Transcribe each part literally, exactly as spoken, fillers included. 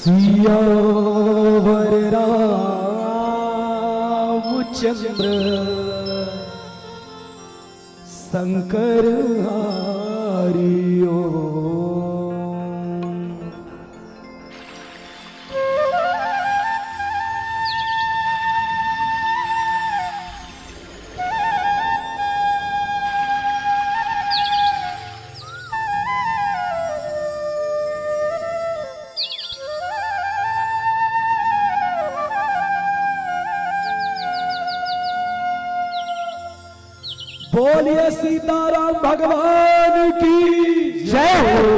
सियावर रामचंद्र शंकर हरि ओम। बोलिए सीताराम भगवान की जय हो।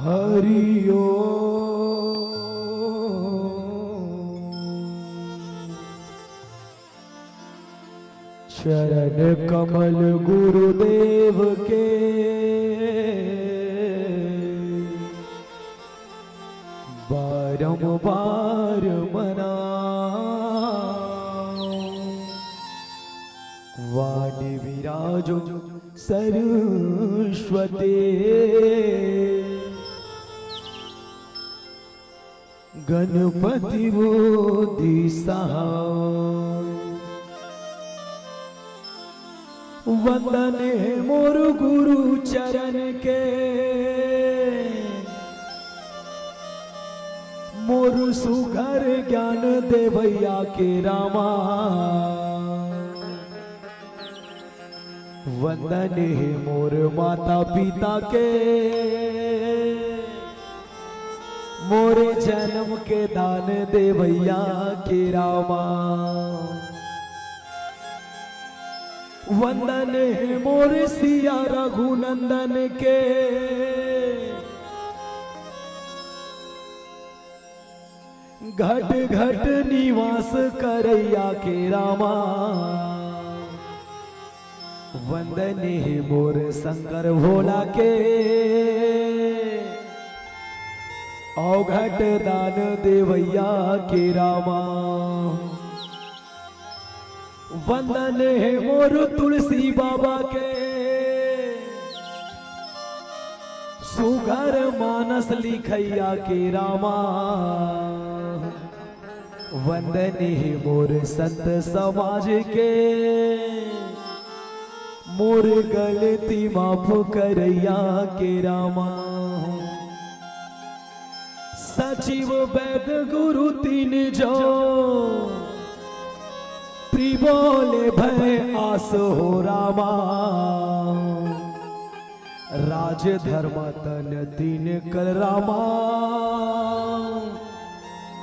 हरि ओम। चरण कमल गुरुदेव के बारंबार मनाओ। वाणी विराजो सरस्वती, गणपति बुद्धि सहाय। वंदन हे मोर गुरु चरण के, मोर सुघर ज्ञान देवैया के रामा। वंदन हे मोर माता पिता के, मोर जन्म के दान देवैया के रामा। वंदन हे मोर सिया रघुनंदन के, घट घट निवास करैया के रामा। वंदन हे मोर शंकर भोला के, अवघट दान देवैया के रामा। वंदन हे मोर तुलसी बाबा के, सुघर मानस लिखइया के रामा, वंदनी हे मोर संत समाज के, मोर गलती माफ करइया के रामा। सचिव वैद गुरु तीन जो, त्रिबोले भय आस हो रामा। राज धर्म तन तीन कर रामा,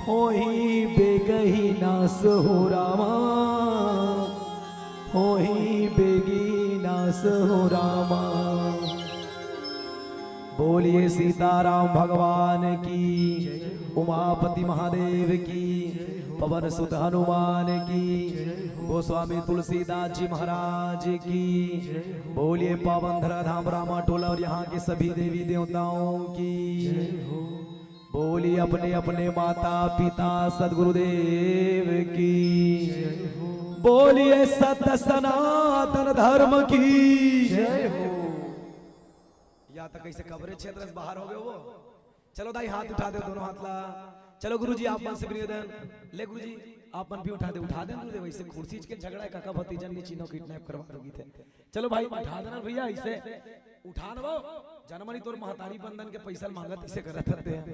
होही बेगही नास हो रामा, होही बेगी नास हो रामा। बोलिए सीताराम भगवान की, उमापति महादेव की, पवन सुत हनुमान की, गोस्वामी तुलसीदास जी महाराज की। बोलिए पावन धरा धाम रामा टोला और यहाँ के सभी देवी देवताओं की। बोलिए अपने अपने माता पिता सदगुरुदेव की। बोलिए सत सनातन धर्म की। या तो कैसे कवरेज क्षेत्र से बाहर हो गए वो। चलो दाई, हाथ उठा दे दोनों हाथ ला। चलो गुरुजी, आप मन से भी निवेदन। ले गुरुजी, आप मन भी उठा दे, उठा दे गुरुदेव। ऐसे कुर्सी के झगड़ा है, काका भतीजन ने चीनो किडनैप करवा दोगी थे। चलो भाई, उठा देना भैया, ऐसे उठा ना वो। जनमनी तोर महतारी बंधन के पैसा मांगत इसे करत रहते हैं।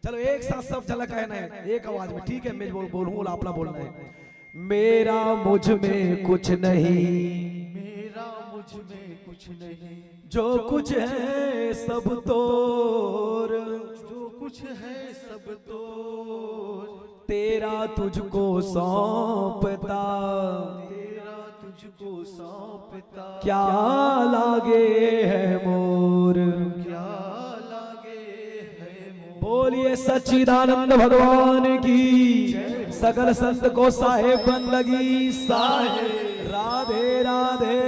चलो एक साथ सब झलक है ना, एक आवाज में, ठीक है, मैं बोल, बोलूँ, आपला बोलना है। मेरा मुझ में कुछ नहीं, मेरा मुझ में कुछ नहीं, जो कुछ है सब तोर, जो कुछ है सब तोर, तेरा तुझको सौंपता, तेरा तुझको सौंपता, क्या लागे है मोर, क्या लागे है मोर। बोलिए सच्चिदानंद भगवान की, सकल संत को साहेब बंदगी साहेब। राधे राधे।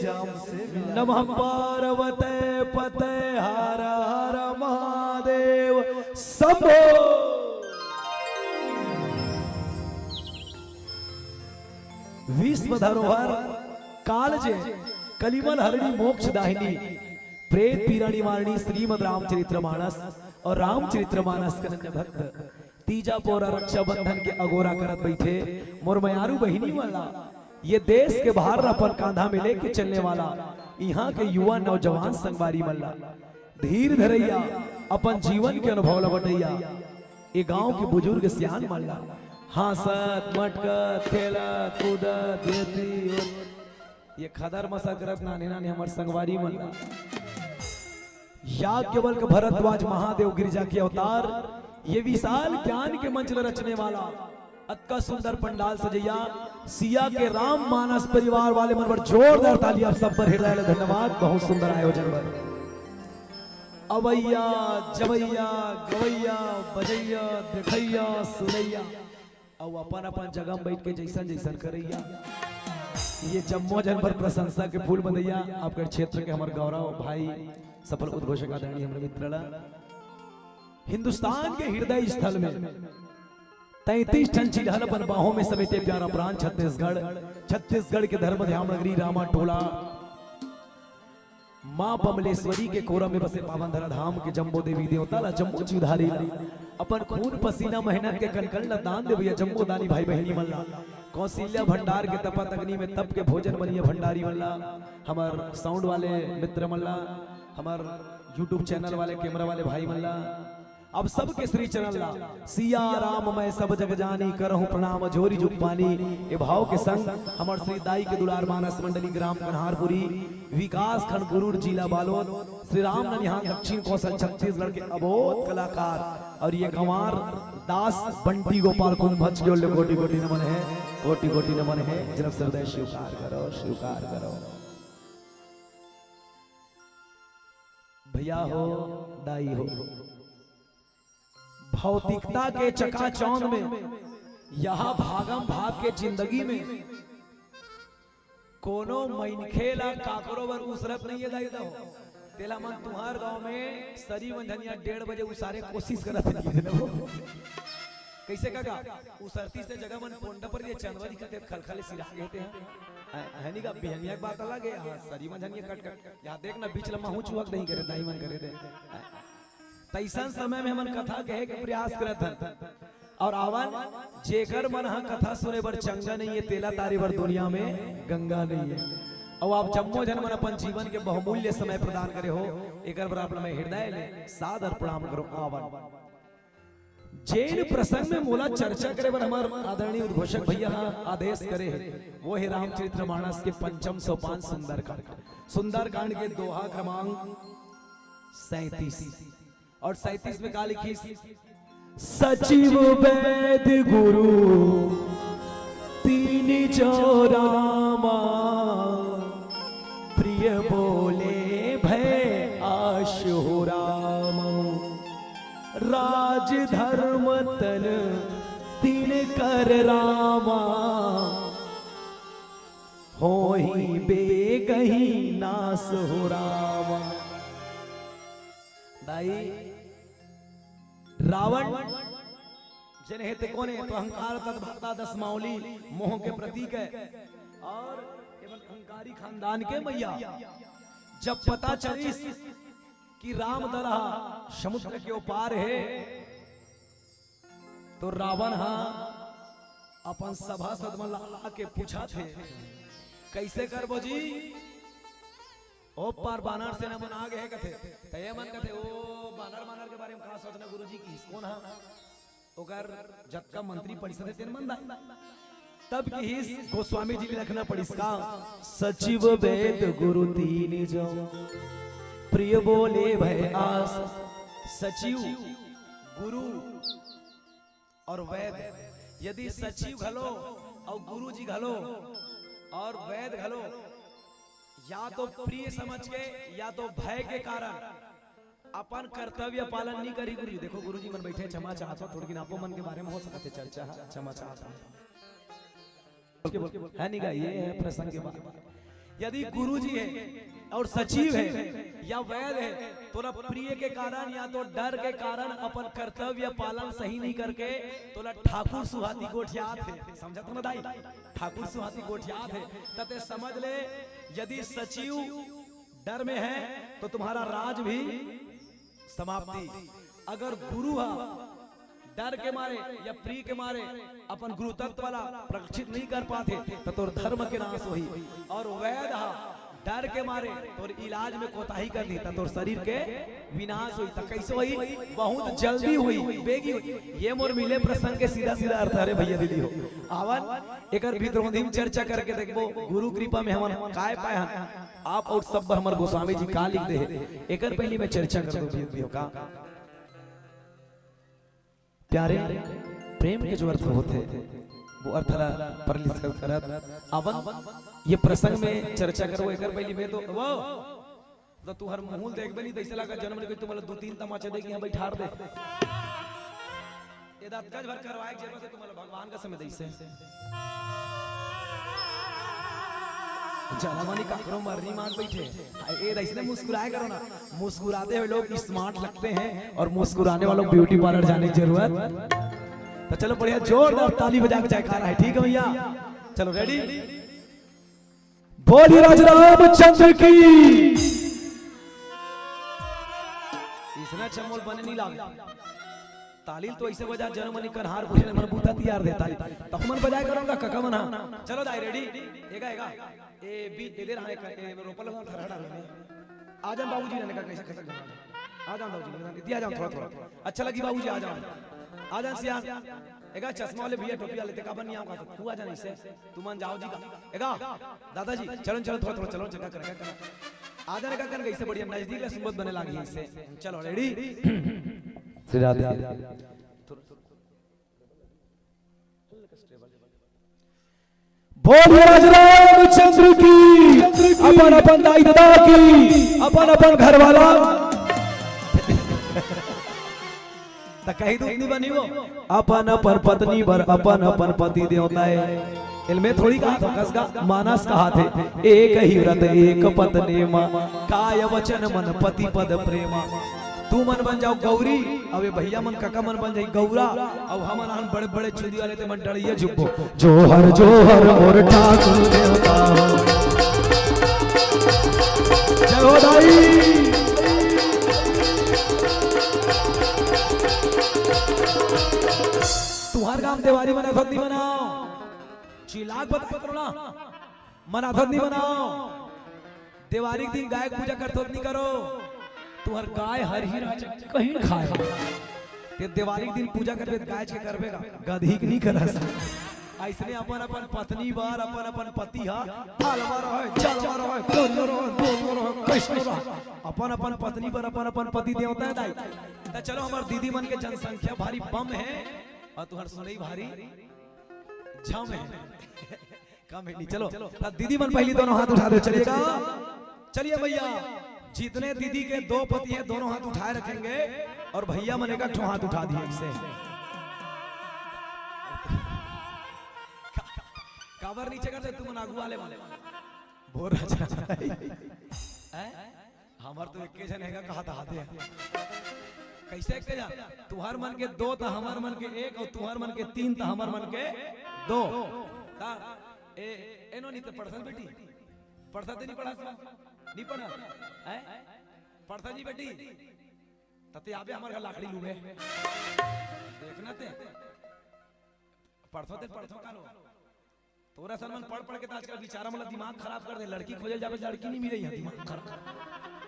श्याम से मिला। नमः पार्वते पते हर हर महादेव शंभो। विश्व धरोहर कालजे, कलिमल हरणी मोक्ष दाहिनी, प्रेत पीरा निवारणी श्रीमद रामचरित्र मानस और रामचरित्र मानस के अन्य भक्त तीजा पोरा रक्षाबंधन के अगोरा करत बैठे मोर मयारू बहिनी मन ला, ये देश के भार ला अपन कांधा में लेके चलने वाला इहाँ के युवा नौजवान संगवारी मन ला, धीर धरइया, अपन जीवन के अनुभव ला बटइया, ए गांव के बुजुर्ग सियान मन ला, हाँसत, मटकत, खेलत, कूदत, एती, ओती, ये खदर मसा करत नान्हे नान्हे हमर संगवारी मन ला। याज्ञवल्क्य भरद्वाज महादेव गिरिजा के अवतार, ये विशाल ज्ञान के मंच ल रचने वाला, अतका सुंदर पंडाल सजइया, सिया के राम मानस परिवार वाले मन बर जोरदार ताली, आप सब बर हृदय ले धन्यवाद, बहुत सुंदर आयोजन बर। अवइया, जवइया, गवइया, बजइया, देखइया, सुनइया, अउ अपन अपन जगह में बैठ के जइसन जइसन करइया, ये जम्मो झन बर प्रशंसा के फूल बंधइया। आपके क्षेत्र के हमर गौरव भाई, सफल उद्घोषक आदरणीय हमर मित्र ला, हिंदुस्तान के हृदय स्थल में तैंतीस ठन चिल्हल अपन बाहों में समेटे प्यारा प्राण छत्तीसगढ़, छत्तीसगढ़ के धर्म ध्यान नगरी रामा टोला, माँ बमलेश्वरी के कोरा में बसे पावन धरा धाम के जम्मो देवी देवता ला, जम्मो जीवधारी ला, अपन खून पसीना मेहनत के कनकन ला दान देवइया जम्मो दानी भाई बहिनी मन ला, कौशल्या भंडार के तपत अग्नि में तप के भोजन बनइया भंडारी मन ला, हमर साउंड वाले मित्र मन ला, हमर YouTube चैनल वाले, कैमरा वाले भाई मन ला, अब सबके श्री चरण ला, सिया राम मैं सब जग जानी, करहु प्रणाम जोरि जुग पानी। ए भाव के संग हमर श्री दाई के दुलार मानस मंडली ग्राम कन्हारपुरी, विकास खंड गुरूर, जिला बालोद, श्री राम ननिहाल, दक्षिण कौशल, छत्तीसगढ़ के अबोध कलाकार और ये गंवार दास बंटी गोपाल कुंभज के ओर ले कोटि कोटि नमन हे, कोटि कोटि नमन हे। जन्म हृदय स्वीकार करो, स्वीकार करो। भैया हो, दाई हो, भौतिकता के चकाचौंध में, यहाँ भागम भाग के जिंदगी में कोनो मनखे ला काकरो बर उसरत नइ हे दाई दव। तेला मन तुंहर गांव में सरी मंझनिया डेढ़ बजे उसारे कोशिश करत हे। कइसे काका? उ सरती से जगह मन पोंडा पर ये चंदवा दिखत हे, खलखल सिरा गे हे। हैं, है नी का? बिहनिया के बात अलग हे, हाँ, सरी मन झनिया कट कट। यहाँ देख ना, बीच लम्मा हूँ चुहक नहीं करे, दाई मन करे दे। तइसन समय में हमन कथा कहे के प्रयास करत हन। अउ आवन, जेकर मन ह कथा सुने बर चंगा नहीं हे, तेला तारे बर दुनिया में गंगा नहीं हे। अउ आप जम्मो झन मन अपन जीवन के बहुमूल्य समय प्रदान करे हो, एकर बर आप ला मैं हृदय ले सादर प्रणाम करो। आवन, जेन प्रसंग में मोला चर्चा करे बर हमर आदरणीय उद्घोषक भैया ह आदेश करे हे, वो हे रामचरित्र मानस के पंचम सोपान सुंदरकांड। सुंदरकांड के दोहा क्रमांक सैंतीस। अउ सैंतीस में का लिखिस? सचिव वैद गुरु तीन जो रामा, प्रिय बोले भय आस हो राम। राज धर्म तन तीन कर रामा, होही बेगही नास हो रामा। दाई, रावण जेन हे ते कोन हे? तो अहंकार, तद्भरता, दस मावली, मोह के प्रतीक हे। अउ एमन अहंकारी खानदान के मइया। जब पता चलिस कि राम दल ह समुद्र के ओ पार हे, तो रावण ह अपन सभासद मन ला, ला के पूछत हे, कइसे करबो जी? ओ पार बानर सेना मन आ गे हे कथे। त ये मन कथे, "ओ बानर, बानर के बारे में का सोचना गुरुजी?" किहिस कोन ह? ओकर जतका मंत्री परिषद हे तेन मन ला। तब किहिस गोस्वामी जी ले रखना पड़िस का? सचिव वैद गुरु तीन जो, प्रिय बोले भय आस। सचिव, गुरु अउ वैद, यदि सचिव घलो अउ गुरु जी घलो अउ वैद घलो या तो प्रिय समझ के या तो भय के कारण अपन कर्तव्य पालन नहीं करी। गुरु जी, देखो गुरु जी मन बैठे, क्षमा चाहत हो, थोड़ी दिन आपो मन के बारे में हो सकत हे चर्चा, हाँ, क्षमा चाहत हो। है नहीं गा, ये है प्रसंग के बाद। यदि गुरु जी हे अउ सचिव हे या वैद हे, तोला प्रिय के कारण या तो डर के कारण अपन कर्तव्य पालन सही नहीं करके तोला ठाकुर सुहाती गोठियात हे, समझत हो ना दाई? ठाकुर सुहाती गोठियात हे, त ते समझ ले, यदि सचिव डर में है तो तुम्हारा राज भी समाप्ति। अगर गुरु ह डर के मारे या प्रिय के मारे अपन गुरु तत्व ला प्रकशित नहीं कर पाथे, त तोर धर्म के नाश होही। अउ वैद ह डर के मारे तोर इलाज में कोताही कर दी, त तोर शरीर के विनाश होही। त कइसे होही? बहुत जल्दी होही, बेगी होही। ये मोर मिले प्रसंग के सीधा सीधा अर्थ हरे भैया दीदी हो। आवन, एकर भीतरोंधी में चर्चा करके देखबो, गुरु कृपा में हमन काय पाए हन। आप अउ सब बर हमर गोस्वामी जी का लिख दे हे, एकर पहिली में चर्चा कर दो भैया दीदी हो का। प्यारे, प्रेम के जो अर्थ होथे, वो अर्थ ला परलिस करत। आवन, ये प्रसंग में चर्चा करबो, एकर पहिली में तो वो, तो तुहर मुंह देखबे नहीं, तइसे लगा जनम नहीं, कोई तुम्हारा दो तीन तमाचा दे के यहाँ बैठार दे। ए दतकच भर करवाए के जरूरत हे तुम्हारा भगवान का समय दइसे। जनम नहीं काकरो मरनी मांग बैठे। ए दइसने मुस्कुराए करो ना। मुस्कुराते हुए लोग स्मार्ट लगते हैं और मुस्कुराने वालों को ब्यूटी पार्लर जाने की जरूरत। तो चलो बढ़िया जोरदार ताली बजा के जयकारा है, ठीक है भैया? चलो रेडी, बोलिए राजा रामचंद्र की। इसने चमोल बने नहीं लाग। ताली तो ऐसे बजा, जनमनी कनहार बुढ़े मन बूता तियार दे ताली। तब मन बजाए करूंगा कका मना। चलो दाई रेडी। एगा, एगा। ए बी, ए दे रहा है, ए रोपल लगा थरहड़ा में। आ जान बाबूजी ने कहा कैसे कैसे जाना। आ जान बाबूजी ने कहा, आ जान थोड़ा थोड़ा। अच्छा लगी बाबूजी, आ जान। आ जान सियान। एगा चश्मा वाले भैया टोपी वाले ते का बन नहीं आऊंगा तो तू आ जान इसे। तू मन जाओ जी का। एगा दादाजी चलन चलन थोड़ा थोड़ा चलो जगह कर। आ जाने का कर कैसे बढ़िया नजदीक ले सुबह बने लागी इसे। चलो रेडी। श्री राधे। बोलिए राज रामचंद्र की, अपन अपन दाई ददा की, अपन अपन घर वाला। त कही दूत नहीं बनी वो, अपन अपन पत्नी बर अपन अपन पति देवता है। इनमें थोड़ी कहा था, कस का मानस कहा थे, एक ही व्रत एक पत्नी मा, काय वचन मन पति पद प्रेमा। तुमन बन जाव गौरी, अउ ये भइया मन, कका मन बन जाही गौरा, अउ हमन आन बड़े-बड़े चुंदी वाले, ते मन डड़इया झुकबो। जोहर, जोहर मोर ठाकुर देवता हो। जय हो दाई। तुंहर गांव देवारी मनाथो त नइ मनाव? चिल्ला के बता करो ना। मनाथो त नइ मनाव? देवारी के दिन गाय के पूजा करथो त नइ करो? तुंहर गाय हरही रह जाय, कहीं खाय। ते देवारी के दिन पूजा करबे त गाय के करबे का? गदही के नइ करस। अइसने अपन अपन पत्नी बर अपन अपन पति ह अलवा रहय, जलवा रहय, करिया रहय, गोरवा रहय, कइसनो रहय, अपन अपन पत्नी बर अपन अपन पति देवता हे दाई। त चलो, हमर दीदी मन के जनसंख्या भारी बम हे अउ तुंहर सुनई भारी झम हे। कम हे नहीं, चलो। त दीदी मन पहिली दोनों हाथ उठा दो, चलिएगा। चलिए भइया, जितने दीदी के दो पति हैं, दोनों हाथ उठाए रखेंगे, अउ भइया मन एक ठो हाथ उठा दिए अइसे। का-, काबर नीचे कर दे, तुमन आगू वाले मन। बोल राजा। हैं? हमर तो एक्के झन हे गा, कहा त हाथे हे। कइसे एक्के झन? तुंहर मन के दो त हमर मन के एक, अउ तुंहर मन के तीन त हमर मन के दो। त ए, एनो नइ त पढ़थस बेटी? पढ़थस ते नइ पढ़थस? नइ पढ़थस? हैं? पढ़थस जी बेटी? त ते आबे हमर घर लाकड़ी लूबे। देखना ते। पढ़थो ते पढ़थो कालो। तोर असन मन पढ़ पढ़ के त आजकल बिचारा मन ला दिमाग खराब कर दे। लड़की खोजे ल जाबे, लड़की नइ मिले, इहाँ दिमाग खराब।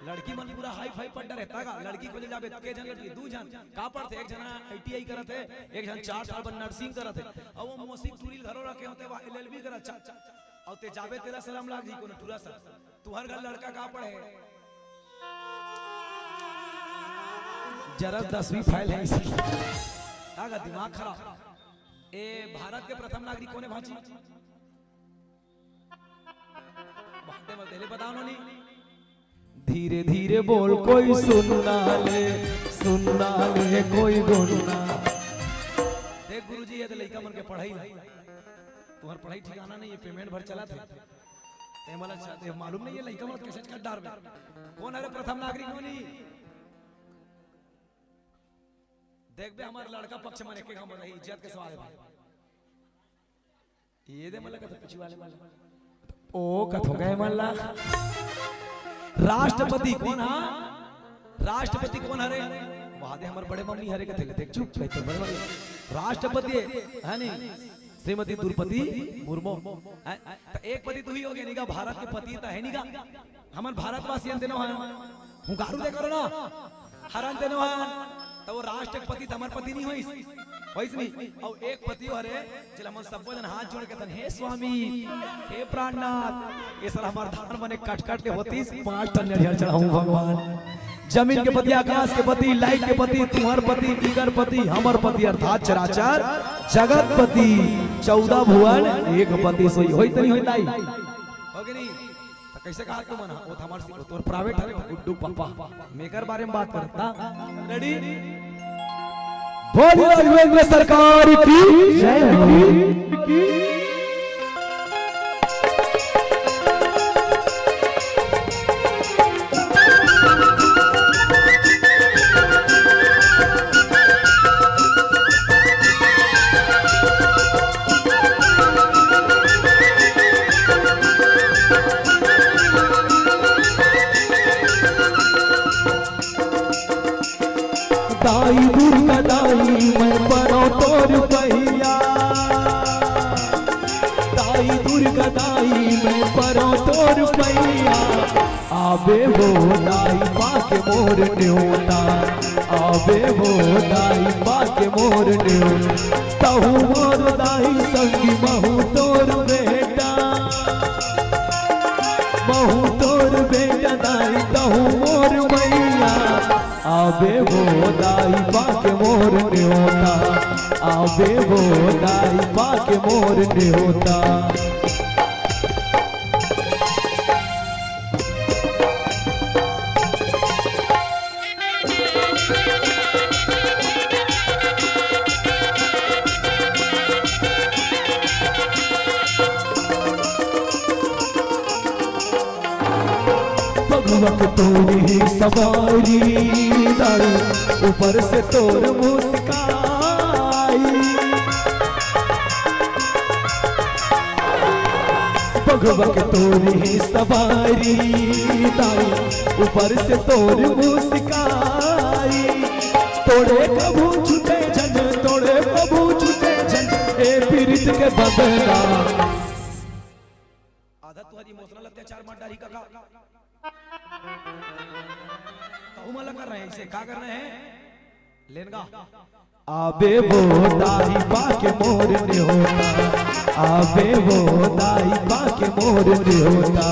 लड़की मन पूरा हाई फाई पढ़ डरे, त गा लड़की खोजे ल जाबे, के झन लड़की, दू झन। का पढ़थे? एक झन आईटीआई करत हे, एक झन चार साल बर नर्सिंग करत हे, अउ वो मौसी टूरी ल घलो रखे होथे, वो एलएलबी करत हे। अउ ते जाबे, तेला शरम लाग जही, कोनो टूरा सा। तुंहर घर लड़का का पढ़े? जरा दसवीं फेल हे इसकी। का गा दिमाग खराब। ए, भारत के प्रथम नागरिक कोन हे भांची? बाते मत, तेले बताव नोनी। धीरे धीरे बोल, कोई सुनना ले, सुनना ले, कोई बोलना। देख गुरुजी, ये तो लइका मन के पढ़ाई ला। तुंहर पढ़ाई ठिकाना नइ हे, पेमेंट भर चलत हे। ए, मला चा-, ए, मालूम नइ हे, लइका मन कैसे कर डारबे। कोन हरे प्रथम नागरिक नोनी? देखबे, हमर लड़का पक्ष मन एके घांव म रही, इज्जत के सवाल हे भाई। ये दे मला कथे पीछू वाले मन ला। ओ कथो गए मन ला। राष्ट्रपति कोन हा? राष्ट्रपति कोन हरे? वहां दे हमर बड़े मम्मी हरे कथे ले, देख चुप, कहिथे बड़े मम्मी। राष्ट्रपति हे नी, श्रीमती द्रौपदी मुर्मू। हैं? त एक पति तुही होगे नी गा, भारत के पति त हे नी गा। हमन भारतवासी हन तेनो हन। हुंकारू दे करो ना। हरन तेनो हन। त वो राष्ट्रपति त हमर पति नइ होइस। होइस नी। अउ एक पति हरे, जेला हमन सब्बो झन हाथ जोड़ के कथन, "हे स्वामी, हे प्राणनाथ, ये साला हमर धान बने कट कट ले होतिस, पांच टन नरियर चढ़ाहूं भगवान।" जमीन के पति, आकाश के पति, लाइट के पति, तुंहर पति, इकर पति, हमर पति अर्थात चराचर जगत पति, चौदह भुवन एक पति सोई। होई त नइ होई दाई? होगे नी? त कइसे कहा तुमन हा? वो त हमर सी-, वो तोर प्राइवेट हरे, गुड्डू पापा। मेकर बारे म बात करत हन। रेडी? बोलिए राघवेंद्र सरकार की जय हो। दाई दुर्गा दाई, मैं परो तोर पैया। दाई दुर्गा दाई, मैं परो तोर पैया। आबे वो दाई पाके मोर न्योता, आबे वो दाई पाके मोर न्योता। तहु मोर दाई संगी महू तोर बेटा, महू तोर बेटा दाई तहु मोर मैया। आबे वो दाई पाके मोर न्योता, आबे वो दाई पाके मोर न्योता। बघवा तोरी सवारी दाई, ऊपर से तोर मुस्काई। बघवा के तोरी सवारी दाई, ऊपर से तोर मुस्काई। तोड़े कभू छूटे झन, तोड़े कभू छूटे झन, ए पीरित के बंधना। आधा तुहर emotional अत्याचार मत डारी कका। कहूँ मला कर रहे हैं इसे, का कर रहे हैं? लेनगा। आबे वो दाई पाके मोर नेहोता, आबे वो दाई पाके मोर नेहोता।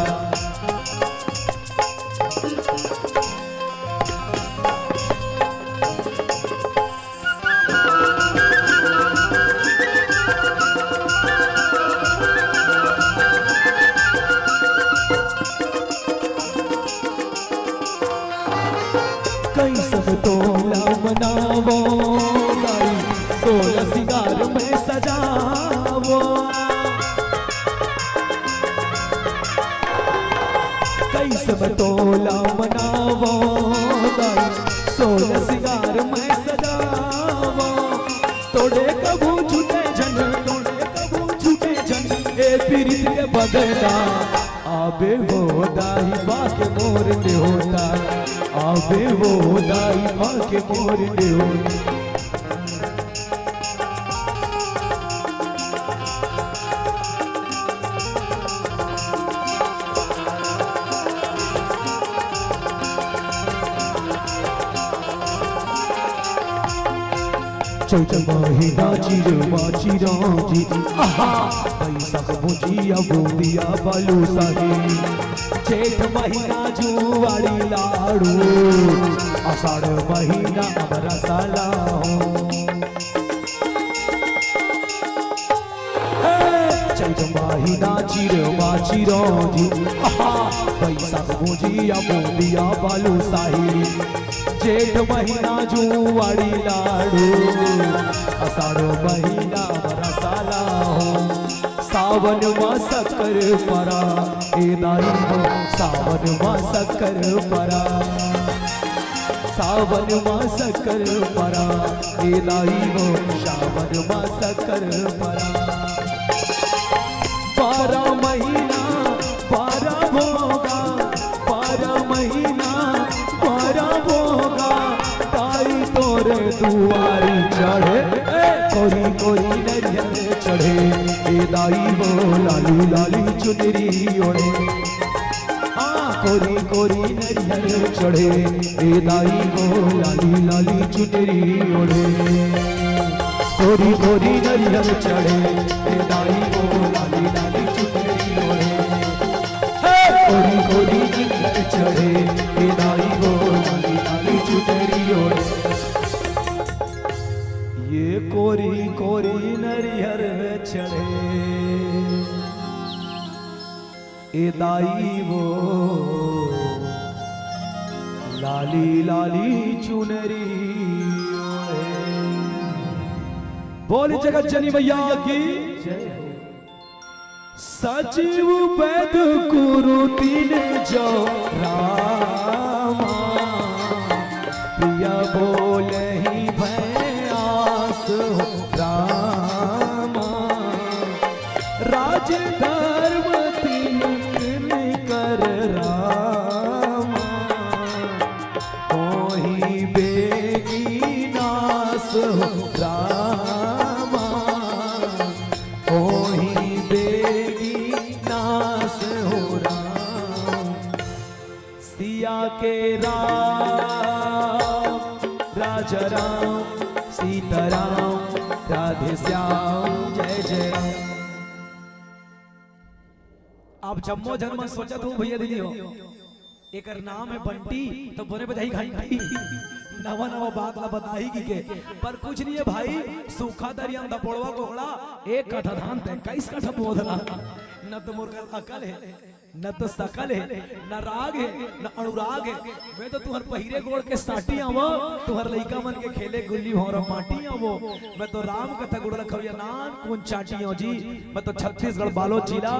कैसन तोला मनावो दाई, सोलह सिंगार में सजावो। कैसन तोला मनावो दाई, सोलह सिंगार में सजावो। तोड़े कभू छूटे झन, तोड़े कभू छूटे झन, ए पीरित के बंधना। आबे वो दाई पाके मोर नेहोता, आबे वो दाई पाके मोर नेहोता। चैत महीना चिरमा चिरौंजी, आहा, बैसाख भुजिया बूंदिया बालूशाही, जेठ महीना जुआड़ी लाड़ू, आषाढ़ महीना अब रसाला हो। हे, चैत महीना चिरमा चिरौंजी, आहा, बैसाख भुजिया बूंदिया बालूशाही, जेठ महीना जुआड़ी लाड़ू, आषाढ़ महीना रसाला हो। सावन मा शक्कर परा, ए दाई हो, सावन मा शक्कर परा, सावन मा शक्कर परा, ए दाई हो, सावन मा शक्कर परा। बारह महीना, बारह भोगा, बारह महीना, बारह भोगा, दाई तोरे दुआरी चढ़े, ए, कोरी कोरी नरियर चढ़े, ए दाई वो लाली लाली चुनरी ओढ़े। हाँ, कोरी कोरी नरियर चढ़े, ए दाई वो लाली लाली चुनरी ओढ़े। कोरी कोरी नरियर चढ़े, ए दाई वो लाली लाली चुनरी ओढ़े। हे! कोरी कोरी नरियर चढ़े, ए दाई वो लाली लाली चुनरी ओढ़े। ये कोरी कोरी नरियर चढ़े, ए दाई वो लाली लाली चुनरी ओढ़े। बोल जगत जननी मैया की। सचिव वैद गुरु तीन जो रामा, प्रिया बोलहि भय आस हो रामा। राज धर्म तीन कर रामा, होही बेगी नास हो रामा, होही बेगी नास हो राम। सिया के राम, राजा राम, सीताराम, राधे श्याम, जय जय राम। आप जम्मो झन मन सोचत हो भैया दीदी हो, एकर नाम है बंटी, तो बोले बजाई घंटी। नवा नवा बात ला बताही की के, पर कुछ नहीं है भाई, सूखा दरिया में दपोड़वा कोहड़ा, एक कट्ठा धान ते इक्कीस कट्ठा बोधला, न तो मोर कर अकल है। न तो सकल हे, न राग हे, न अनुराग हे। मैं तो तुहर पहिरे गोड़ के साटी आवो, तुहर लइका मन के खेले गुल्ली भौंरा माटी आवो। मैं तो राम कथा गुड़ लखविया नान कोन चाटी आंव जी। मैं तो छत्तीसगढ़ बालोद जिला,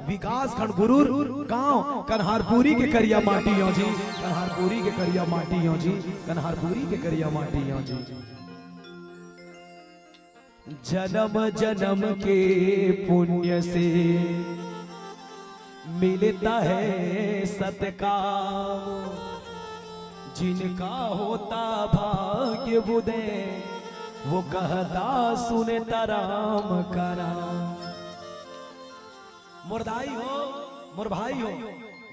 विकासखंड गुरूर, गांव कन्हारपुरी के करिया माटी आंव जी, कन्हारपुरी के करिया माटी आंव जी, कन्हारपुरी के करिया माटी आंव जी। जन्म जन्म के पुण्य से मिलता है सतकाम। जिनका होता भाग्य उदय, वो कहता सुनता राम का नाम। मोर दाई हो, मोर भाई हो,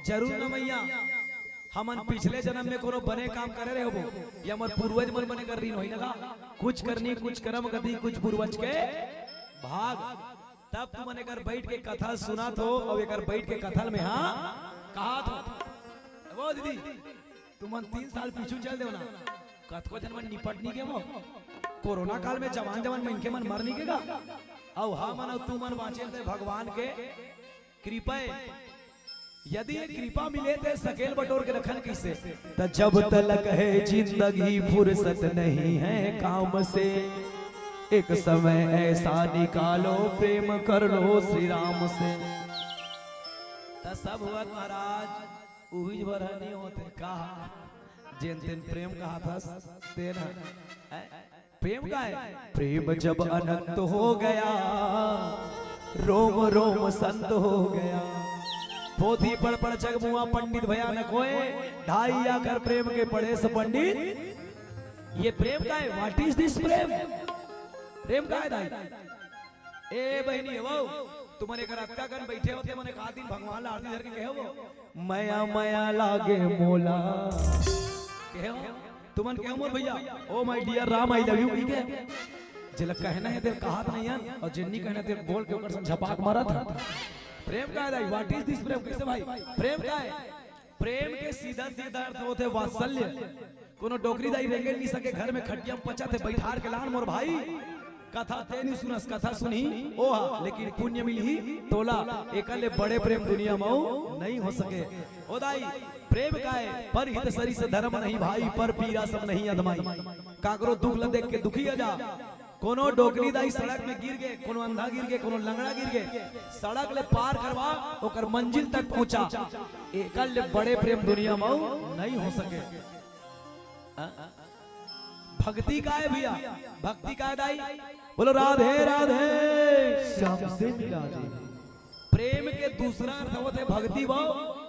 जरूर न मैया, हमन पिछले जन्म में कोनो बने काम करे रहे होबो, या हमर पूर्वज मन बने कर रहिन होही न गा। कुछ करनी, कुछ करम गति, कुछ पूर्वज के भाग। तब तुमन एकर बैठ के कथा सुनत हो, अउ एकर बैठ के कथा ल मेहा कहत हो। वो दीदी, तुमन तीन साल पीछू चल देव ना, कतको झन मन निपट नहीं गे वो। कोरोना काल में जवान जवान मनखे मन मर नहीं गे गा। अउ हमन अउ तुमन बाँचे ते भगवान के कृपा ए। यदि ये कृपा मिले ते सकेल बटोर के रखन किसे। त जब तलक है जिंदगी फुर्सत नहीं है काम से, एक समय ऐसा निकालो प्रेम कर लो श्री राम से। त सब हुआ महाराज, उही भर नहीं होते कहा, जेन तेन प्रेम कहा था तेन है। प्रेम का है? प्रेम जब अनंत हो गया, रोम रोम संत हो गया। पोथी पढ़ पढ़ जग मुआ पंडित भया न कोय, ढाई आखर प्रेम के पढ़े से पंडित। ये प्रेम का है? What is this प्रेम? प्रेम का है दाई? ए बहिनी, ए वो, तुमन एकर अतका कन बइठे हो, ते मन एकाध दिन भगवान ला आरती धर के कहे हो, "मया, मया लागे मोला।" कहे हो? तुमन कहे हो, "मोर भैया, ओ my dear Ram, I love you," कहिके। जेला कहना हे, तेला कहत नहीं हन, अउ जेन नी कहना, तेला बोल के ओकर संग झपाक मारत हन। प्रेम का है दाई? What is this प्रेम? कइसे भाई? प्रेम का है? प्रेम के सीधा सीधा अर्थ होथे वात्सल्य। कोनो डोकरी दाई रेंगे नी सके, घर में खटिया में पचत हे, बइठार के लान मोर भाई। कथा ते नी सुनस, कथा सुनही ओहा, लेकिन पुण्य मिलही तोला। एकर ले बड़े प्रेम दुनिया म अउ नहीं हो सके। ओ दाई, प्रेम का है? पर हित सरिस धरम नहीं भाई, पर पीरा सम नहीं अधमाई। काकरो दुख ल देख के दुखी अजा, कोनो डोकरी दाई सड़क में गिर गे, कोनो अंधा गिर गे, कोनो लंगड़ा गिर गे, सड़क ले पार करवा, ओकर मंजिल तक पहुंचा। एकर ले बड़े प्रेम दुनिया म अउ नहीं हो सके। हाँ? भक्ति का है भैया? भक्ति का है दाई? बोलो राधे राधे। श्याम से मिला दे। प्रेम के दूसरा अर्थ होथे भक्ति भाव।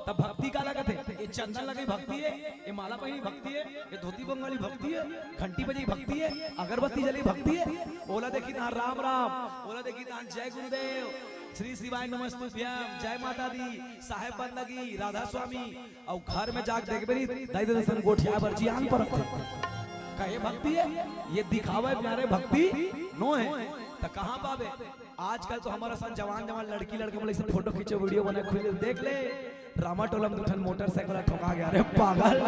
तब भक्ति काला कथे? ये चंदन लगे भक्ति है, ये माला पहिनी भक्ति है, ये धोती बंगाली भक्ति है, घंटी बजाई भक्ति है, अगरबत्ती जली भक्ति है। ओला देखी ना राम राम, ओला देखी ना जय गुरुदेव, श्री शिवाय नमस्तुभ्यम, जय माता दी, साहेब बंदगी, राधा स्वामी। अउ घर में जाके देखबे नी, दाई ददा सन गोठिया बर जियान परत हे। कहे भक्ति है, ये दिखावे प्यारे भक्ति नो है। त कहाँ पाबे? आजकल तो हमर असन जवान जवान लड़की लड़का मन अइसे फोटो खींचे, वीडियो बनाए, खुद देख ले। रामा टोला में दू ठन मोटरसाइकिल ठोका गया। अरे पागल,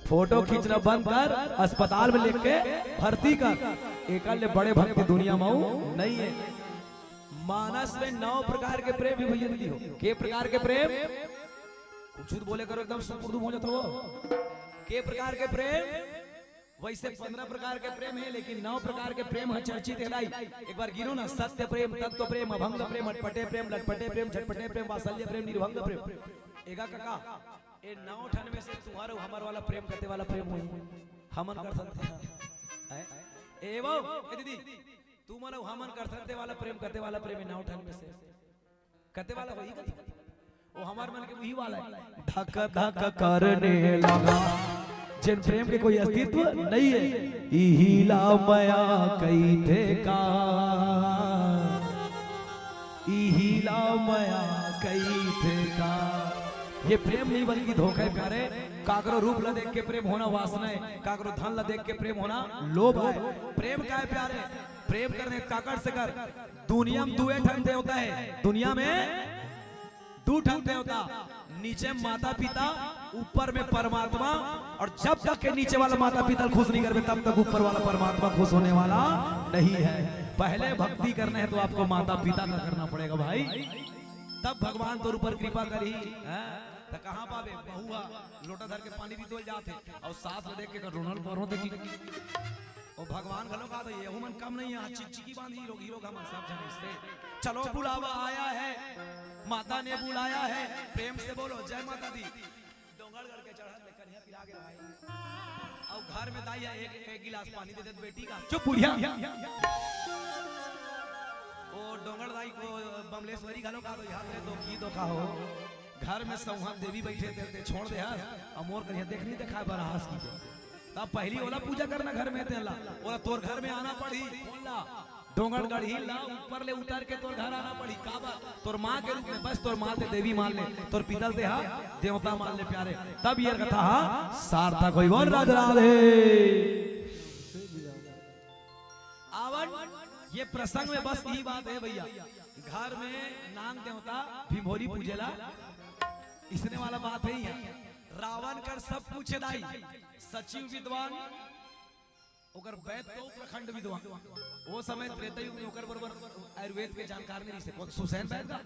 फोटो खींचना बंद कर, अस्पताल में लेके भर्ती कर। एकर ले बड़े भक्ति दुनिया में अउ नहीं है। मानस में नौ प्रकार के प्रेम हे भैया दीदी हो। के प्रकार के प्रेम? कुछ तो बोले करो, एकदम सुपुर्दुम हो जाता हो। के प्रकार के प्रेम? वैसे पंद्रह प्रकार के प्रेम हे, लेकिन नौ प्रकार के प्रेम ह चर्चित हे दाई। एक बार गिनो ना, सत्य प्रेम, तत्व प्रेम, अभंग प्रेम, अटपटे प्रेम, लटपटे प्रेम, झटपटे प्रेम, वात्सल्य प्रेम, निर्भंग प्रेम। एगा कका, ए नौ ठन में से तुम्हार अउ हमर वाला प्रेम कते वाला प्रेम होही? हमन कर सकते हैं। हैं? ए वो, ए दीदी, तुमन अउ हमन कर सकते वाला प्रेम कते वाला प्रेम हे नौ ठन में से? कते वाला होही कथे? ओ हमर मन के उही वाला हे। धक धक करने लगा। जेन प्रेम के कोई अस्तित्व नहीं है। इही ला मया कहिथे का, इही ला मया कहिथे का। ये प्रेम नहीं बल्कि धोखा हे प्यारे। काकरो रूप ला देख के प्रेम होना वासना हे, काकरो धन ला देख के प्रेम होना लोभ हे। प्रेम का हे प्यारे? प्रेम करने काकर से कर। दुनिया में दुए ठन देवता हे, दुनिया में दू ठन देवता, नीचे माता पिता, ऊपर में परमात्मा। अउ जब तक के नीचे वाला माता पिता खुश नहीं करबे, तब तक ऊपर वाला परमात्मा खुश होने वाला नहीं है। पहले भक्ति करना है तो आपको माता पिता का करना पड़ेगा भाई। तब भगवान तोर ऊपर कृपा करही, हैं? त कहाँ पाबे? बहू ह लोटा धर के पानी रितोल जात हे, अउ सास ल देख के कर रोनल परो देखी। ओ भगवान घलो का तो यहू मन कम नहीं हे, चिकचिकी बांधी लोग, ही लोग हमन सब जन से। चलो बुलावा आया है, माता ने बुलाया है, प्रेम से बोलो जय माता दी। डोंगरगढ़ के चढ़त ले कन्हैया पिला गे भाई। अउ घर में दाई ह एक, एक गिलास पानी दे देत बेटी का, "चुप बुढ़िया।" ओ डोंगर दाई को बमलेश्वरी घलो का तो याद रे, धोखी धोखा हो। घर में सौंहत देवी बइठे ते, ते छोड़ दे हस, अउ मोर कन्हैया देख नहीं देखाय बर हस की। तब पहली ओला पूजा करना घर में तेला, ओला तोर घर में आना पड़ही, बोल ला। डोंगरगढ़ी ला ऊपर ले उतर के तोर घर आना पड़ही। काबर? तोर माँ के रूप में, बस तोर माँ ते देवी मान ले, तोर पिता ते हा देवता मान ले प्यारे। तब ये कथा हा सार्थक होई। बोल राधे राधे। आवन, ये प्रसंग में बस यही बात है भैया, घर में नांग देवता भीमभोरी पूजेला, इसने वाला बात है ही है। रावण कर सब पूछे दाई, सचिव विद्वान, ओकर वैद तो प्रखंड विद्वान। वो समय त्रेता युग में ओकर बरोबर आयुर्वेद के जानकार नहीं रहिसे। कौन? सुसैन वैद का।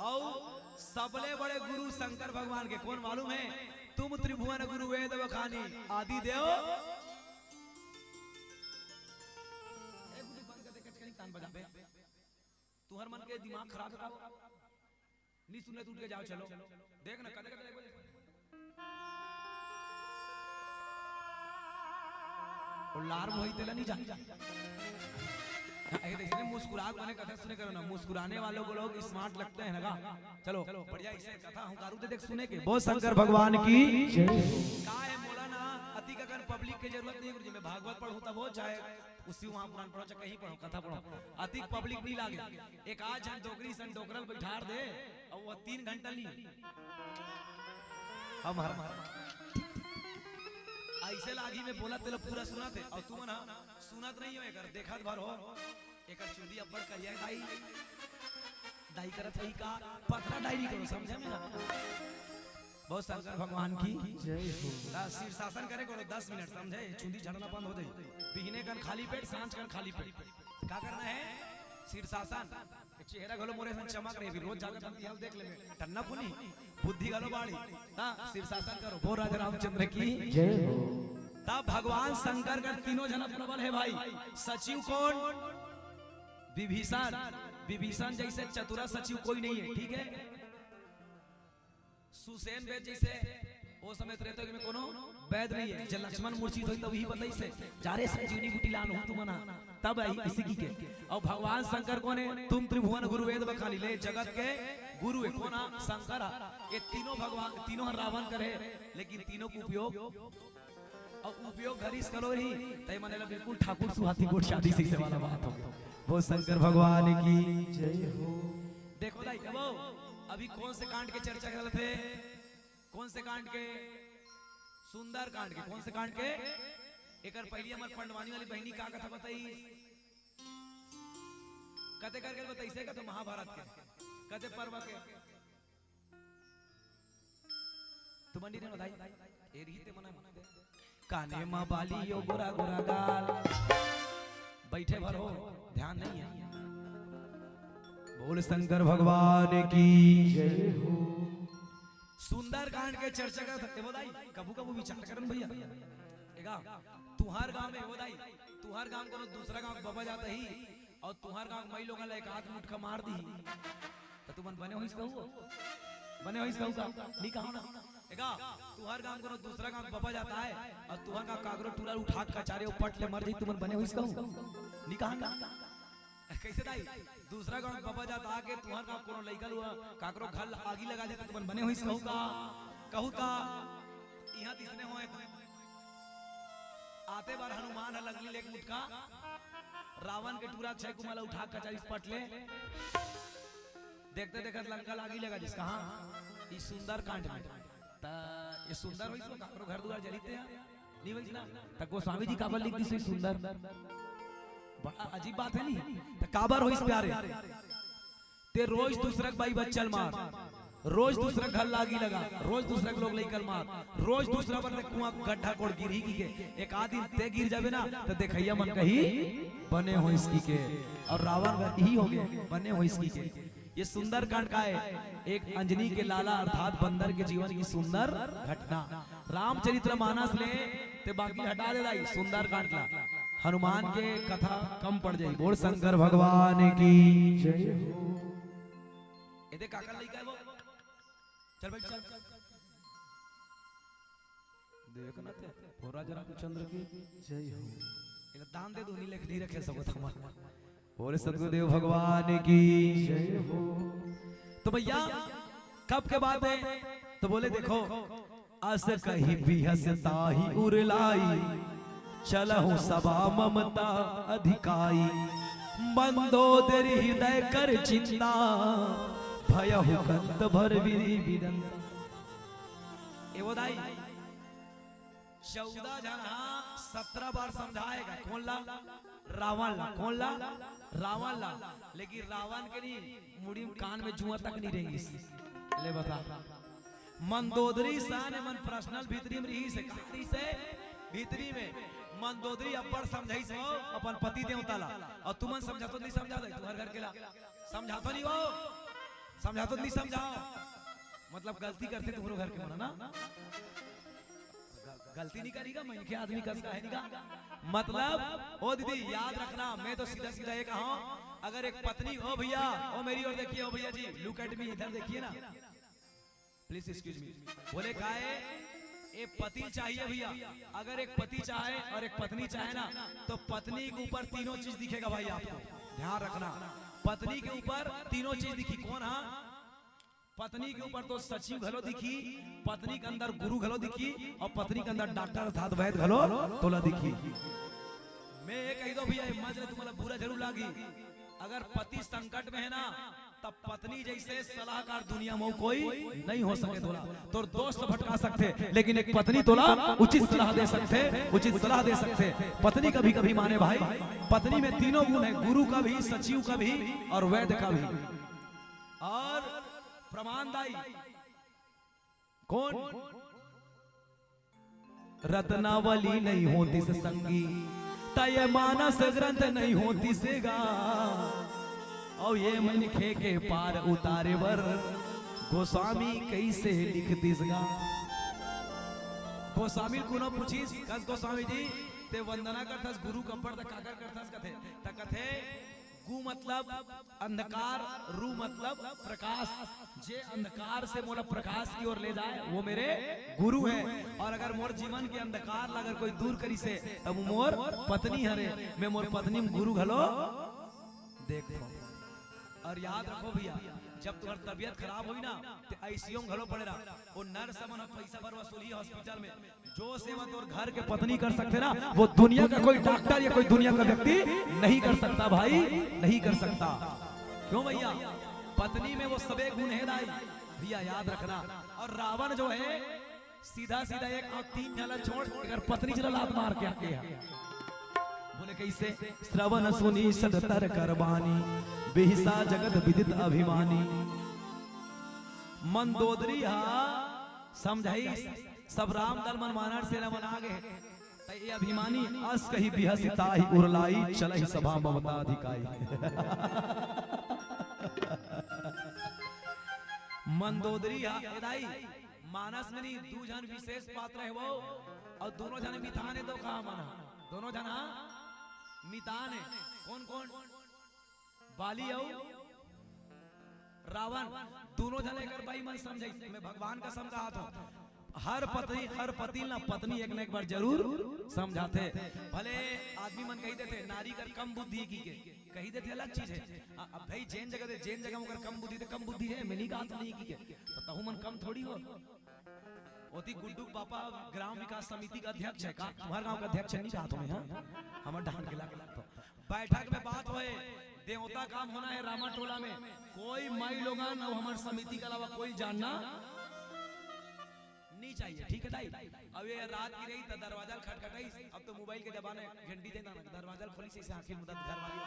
अउ सबले बड़े गुरु शंकर भगवान के कौन मालूम है? "तुम त्रिभुवन गुरु वेद बखानी आदि देव।" ए गुरु बंद कर दे, कचकनी तान बजाबे। तुहर मन के दिमाग खराब है का? नी सुने तो उठ के जाओ, चलो। देख ना, कदे, कदे, कदे। और लार मोही तेला नहीं जान। हाँ, ये तो इसने मुस्कुरा के मने कथा सुने करो ना, मुस्कुराने वालों को लोग स्मार्ट लगते हैं ना का? चलो, बढ़िया, इसे कथा हूँ कारू दे देख सुने के। बोल शंकर भगवान की जय। का है मोला ना, अति ककन पब्लिक के जरूरत नहीं गुरुजी, मैं भागवत पढ़ूँ तब हो, चाहे उसी वहाँ पुराण पढ़ो, चाहे कहीं पढ़ो, कथा पढ़ो, अति पब्लिक नहीं लागे। एक आध झन डोकरी सन डोकरल बैठार दे, अउ वो तीन घंटा नहीं। हम हर ऐसे लागी में बोला तेला पूरा सुनाते, अउ तुमन हा सुनत नहीं हो, एकर देखत भर हो, एकर चुंदी अब्बड़ करिया दाई, दाई करत रही का, पतरा दाई नहीं करो, समझे में ना? बहुत शंकर भगवान की जय हो। ता शीर्षासन करे करो दस मिनट, समझे? चुंदी झड़ना बंद हो जाई। बिहने कन खाली पेट, सांझ कन खाली पेट। का करना है? शीर्षासन। चेहरा घलो मोरे सन चमक रहे, अभी रोज जाकर हम तिहाल देख लेबे। टन्ना पुनी, बुद्धि घलो बाढ़ी। ता शीर्षासन करो। बोल राजा रामचंद्र की जय हो। ता भगवान शंकर कर तीनों जना प्रबल है भाई। सचिव कौन? विभीषण। विभीषण जैसे चतुरा सचिव कोई नहीं है, ठीक है? सुसेन वैद जैसे, ओ समय त्रेता युग में कोनो वैद नहीं है। जब लक्ष्मण मूर्छित होई, तब ही बताई से, "जा रे संजीवनी बूटी लान हो तुमन हा।" तब आई इसी की के। अउ भगवान शंकर कौन है? "तुम त्रिभुवन गुरु वेद बखानी", ले जगत के गुरु है। कौन हा? शंकर हा। ये तीनों भगवान, तीनों हा रावण करे, लेकिन तीनों को उपयोग अउ उपयोग घरीस करो ही, तई मने ला बिल्कुल ठाकुर सुहाती गोठ शादी से वाला बात हो। बोल शंकर भगवान की जय हो। देखो दाई, अब अभी कौन से कांड के चर्चा करत हे? कौन से कांड के? सुंदर कांड के। कौन से कांड के? एकर पहली हमर पंडवानी वाली बहिनी का कथा बताई? कते करके बताई से का तो महाभारत के, कते पर्व के। तुमन नी रे दाई, ए रही ते मना मत दे। काने मा बाली यो गोरा गोरा गाल। बैठे भर हो, ध्यान नहीं है। बोल शंकर भगवान की जय हो। सुंदरकांड के चर्चा करत हे। ए वो दाई, कभू कभू विचार करन भैया। एगा, तुहार गांव में, ए वो दाई, तुहार गांव कोनो दूसरा गांव बबा जात ही, अउ तुहार गांव के माई लोगन ला एक आध मुटका मार दी, त तुमन बने होइस कहू? बने होइस कहू का? नी कहू ना। एगा, तुहार गांव कोनो दूसरा गांव बबा जात हे, अउ तुहार गांव काकरो टूरा उठा के कचारे अउ पट ले मर जाई, तुमन बने होइस कहू? नी कहू ना। कैसे दाई? दूसरा गांव बबा जात हे, तुहार गांव कोनो लइका लुआ, काकरो घर आगी लगा देता, तुमन बने होइस कहू का? कहू का? इहां तिसने होए तो। आते बार हनुमान ह लगली लेके मुटका, रावण के टूरा अक्षय कुमार ला उठा के कचारी पट ले। देखते देखत लंका लागी लगा जिस कहा, ई सुंदरकांड में। त ये सुंदर होइस तो काकरो घर दुआर जलीते हैं, नहीं होइस ना? त गोस्वामी जी काबर लिख दिस सुंदर? बड़ा अजीब बात है नहीं? त काबर होइस प्यारे? ते रोज दूसरा के बाई बच्चा ल मार, रोज दूसरा के घर लागी लगा, रोज दूसरा के लोग लइका ल मार, रोज दूसरा बर ते कुआं गड्ढा कोड़ गिरही की के, एक आध दिन ते गिर जाबे ना, त देखइया मन कही, "बने होइस की के।" अउ रावण बर इही हो गे, "बने होइस की के।" ये सुंदरकांड का है, एक अंजनी के लाला अर्थात बंदर के जीवन की सुंदर घटना। रामचरित्र मानस ले ते बाकी हटा दे दाई, सुंदरकांड ला। हनुमान के कथा कम पड़ जाई। बोल शंकर भगवान की जय हो। एदे काकर लइका है वो? चल बैठ, चल। देख ना ते, हो राजा रामचंद्र की जय हो। एला दान दे दो, नहीं लेके नहीं रखे सको था हमारा। बोले सतगुरुदेव भगवान की जय हो। तो भैया, कब के बात है? तो बोले, देखो, अस कही बिहस ताहि उर लाई, चलहु सभा ममता अधिकाई। मंदोदरी हृदय कर चिंता, भयहु कंत भर विधि विडंता। ए वो दाई, चौदह झन हा सत्रह बार समझाएगा। कौन ला? रावण ला। कौन ला? रावण ला। लेकिन रावण के नहीं, मुड़ी में, कान में जुआ तक नहीं रहिस। ले बता, मंदोदरी सन मन पर्सनल भीतरी में रहिस हे, कहाँ रहिस हे? भीतरी में। मंदोदरी अब्बड़ समझाइस हो अपन पति देवता ला, और तुमन समझा तो नहीं समझा दे, तुम्हारे घर के ला समझा तो नहीं हो, समझा तो नहीं समझाओ, मतलब गलती करते तुम्हारे घर के मन ना। ग-, गलती नहीं करेगा, मैं के आदमी कस का है नहीं का? मतलब, ओ दीदी, याद रखना, मैं तो सीधा सीधा ये कहा हूँ, अगर एक पत्नी, ओ भैया, ओ मेरी ओर देखिए, ओ भैया जी, look at me, इधर देखिए ना, please excuse me। बोले, काहे? एक पति चाहिए भैया। अगर एक पति चाहे और एक पत्नी चाहे ना, तो पत्नी के ऊपर तीनों चीज दिखेगा भाई आपको, ध्यान रखना। पत्नी के ऊपर तीनों चीज दिखी। कौन? हाँ, पत्नी के ऊपर तो सचिव घलो दिखी, पत्नी के अंदर गुरु घलो दिखी, और पत्नी के अंदर डॉक्टर अर्थात वैद्य घलो तोला दिखी। मैं ये कही दो भैया, ये मत ले, तुम्हारा बुरा जरूर लागी। अगर पति संकट में है ना, तब पत्नी जैसे सलाहकार दुनिया में कोई नहीं हो सके तोला। तोर दोस्त भटका सकते, लेकिन एक पत्नी तोला उचित सलाह दे सकते, उचित सलाह दे सकते। पत्नी कभी कभी माने भाई, पत्नी में तीनों गुण है, गुरु का भी, सचिव का भी और वैद्य का भी। और प्रमाणदायी कौन? रत्नावली नहीं होतिस संगी, त ये मानस ग्रंथ नहीं होतिस गा। और ये मनखे के पार उतारे बर गोस्वामी कैसे लिख दिस गा। गोस्वामी कोनो पूछिस, कस गोस्वामी जी, ते वंदना करथस गुरु कब्बर त काकर करथस कथे, त कथे गु मतलब अंधकार, रु मतलब प्रकाश। जे अंधकार से मोला प्रकाश की ओर ले जाए, वो मेरे गुरु हैं। और अगर मोर जीवन के अंधकार ला अगर कोई दूर करिसे, तब मोर पत्नी हरे। मैं मोर पत्नी में गुरु घलो देखो। और याद रखो भैया, जब तुम्हार तबीयत खराब होई ना, तो आईसीयू में घलो पड़े रहा। वो नर्स मन पैसा भर वसूली हॉस्पिटल में, जो सेवा तोर घर के पत्नी कर सकथे ना, वो दुनिया का कोई डॉक्टर या कोई दुनिया का व्यक्ति नहीं कर सकता भाई, नहीं कर सकता। क्यों भैया? पत्नी में वो सबे गुण है दाई, भैया याद रखना। और रावण जो है, सीधा सीधा एक और तीन झला छोड़, अगर पत्नी चला लात मार के आके है। बोले कैसे? श्रवण सुनी सत तर कर बानी, बिहसा जगत विदित अभिमानी। मंदोदरी हा समझाई, सब राम दल मन वानर सेना मन आ गे। त ये अभिमानी अस कही बिहसी ताहि उरलाई, चलहि सभा ममता अधिकाई। मंदोदरी हा, ए दाई, मानस में नहीं, दू झन विशेष पात्र है वो, और दोनों झन मितान है, तो कहा मना, दोनों झन, हाँ, मितान है। कौन कौन? बाली अउ रावण, दोनों झन एकर बाई मन समझाई। मैं भगवान कसम कहात हूँ, हर पत्नी, हर पति ना पत्नी एक न एक बार जरूर समझाथे। भले आदमी मन कही देथे, नारी कर कम बुद्धि की के, कही देथे, अलग चीज है। अ-, अब भाई जेन जगह दे, जेन जगह ओकर कम बुद्धि, तो कम बुद्धि है, मैं नहीं कहात नहीं की के, तो तहु मन कम थोड़ी हो। ओती गुड्डू के पापा ग्राम विकास समिति का अध्यक्ष है का? तुम्हार गांव का अध्यक्ष नहीं कहात हूँ मैं, हाँ? हमर डांड के लाग तो बैठक में बात होए, देवता काम होना है रामा टोला में। कोई माई लोगन और हमार समिति के अलावा कोई जानना नहीं चाहिए, ठीक है दाई? अब ये रात की रही तो दरवाजा ल खटखटाई, अब तो मोबाइल के जमाने, घंटी देना ना, दरवाजा ल खोली से आखिर मुदत घर वाली।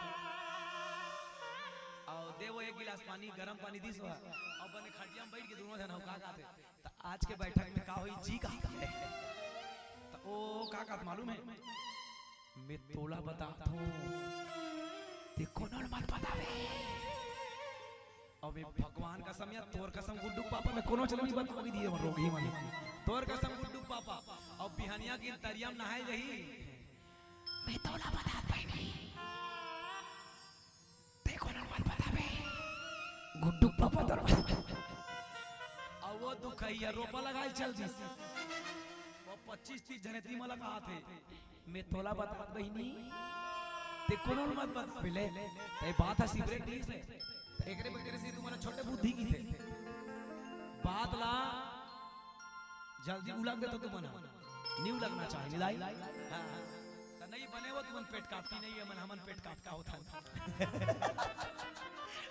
और दे वो एक गिलास पानी, गरम पानी दिस हुआ, अब बने खटिया में बैठ के दोनों झन हम का कहते, तो आज के बैठक में का होई जी कहत है, तो ओ का कहत मालूम है? मैं तोला बतात हूँ, ते कोनो ल मत बतावे। अबे भगवान कसम या तोर कसम गुड्डू पापा, मैं कोनो चलनी बता भी दिए रोगी मन। तोर कसम गुड्डू पापा, अब बिहनिया के तरिया म नहाए रही। मैं तोला बतात बहिनी। ते कोनो मत बताबे। गुड्डू पापा तोर अब वो दुखैया रोपा लगाए चल दिस। वो पच्चीस तीस जने ती मला कहा थे। मैं तोला बतात बहिनी, ते कोनो ल मत बता। ले, ते बात ह सिगरेट दिस हे। एकरे बकरे से तुमन छोटे बुद्धि की थे। बात ला जल्दी उलग देतो तुमन। नहीं उलगना चाहिए, नहीं लाई? हाँ, हाँ। त नहीं बने वो तुमन पेट काटती नहीं है, मन हमन पेट काटता होता।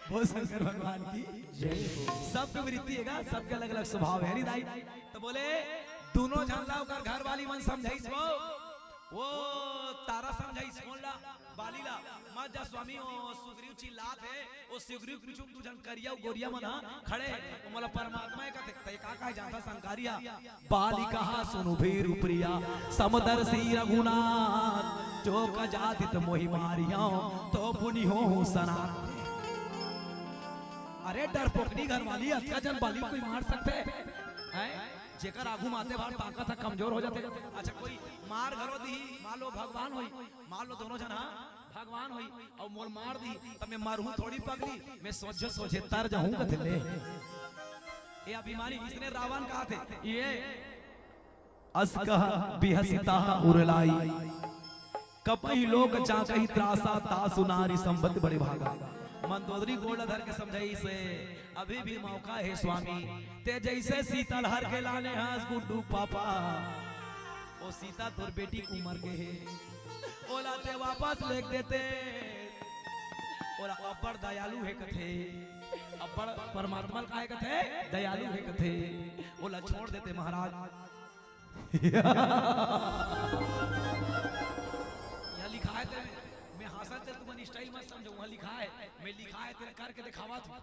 बोल शंकर भगवान की जय हो। सबके वृत्ति है गा, सबके अलग-अलग स्वभाव है, नहीं दाई? तो बोले, दोनों झन ला ओकर घर वाली मन समझाइस वो, वो तारा समझाइस, कौन ला? बाली ला। मत जा स्वामी, वो सुग्रीव चिल्लात है, वो सुग्रीव कुछ दू झन करिया गोरिया मन हा खड़े, वो मोला परमात्मा ए कथे, तै का कहे जाता शंकारिया? बाली कहा सुनु भीरु प्रिया, समदर्शी रघुनाथ, जो कजादित मोहि मारियो, तो पुनि होहु सनाथ। अरे डरपोकनी घर वाली, अतका झन बाली कोई मार सकथे? हैं? जेकर आगू माते भार ताकत ह कमजोर हो जाथे। अच्छा कोई मार घलो दिही, मान लो भगवान होही, मान लो दोनों झन हा भगवान होही, अउ मोर मार दिही, त मैं मरहूं थोड़ी पगली, मैं सोझे सोझे तर जाहूं कथे ले। ए अभिमानी, इसने रावण कहा थे, ये अस कह बिहसि ताहि उर लाइ। कपहि लोक जांकहि त्रासा, तासु नारि संबत बड़े भागा। मंदोदरी गोड़ धर के समझाइस, अभी भी मौका हे स्वामी, ते जइसे सीता ल हर के लाने हस गुड्डू पापा, ओ सीता तोर बेटी के उमर के हे, ओला ते वापस लेग देते। ओला अब्बड़ दयालु हे कथे, अब्बड़ परमात्मा ल काहे कथे, दयालु हे कथे, ओला छोड़ देते महाराज। इहां लिखाय ते, मैं हांसत ते तुमन style मत समझो, उहां लिखाय, मैं लिखाय ते करके देखावत हूं।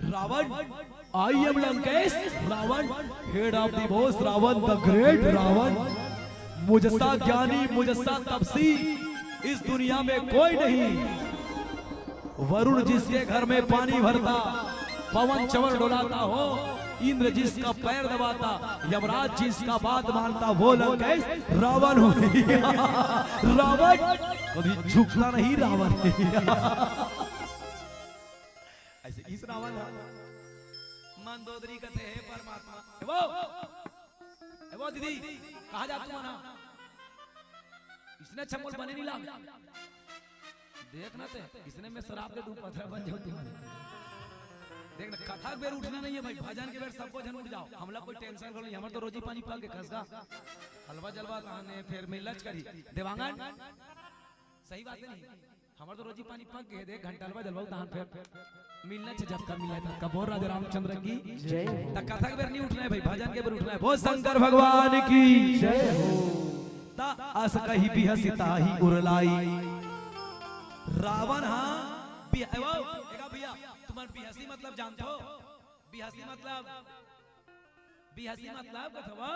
Ravan, I am Lankesh, Ravan, head of the boss, Ravan, the great Ravan, मुझसा ज्ञानी, मुझसा तपसी, इस दुनिया में कोई नहीं। वरुण जिसके घर में पानी भरता, पवन चंवर डोलाता हो, इंद्र जिसका पैर दबाता, यमराज जिसका बात मानता, वो लंकेश रावण हो। रावण कभी झुकता नहीं, रावण। ऐसे इस रावण है। मंदोदरी कथे हे परमात्मा। ए वो, ए वो दीदी, कहां जात तुमन हा? इसने अच्छा मोर बने नहीं लाग। देख ना ते, इसने मैं शराब दे दूं, पथरा बन जाओ तुम। देख ना, कथा के बेर उठना नहीं है भाई, भजन के बेर सबको झन उठ जाओ। हमला कोई tension नहीं, हमर तो रोजी पानी पक के खसगा। हलवा जलवा ताने, फिर मिलच करी। देवांगन, सही बात नहीं। हमर तो रोजी पानी पक गे, देख घंटा हलवा जलवा तान फिर। मिलना छे जब का मिलना था। कबोर राजा रामचंद्र की जय हो। त कथा के बेर नहीं उठना है भाई, भजन के बेर उठना है। बोल शंकर भगवान की जय हो। त अस कहि बिहसि ताहि उर लाइ। रावण हा बिह-, ए वो, एका भैया, तुमन बिहसी मतलब जानथो? बिहसी मतलब, बिहसी मतलब कथो वो?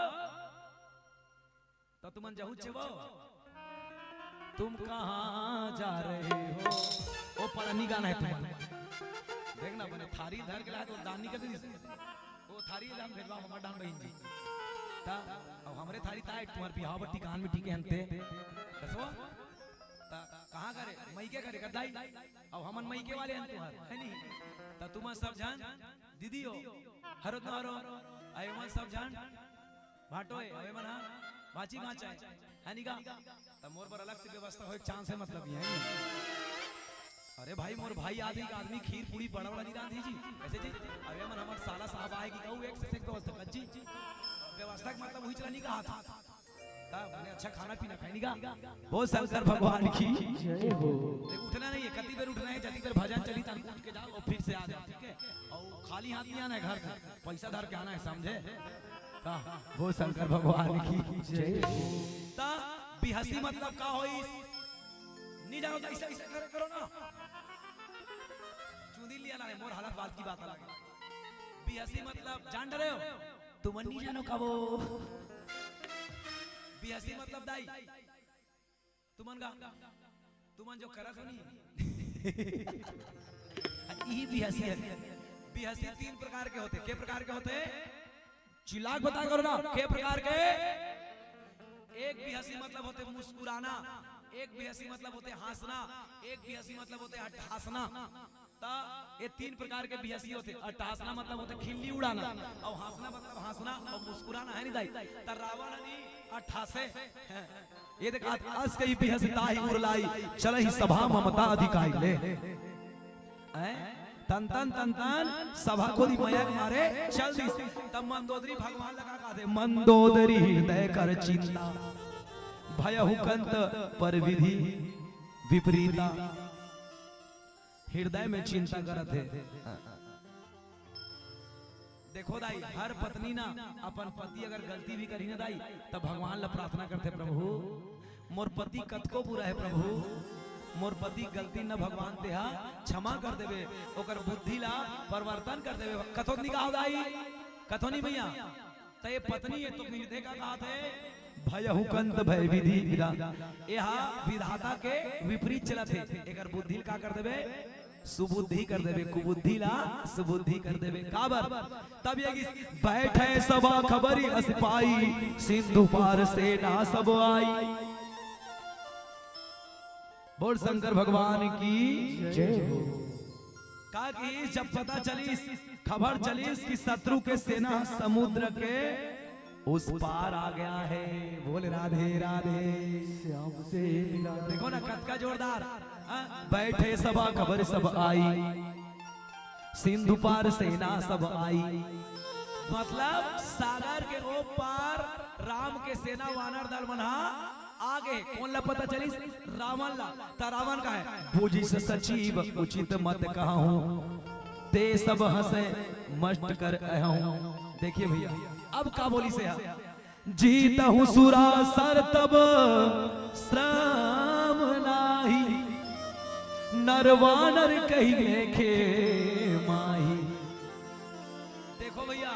त तुमन जहू छे वो, तुम कहां जा रहे हो? ओ परानी गाना है तुमन। देख ना, बने थारी धर के लाए तो दान नहीं कर दी। ओ थारी दान भेजवा हमर डान बहिन जी। त अब हमरे थारी ताए तुम्हार बिहाव बट्टी कान में टीके हंते। कसो? त कहां करे? मइके करे कदाई। अब हमन मइके वाले हन तुम्हार, है नहीं? त तुमन सब झन दीदी हो, हरो तुम्हारो, आयो मन सब झन भांटो हे, अबे मन हा, भांची भांचा हे, है नी गा? त मोर बर अलग से व्यवस्था होए के chance हे, मतलब ये हे। अरे भाई, मोर भाई आदमी का आदमी खीर पूड़ी बड़ा बड़ा नहीं रांधी जी, ऐसे जी, अबे मन हमर साला साहब आए कि कहू एक से एक व्यवस्था कर जी, व्यवस्था के मतलब वही चला नहीं कहा था। तब मैंने अच्छा खाना पीना खाए नी गा। बोल शंकर भगवान की जय हो। देख, उठना नहीं है, कति बेर उठना है, जति बेर भजन चली, तन उठ के जाओ और फिर से आ जाओ, ठीक है? और खाली हाथ नहीं आना है घर से, पैसा धर के आना है, समझे? का? बोल शंकर भगवान की जय हो। ता बिहसी मतलब का होई? नहीं जानो तो ऐसे, ऐसे करे करो ना। चुंदी लिया ना रे, मोर हालत बात की बात अलग है। बिहसी मतलब जान डरे हो? तुमन नहीं जानो का वो? बिहसी मतलब दाई। तुमन गा तुमन जो करत हो नी, इही बिहसी हे। बिहसी तीन प्रकार के होथे। के प्रकार के होथे? चिल्ला के बता करो ना, के प्रकार के? एक बिहसी मतलब होथे मुस्कुराना, एक बिहसी मतलब होथे हाँसना, एक बिहसी मतलब होथे अट्ठासना। त ये तीन प्रकार के बिहसी होथे। अट्ठासना मतलब होथे खिल्ली उड़ाना, अउ हाँसना मतलब हाँसना अउ मुस्कुराना, हे नी दाई? त रावण ह नी अट्ठासे। ये देख, अस कही बिहसी ताहि उर लाई, चलहि सभा ममता अधिकाई ले। हैं? तन तन, तन तन, सभा कोती मया के मारे चल दिस। तब मंदोदरी भगवान ला का कथे? मंदोदरी हृदय कर चिंता, भयहु कंत पर विधि विपरीता। हृदय में चिंता करत हे। देखो दाई, हर पत्नी ना अपन पति अगर गलती भी करही ना दाई, त भगवान ला प्रार्थना करथे, "प्रभु, मोर पति कतको बुरा हे प्रभु, मोर पति गलती न भगवान तेहा क्षमा कर देबे, ओकर बुद्धि ला परिवर्तन कर देबे।" कथो नी कहो दाई, कथो नी भैया? त ये पत्नी हे तो हृदय का कहाथे? भयहु कंत भय विधि विधा। एहा विधाता के विपरीत चलत हे, एकर बुद्धि ला का कर देबे? सुबुद्धि कर देबे, कुबुद्धि ला सुबुद्धि कर देबे। काबर? तब ये गीत, "बैठे सभा खबरि अस पाई, सिंधु पार सेना सब आई।" बोल शंकर भगवान की जय हो। का कि जब पता चलिस, खबर चलिस कि शत्रु के सेना समुद्र के उस पार आ गया है। बोल राधे राधे। श्याम से मिला। देखो ना, कतका जोरदार। हाँ, बैठे सभा खबर सब आई, सिंधु पार सेना सब आई। मतलब सागर के ओ पार राम के सेना, वानर दल मन हा आगे। कोन ला पता चलिस? रावण ला। त रावण कहे, "बुझिस सचिव उचित मत कहूँ, ते सब हँसे मस्ट कर अहूँ।" देखिए भैया, अब का बोलिस हे? "जीतहु सुरासर तब श्रम नाही, नर वानर कहि लेखे माही।" देखो भैया,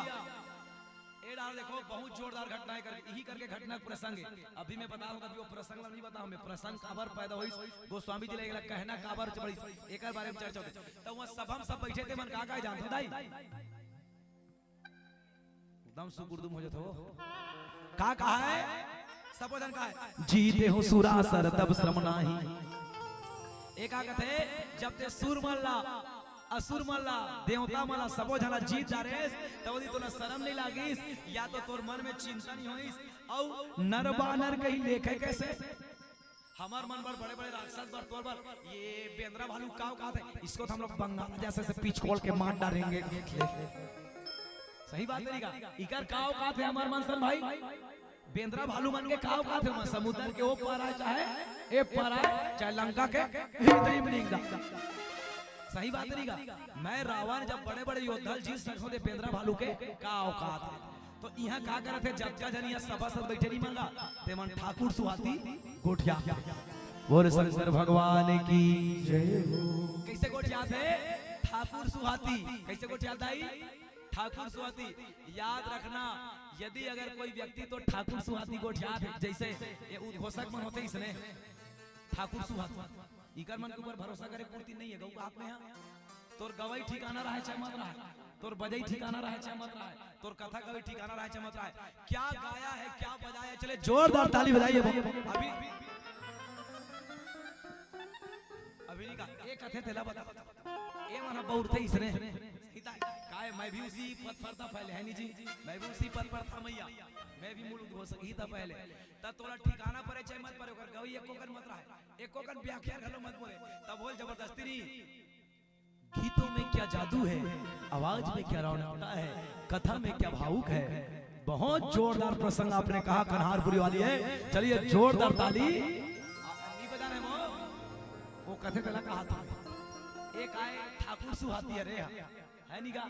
ए डार देखो, बहुत जोरदार घटना हे करके, इही करके घटना के प्रसंग हे। अभी मैं बता दूं, अभी वो प्रसंग ला नहीं बता, हमें प्रसंग काबर पैदा होइस, गोस्वामी जी ला एला कहना काबर पड़िस, एकर बारे में चर्चा होथे। त उहाँ सभा में सब बैठे थे, मन का का जानत हो दाई? एकदम सुकुरदुम हो जात हो। का कहा हे? सबो झन कहा हे, "जीतेहु सुरासर तब श्रम नाही।" ए का कथे, जब ते सुर मन ला, असुर मन ला, देवता मन ला, सबो झन ला जीत डारेस, त ओदी तोला शरम नहीं लागिस, या तो तोर मन में चिंता नहीं होइस, अउ नर बानर कहि लेखे कइसे? हमर मन बर बड़े-बड़े राक्षस बर, तोर बर ये बेंदरा भालू का औकात हे? इसको तो हम लोग बंगाल जैसे से पिचकोल के मार डालेंगे। सही बात हे नी का? इकर का औकात हे हमर मन सन भाई? बेंदरा भालू मन के का औकात हे? हमर समुद्र के ओ पार आय, चाहे ए पार आय, चाहे लंका के भीतरी में निकल जा। सही बात हे नी का? मैं रावण जब बड़े-बड़े योद्धा ल जीत सकथों, ते बेंदरा भालू के का औकात हे? तो इहाँ का करत हे, जतका झन इहाँ सभासद बैठे नहीं मांगा, ते मन ठाकुर सुहाती गोठिया। बोल शंकर भगवान की जय हो। कइसे गोठियात हे? ठाकुर सुहाती। कइसे गोठियात दाई? ठाकुर सुहाती। याद रखना, यदि अगर कोई व्यक्ति तो ठाकुर सुहाती गोठियात हे, जइसे ये उद्घोषक मन होथे इसने, ठाकुर सुहाती। इकर मन के ऊपर भरोसा करे पूरती नहीं हे, गऊ कहात में हा। तोर गवई ठिकाना रहय चाहे मत रहय, तोर बजई ठिकाना रहय चाहे मत रहय, तोर कथा कवई ठिकाना रहय चाहे मत रहय, क्या गाया है, क्या बजाया है, चले जोरदार ताली बजाइए। अभी, अभी नहीं कहा, एक कथे तेला बता, ए मन ह बउरथे इसने। सही ताय, काय मैं भी उसी पथ पर था पहले, है नी जी? मैं भी उसी पथ पर था मैया, मैं भी मूल उद्घोषक ही था पहले। त तोला ठिकाना परे चाहे मत परे, ओकर गवई एको कन मत रहय, एको कन व्याख्या घलो मत बोले, तब बोल जबरदस्ती नहीं। गीतों में क्या जादू है, आवाज में क्या रौनकता है, कथा में क्या भावुक है। बहुत जोरदार प्रसंग आपने कहा, कन्हारपुरी वाली है। चलिए जोरदार ताली। आ, नहीं बजा रहे वो? वो कथे तेला कहा था। एक आय ठाकुर सुहाती, अरे हाँ। है नी का?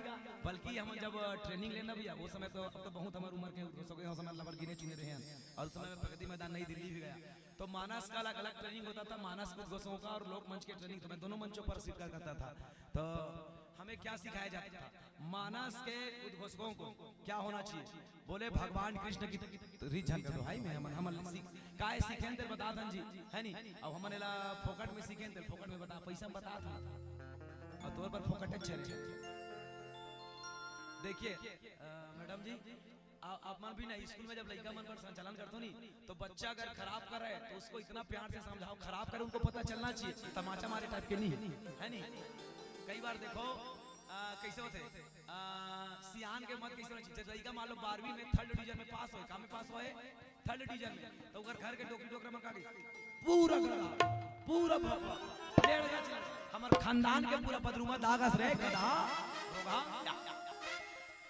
बल्कि हम जब training लेना भैया, वो समय तो, अब तो बहुत हमर उमर के हो सके, वो समय लबर गिने चुने रहे हैं। और उस समय मैं प्रगति मैदान नई दिल्ली भी गया। तो मानस का अलग-अलग training होता था, मानस उद्घोषकों का और लोक मंच के training, तो मैं दोनों मंचों पर शिरकत करता था। तो हमें क्या सिखाया जाता था? मानस के उद्घोषकों को क्या होना चाहिए? बोले, भगवान कृष्ण की रीझ झन कर दो भाई, मैं, हम, हम सीख, काय सीखेन तेल बतात हन जी, है नी? अब हमन एला फोकट में सीखेन तेल फोकट में बता, पैसा में बतात हन। अउ तोर बर फोकट चले। देखिए, अ, मैडम जी, आ-, आप मन भी ना स्कूल में जब लइका मन पर संचालन करथो नी, तो बच्चा अगर खराब करे तो उसको इतना प्यार से समझाओ, खराब करे उनको पता चलना चाहिए, तमाचा मारे टाइप के नहीं, है नी? कई बार देखो, आ, कैसे होथे, आ, सियान के मत कैसे होना चाहिए। जब लइका मान लो बारहवीं में थर्ड डिवीजन में पास होए, का में पास होए? थर्ड डिवीजन में, तो ओकर घर के डोकरी डोकरा मन का कही, "पूरा गधा, पूरा भोपा, डेढ़ गज, हमर खानदान के पूरा बदरूमा दागस रे गधा, घोघा।"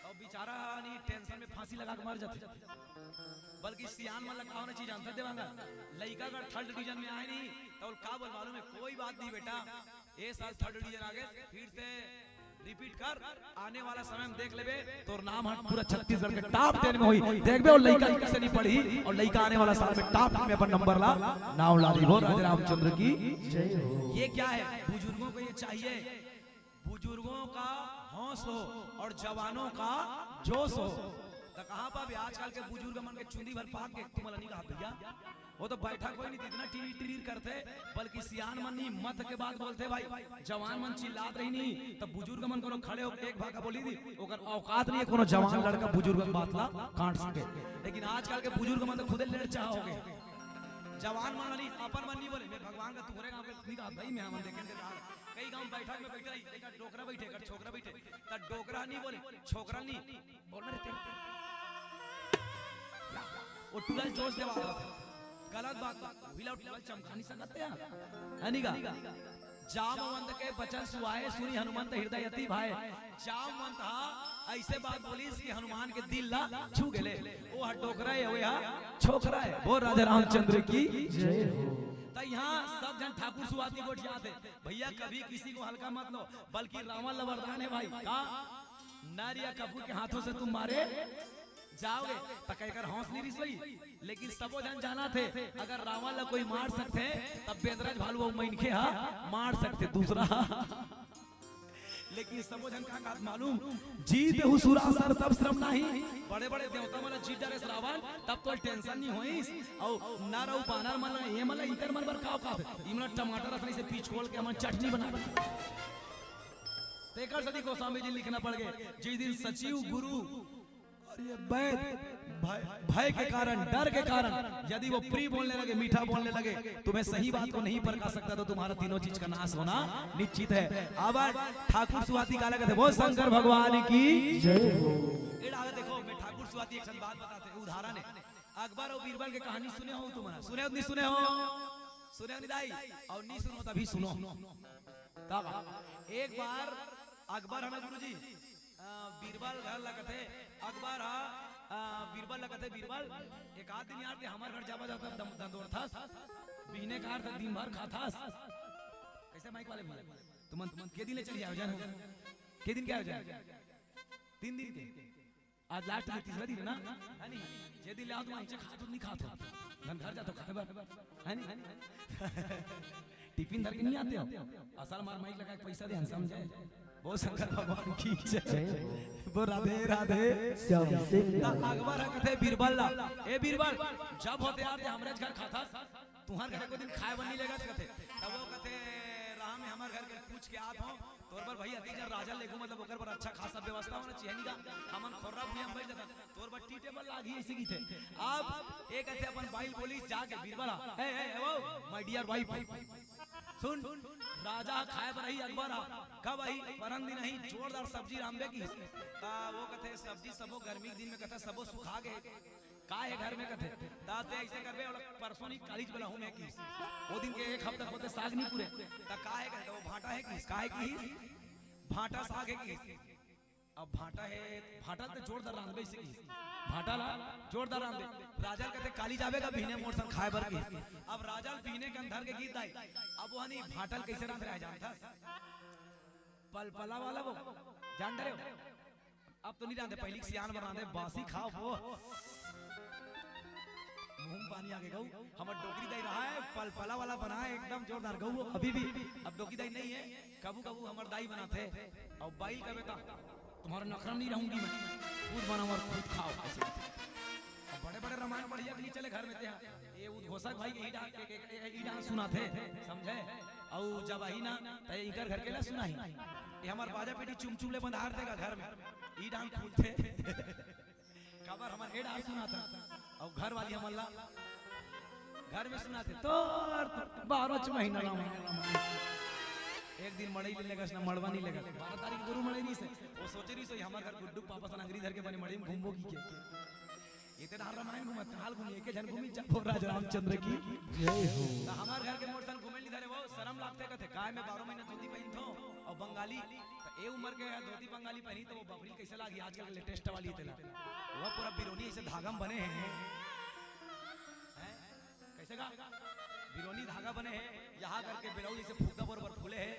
अउ बेचारा नी टेंशन में फांसी लगा के मर जाथे। बल्कि सियान मन ला का होना चाहिए जानथे देवांगन? लइका अगर थर्ड डिवीजन में आए नी, तो का बोल मालूम है, कोई बात नहीं बेटा, ए साल थर्ड डिवीजन आ गए, फिर से रिपीट कर, आने वाला समय में देख लेबे, तोर नाम ह पूरा छत्तीसगढ़ के टॉप टेन में होई। देखबे, अउ लइका से नहीं पढ़ी, अउ लइका आने वाला साल में टॉप टेन में अपन नंबर ला, नाम ला दी। बोल राधे रामचंद्र की जय हो। ये क्या है? बुजुर्गों को ये चाहिए, बुजुर्गों का हौस हो और जवानों का जोश हो। तो कहाँ पर भी आजकल के बुजुर्ग मन के चुंदी भर पाक के तुम नहीं कहा भैया, वो तो बैठा कोई नहीं, इतना टीरी टीरी करथे, बल्कि सियान मन नहीं मत के बात बोलथे भाई। जवान मन चिल्लात रही नहीं, तब बुजुर्ग मन कोनो खड़े होके एक भाखा बोली दी, ओकर औकात नहीं है कोनो जवान लड़का बुजुर्ग के बात ला काट सके। लेकिन आजकल के बुजुर्ग मन तो खुदे लेड़ चाह हो गए। जवान मन नहीं, अपन मन नहीं बोले, मैं भगवान का तुम्हारे गांव के नहीं कहा भाई, मैं हमन देखे थे कई गांव बैठक में बैठे रही, एक डोकरा बैठे, एक छोकरा बैठे, तब डोकरा नहीं बोले, छोकरा नहीं बोलना रहते। वो टुरा ल जोश देवा रहा था। गलत बात बा। वही ला टुरा ल चमका नहीं सकत यार। है नी का? जामवंत के बचन सुहाए, सुनि हनुमंत हृदय अति भाए। जामवंत हा ऐसे बात बोलिस कि हनुमान के दिल ला छू गेले। वो हा डोकरा है, वो हा छोकरा है। बोल राजा रामचंद्र की जय हो। त यहाँ सब झन ठाकुर सुहाती गोठियात हे। भैया कभी किसी को हल्का मत लो, बल्कि रावण ला वरदान है भाई। का? नर या कपूर के हाथों से तुम मारे जाओगे, त कई कर हौस नहीं रिस होई। लेकिन सबो झन जानत हे, अगर रावण ला कोई मार सकथे, तब बेंदरा भालू अउ मनखे हा मार सकथे दूसरा। लेकिन सबो झन का कहत मालूम, जीतेहु सुरासुर तब श्रम नाहीं। बड़े-बड़े देवता मन ला जीत डारेस रावण, तब तो टेंशन नहीं होइस। अउ नर अउ बानर मन ला, ये मन ला, इकर मन बर का औकात हे? इमन ला टमाटर असन से पीछ खोल के हमन चटनी बना दे। तेकर सेती गोस्वामी जी लिखना पड़ गए, जिस दिन सचिव गुरु और ये वैद भय, भय के कारण, डर के कारण यदि वो प्रिय बोलने लगे, मीठा बोलने लगे, तुम्हें सही बात को नहीं परखा सकता तो तुम्हारा तीनों चीज का नाश होना निश्चित है। अब ठाकुर सुहाती काला कहते, बोल शंकर भगवान की जय हो। ए डाला देखो, मैं ठाकुर सुहाती एक ठन बात बताते हैं, उदाहरण है। अकबर और बीरबल के कहानी सुने हो तुमन? सुने हो नहीं सुने हो? सुने हो नहीं दाई? और नहीं सुनो तभी सुनो। तब एक बार अकबर है ना गुरुजी, अ, बीरबल घर ला कथे, अकबर हा, अ, बीरबल ला कथे, "बीरबल, एक आध दिन यार ते हमर घर जाबा जाता दम-, दंदोरथस, बिहने कार त दिन भर खाथस।" कैसे माइक वाले भैया? तुमन, तुमन के दिन ले चली जाओ, जानो? के दिन के आयोजन? तीन दिन के। आज लास्ट में तीसरा दिन है ना? है नी? जे दिन ले आओ तुम नीचे खात हो, नहीं खात हो। धन घर जातो खाए बर। है नी? टिफिन धर के नहीं आते हो? असल मार माइक लगा के पैसा दे, हम समझे। बोल शंकर भगवान की जय। बोल राधे राधे। श्याम सिंह। त अकबर ह कथे बीरबल ला, "ए बीरबल, जब होते आते हमरे घर खाता, तुहर घर को दिन खाए बर नहीं लेगा?" कथे। तब वो कथे, "राम है हमर घर के, पूछ के आत हो, तोर बर भाई अति जन राजा लेगू, मतलब ओकर बर अच्छा खासा व्यवस्था होना चाहिए, नहीं का? हमन खोर्रा भुइयां में बैठ जाता।" तोर बर टी टेबल लागी ऐसे की थे। अब एक ऐसे अपन बाइल बोली जाके बीरबल हा, "ए, ए, ए, वो, my dear wife, सुन, राजा खाए बर ही अकबर हा, कब आई? परन दिन ही जोरदार सब्जी रांधबे की।" ता वो कथे, "सब्जी सबो गर्मी के दिन में," कथे, "सबो सुखा गे। का है घर में?" कथे, "ता ते ऐसे करबे, ओला परसों नहीं कालीच बेला हूँ मैं की। वो दिन के एक हफ्ता होते साग नहीं पूरे। ता का है?" कथे, "वो भांटा है की, का है की? भांटा साग है की?" अब भांटा है, भांटा ते जोरदार रांधबे इसे की। भांटा ला जोरदार रांधबे। राजा कथे, "काली जाबे का बिहने मोर संग खाए बर की।" अब राजा बिहने के अंधर के गीत आई। अब वो हनी भांटा ल कैसे रांध रहा है जानता? पलपला वाला वो। जान रहे हो? अब तो नहीं रांधे, पहली सियान बर रांधे, बासी खाओ वो। मुंह में पानी आ गए गऊ। हमर डोकरी दाई रहा है, पलपला वाला बना है, एकदम जोरदार गऊ वो, अभी भी। अब डोकरी दाई नहीं है, कबू कबू हमर दाई बनाते। और बाइल का बेटा, तुम्हारा नखरा नहीं रहूंगी मैं, खुद बनाओ और खुद खाओ। ऐसे। अब बड़े बड़े रामायण बढ़िया के नहीं चले घर में ते हैं। ये उद्घोषक भाई के ई डांस, के, के, के, ई डांस सुनाथे, समझे? अउ जब आही ना, त इकर घर के ला सुनाही। ये हमर बाजा पेटी चुम चुम ले बंधार देगा घर में, ई डांस खुलथे। काबर हमर ए डांस सुनाथा, अउ घर वाली हमन ला घर में सुनाथे, तोर, तोर बारह महीना ला। एक दिन मड़ई ले लेगस ना, मड़वा नहीं लेगस। बारह तारीख गुरु मड़ई नहीं से, वो सोचे रही सो, हमर घर गुड्डू पापा सन अंगरी धर के बने मड़ई में घूमबो की के। ये ते डार रामायण घूमत, हाल घूमी, एके झन घूमी, जब राजा रामचंद्र की। जय हो। त हमार घर के मोर सन घूमे नहीं धरे, वो शरम लागथे कथे, काय मैं बारह महीना धोती पहिनथो अउ बंगाली, त ए उम्र के धोती बंगाली पहिनी त वो बबरी कइसे लागी, आजकल के लेटेस्ट वाली तेला, वो पूरा बिरोनी से धागा में बने हैं, हैं? कइसे का? बिरोनी धागा बने हैं, यहाँ करके ब्लाउज से फुग्गा बरोबर फूले है,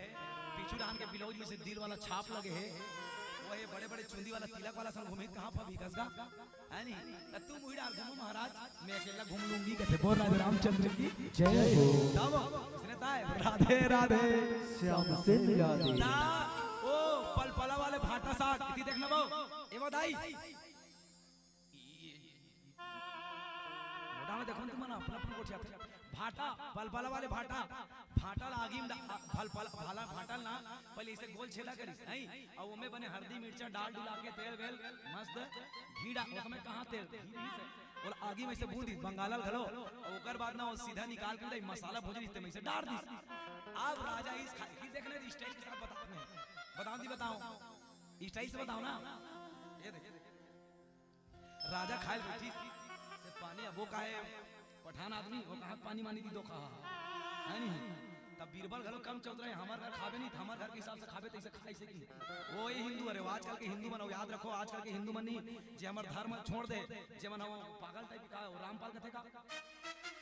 पीछू डाहन के ब्लाउज में से दिल वाला छाप लगे है, वो है बड़े बड़े चुंदी वाला तिलक वाला सन घूमी, कहाँ पर भी कसगा? है नहीं? त तुम उही डार घूमो महाराज, मैं अकेला घूम लूंगी, कथे बोल राधे रामचंद्र की। जय हो। तब इसने ताय, राधे राधे। श्याम सिंह यादव। ता, ओ पलपला वाले भाटा साग, इति देखना बाऊ, ए वो दाई। मोटा में देखो ना तुम ना, अपना अपना गोठिया थे। भाटा, पलपला वाले भाटा, भाटा ला आगी में डा-, भल-, भल-, भाला, भाटा ना, पहले इसे गोल छेदा करिस, नहीं? अउ ओमे बने हरदी, मिर्चा, डाल डुला के, तेल वेल, मस्त घी डा-, उस समय कहाँ तेल? घी नहीं से। बोला, आगी में इसे बूंदी, बंगाला घलो, अउ ओकर बाद ना वो सीधा निकाल के दे, मसाला भूज रही, इसे में इसे डाल दी। अब राजा इस खाए की देखने दी, स्टाइल के साथ बताओ, बताओ दी, बताओ, स्टाइल से बताओ ना। ये देखिए, राजा खाए बैठी, ते पानी, अब वो काहे पठान आदमी, वो कहाँ पानी मानी दी दो कहा, है नहीं? तब बीरबल घलो कम चौतरा है, हमार घर खाबे नहीं, त हमार घर के हिसाब से खाबे, तैसे खाए से की। वो ये हिंदू, अरे, वो आजकल के हिंदू मन, याद रखो, आजकल के हिंदू मन नहीं, जे हमार धर्म छोड़ दे, जे मन हम पागल टाइप का, वो रामपाल कथे का,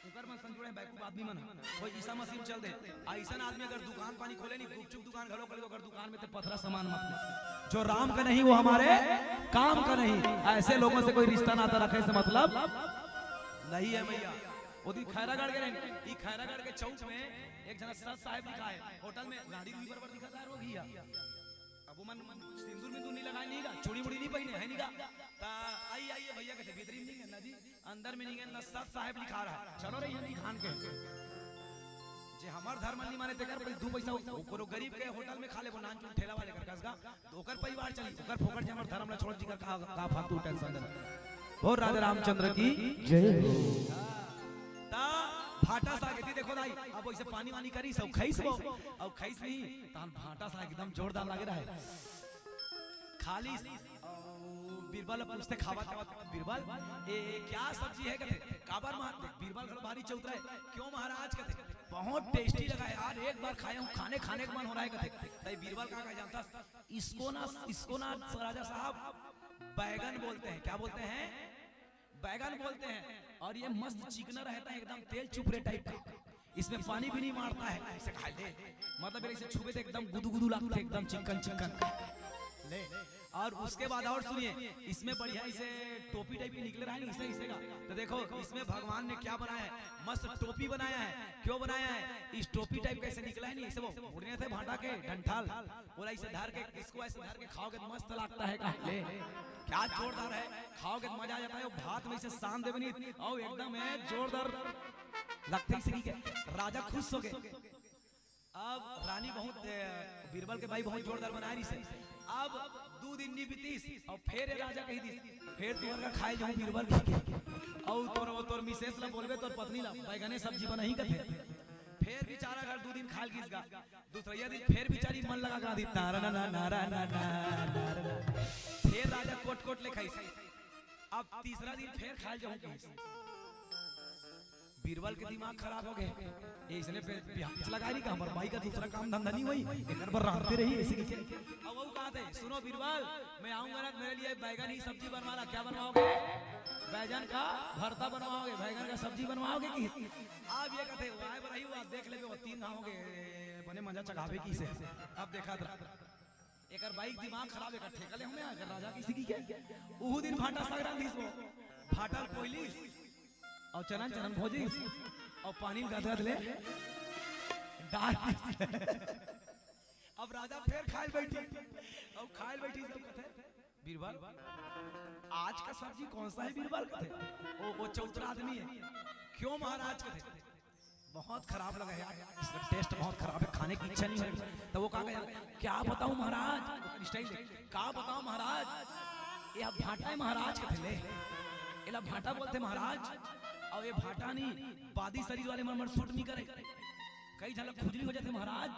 उकर मन संग जुड़े बैकूफ आदमी मन ह। कोई ईसा मसीह में चल दे। अइसन आदमी अगर दुकान पानी खोले नहीं, गुपचुप दुकान घलो खोले, तो अगर दुकान में ते पथरा सामान मत ले। जो राम का नहीं, वो हमारे काम का नहीं। ऐसे लोगों से कोई रिश्ता नाता रखे से मतलब नहीं है भैया। वो दिन खैरागढ़ के रहे, ई खैरागढ़ के चौक में एक जना सत साहेब लिखा है, होटल में लाड़ी रूई बरबर दिखा था, रोगी है। अब वो मन सिंदूर मिंदूर नहीं लगाए, नहीं गा, चूड़ी मुड़ी नहीं पहने, है नहीं गा। ता आई, आई भैया कहते, भीतरी में नहीं गा ना जी, अंदर में नहीं गा ना, सत साहेब लिखा रहा, चलो रे, ये नहीं खान के। जे हमार धर्म नहीं माने, तेकर पहले दू पैसा वो कोनो गरीब के होटल में खा ले, वो नान चुन ठेला वाले कर कसगा, तो ओकर परिवार चली, ओकर फोकट जे हमार धर्म ला छोड़, जिकर का, का फालतू टेंशन देना। बोल राधे रामचंद्र की जय हो। ता भाटा साग एती देखो दाई, अब वैसे पानी वानी करी, सब खाइस वो, अब खाइस नहीं, तान भाटा साग एकदम जोरदार लगे रहे। खाली, अ, बीरबल पूछते खावत, खावत, "बीरबल, ए, क्या सब्जी है?" कहते, "काबर मा?" देख, बीरबल घलो भारी चौतरा है। "क्यों महाराज?" कहते, "बहुत टेस्टी लगा है यार, एक बार खाया हूँ, खाने, खाने का मन हो रहा है," कहते। तई बीरबल का, का जानता? इसको ना, इसको ना राजा साहब बैगन बोलते हैं। क्या बोलते हैं? बैगन बोलते हैं। और ये मस्त चिकना रहता है, एकदम तेल चुपरे टाइप का। इसमें पानी भी नहीं मारता है, ऐसे खा ले। मतलब, इसे छुबे तो एकदम गुदुगुदू लगते, एकदम चिकन चिकन। ले, और उसके बाद और सुनिए, इसमें बढ़िया इसे टोपी टाइप की निकले रहा है, इसे, इसे का। तो देखो, इसमें भगवान ने क्या बनाया है, मस्त टोपी बनाया है। क्यों बनाया है? इस टोपी टाइप का इसे निकला है नहीं, इसे वो उड़ने थे भाटा के डंठाल, बोला, "इसे धर के, इसको ऐसे धर के खाओगे तो मस्त लगता है," कहा ले। क्या जोरदार है, खाओगे तो मजा आ जाता है। वो भात में इसे सान देवे नहीं, और एकदम है जोरदार लगते ही सही के। राजा खुश हो गए। अब रानी बहुत, ए, बीरबल के भाई बहुत जोरदार बना रही से। अब दो दिन नहीं बीतीस और फिर ये राजा कही दी, "फिर तू घर का खाए जाऊं बीरबल की के।" और तोर, तोर मिसेस ला बोलबे, तोर पत्नी ला, "बैगने सब्जी बनाही," कथे। फिर बेचारा घर दो दिन खाल गिस गा। दूसरा दिन फिर बेचारी मन लगा गा दी, "नारा ना ना, नारा ना ना, नारा ना।" फिर राजा कोट कोट ले खाइस। अब तीसरा दिन फिर खाए जाऊं कहिस। बीरबल के दिमाग खराब हो गए। ये इसने पे प्याज लगा रही का, हमारे भाई का दूसरा काम धंधा नहीं हुई, एक बार रांधते रही ऐसे की। अब वो कहा थे, "सुनो बीरबल, मैं आऊंगा ना, मेरे लिए बैगन ही सब्जी बनवाना।" "क्या बनवाओगे?" "बैगन का भरता बनवाओगे, बैगन का सब्जी बनवाओगे कि?" अब ये कहते, "वाह बरही हुआ, देख लेबे, वो तीन गाँव के बने मजा चगावे की से।" अब देखा था। एकर बाइक दिमाग खराब, एकर ठेका ले हमें, अगर राजा किसी की क्या? उहू दिन भाटा साग रांधिस वो। भाटा ल पोइलिस, और चनन चनन भोजिस, और पानी ल गदगद ले डाल दिस। अब राजा फिर खाए बैठी, और खाए बैठी सब कहते, "बीरबल, आज का सब्जी कौन सा है बीरबल?" कहते, "ओ, वो चौतरा आदमी है।" "क्यों महाराज?" कथे, "बहुत खराब लगा यार, इसका टेस्ट बहुत खराब है, खाने की इच्छा नहीं हो रही।" तो वो का कहे, "क्या बताऊं महाराज?" स्टाइल दे, "का बताऊं महाराज, ये भाटा है महाराज।" कथे, "ले, एला भाटा बोलथे महाराज, अउ ये भाटा नहीं, बादी शरीर वाले मन मन सूट नहीं करे, कई झन ला खुजली हो जाथे महाराज,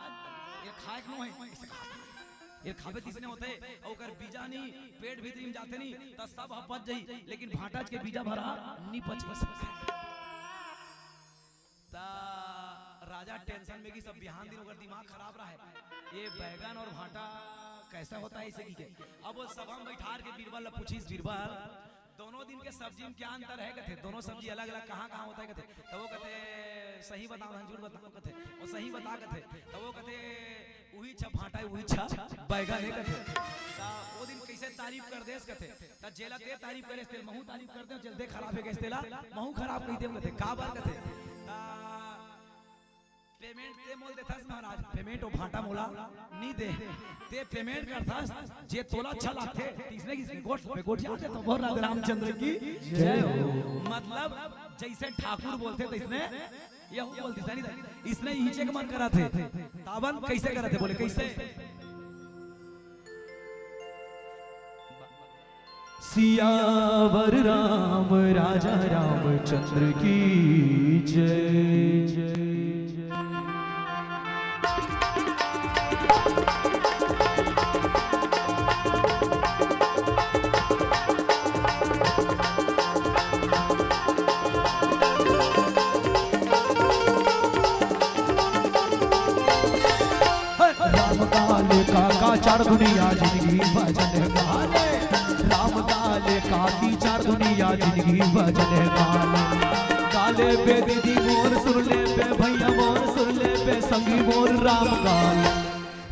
ये खाए के नो है।" ये खाबे तिसने होथे, अउ ओकर बीजा नी पेट भीतरी में जाथे नी, त सब ह पच जाही, लेकिन भांटाच के बीजा भरा नी पचे। त राजा टेंशन में कि सब बिहान दिन ओकर दिमाग खराब रहे, ये बैगन और भांटा कैसा होता है इसे की के। अब वो सभा में बैठार के बीरबल ला पूछिस, "बीरबल, दोनों दिन के सब्जी में क्या अंतर है?" कथे, "दोनों सब्जी अलग अलग कहाँ कहाँ होता है?" कथे, तो वो कथे, "सही बताओ, झूठ बताओ?" कथे, वो सही बता कथे, तो वो कथे, "उही छा भांटा है, उही छा बैगन है।" कथे, त वो दिन कैसे तारीफ कर देस कथे, त जेला ते तारीफ करे तेला महू तारीफ कर दे, जेला ते खराब है कहे तेला महू खराब कही दे। कथे, "काबर?" कथे, त पेमेंट ते मोल देथस महाराज, पेमेंट ओ भांटा मोला नी दे। ते पेमेंट करथस, जे तोला अच्छा लागथे, तिसने किसने गोठ पे गोठ जाते तो बोल राधे रामचंद्र की जय हो। मतलब जैसे ठाकुर बोलथे तैसने यहू बोलथे, सही नहीं? इसने इहिचे के मन करथे। तावन कैसे करथे बोले, कैसे? सियावर राम राजा रामचंद्र की जय। राम काले काका चार दुनिया जिंदगी भजन गाले। राम काले काकी चार दुनिया जिंदगी भजन गाले। गाले पे दीदी मोर सुन ले पे भैया मोर सुन ले पे संगी मोर राम काले।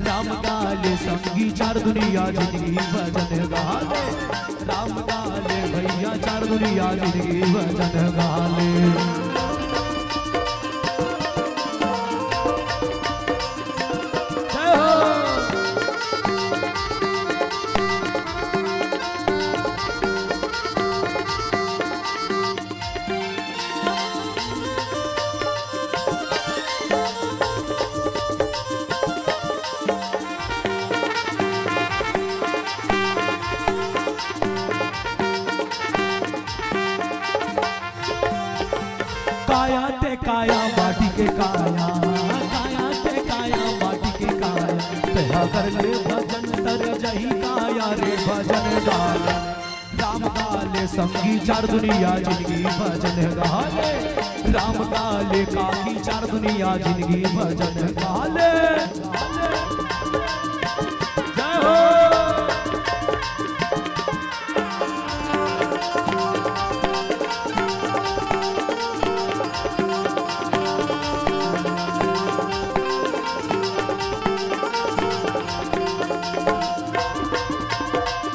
राम काले संगी चार दुनिया जिंदगी भजन गाले। राम काले भैया चार दुनिया जिंदगी भजन गाले। जय हो। काया ते काया माटी के काया, काया ते काया माटी के काया, तेहा कर ले भजन तर जही काया रे भजन गाले। राम काले संगी चार दुनिया जिंदगी भजन गाले। राम काले काकी चार दुनिया जिंदगी भजन गाले। जय हो।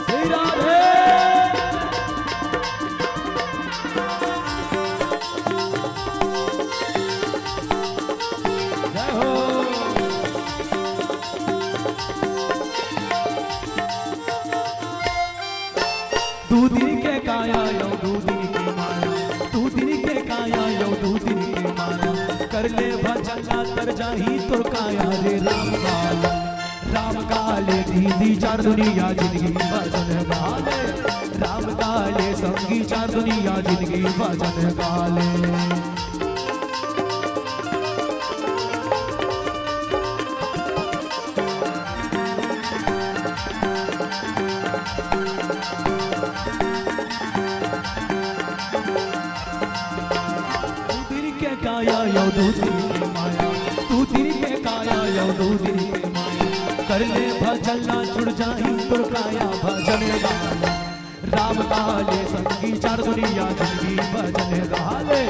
श्री राधे। जय हो। दू दिन के काया यो दू दिन के माया, दू दिन के काया यो दू दिन के माया, कर ले भजन ला तर जाही तोर काया रे राम काले। राम काले दीदी चार दुनिया जिंदगी भजन गाले। राम काले संगी चार दुनिया जिंदगी भजन गाले। दू दिन के काया यो दू दिन के माया, दू दिन के काया यो दू दिन के माया, कर ले भजन ला छुड़ जाही तोर काया भजन गाले। राम काले संगी चार दुनिया जिंदगी भजन गाले।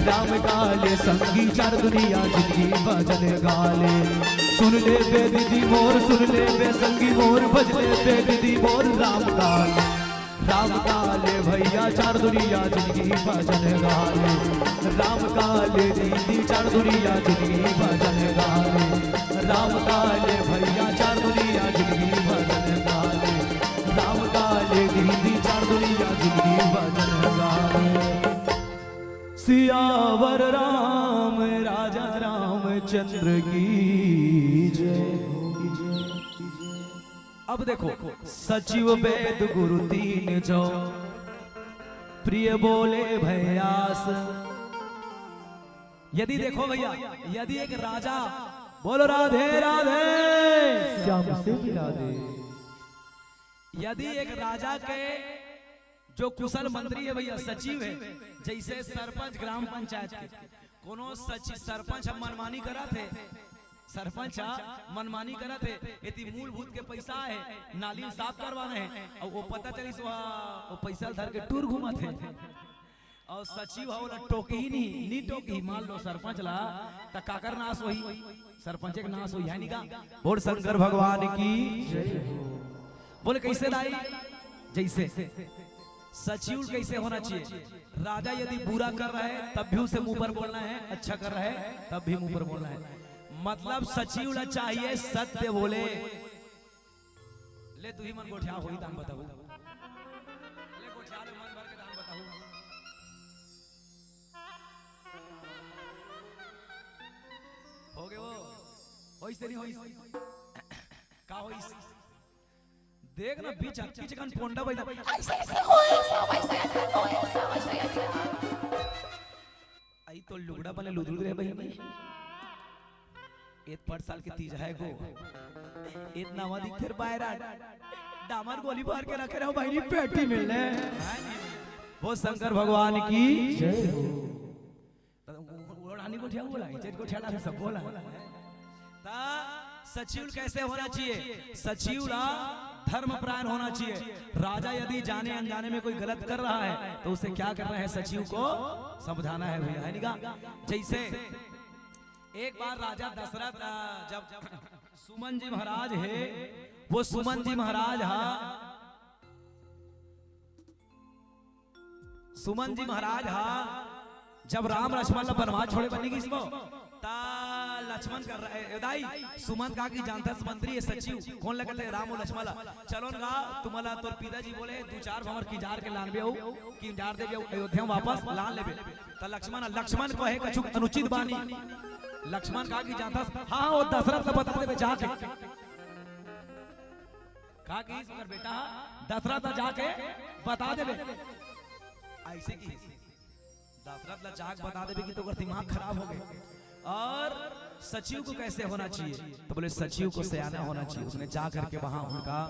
राम काले संगी चार दुनिया जिंदगी भजन गाले। सुन ले बे दीदी मोर, सुन ले बे संगी मोर, भज ले बे दीदी मोर राम काले। राम काले भैया चार दुनिया जिंदगी भजन गाले। राम काले दीदी चार दुनिया जिंदगी भजन गाले। राम काले भैया चार दुनिया जिंदगी भजन गाले। राम काले दीदी चार दुनिया जिंदगी भजन गाले। सियावर राम राजा रामचंद्र की जय। अब देखो, सचिव वैद गुरु तीन जो, प्रिय बोले भयास। यदि देखो भैया, यदि एक राजा, बोलो राधे राधे, श्याम से भी राधे। यदि एक राजा के जो कुशल मंत्री है भैया, सचिव है, जैसे सरपंच ग्राम पंचायत के, कोनो सचि-, सरपंच ह मनमानी करत हे, सरपंच ह मनमानी करत हे, एती मूलभूत के पैसा हे, नाली साफ करवाना हे, अउ वो पता चलिस वो, वो पैसा ल धर के टूर घूमत हे, अउ सचिव ह ओला टोकही नहीं, नहीं टोकही, मान लो सरपंच ला, त काकर नाश होही? सरपंच एक नाश होही, है नहीं का? बोल शंकर भगवान की। बोले कैसे दाई? जैसे सचिव कैसे होना चाहिए? राजा यदि बुरा कर रहा है तब भी उसे मुंह पर बोलना है, अच्छा कर रहा है तब भी मुंह पर बोलना है। मतलब सचिव ला चाहिए सत्य बोले। ले तुही मन गोठिया होही दान बताऊ। ले गोठिया ले मन भर के दान बताऊ। हो गए वो। होइस तेरी होइस। का होइस? देख ना, बीच अक्की चिकन पोंडा बैठा। ऐसे, ऐसे होए, सब ऐसे, ऐसे होए, सब ऐसे, ऐसे। आई तो लुगड़ा बने लुदरुद रहे बहिनी। एत पर साल के तीज है गो। एत नवा दिख फिर बायरा। डामर गोली भर के रखे रहो बहिनी, पेटी मिल ले। वो शंकर भगवान की जय हो। त ओढ़ानी गोठिया बोला, इज्जत गोठिया ला सब बोला। त सचिव कैसे होना चाहिए? सचिव ला धर्म परायण होना चाहिए। राजा यदि जाने अनजाने में कोई गलत कर रहा है तो उसे क्या करना है? सचिव को समझाना है भैया, है नहीं का? जैसे एक बार राजा दशरथ, अ, जब सुमन जी महाराज है, वो सुमन जी महाराज हा सुमन जी महाराज हा जब राम लक्ष्मण ला बनवास छोड़े बर नी गिस वो, ता लक्ष्मण कर रहे, ए दाई, सुमन का की जानथस मंत्री है सचिव, कोन लगत है राम अउ लक्ष्मण ला, चलो न गा, तुम्हारा तोर पिताजी बोले, दू चार भंवर किंजार के लानबे अउ, किंजार देबे अउ, अयोध्या में वापस लान लेबे। ता लक्ष्मण, लक्ष्मण कहे कछु अनुचित बानी, लक्ष्मण का की जानथस, हाँ, वो दशरथ ला बता देबे जाके। का कहिस ओकर बेटा ह, दशरथ ला जाके बता देबे। ऐसे कहिस, दशरथ ला जाके बता देबे कि तोकर दिमाग खराब हो गए। और सचिव को कैसे होना चाहिए? तो बोले सचिव को सयाना होना चाहिए। उसने जा करके वहां उनका,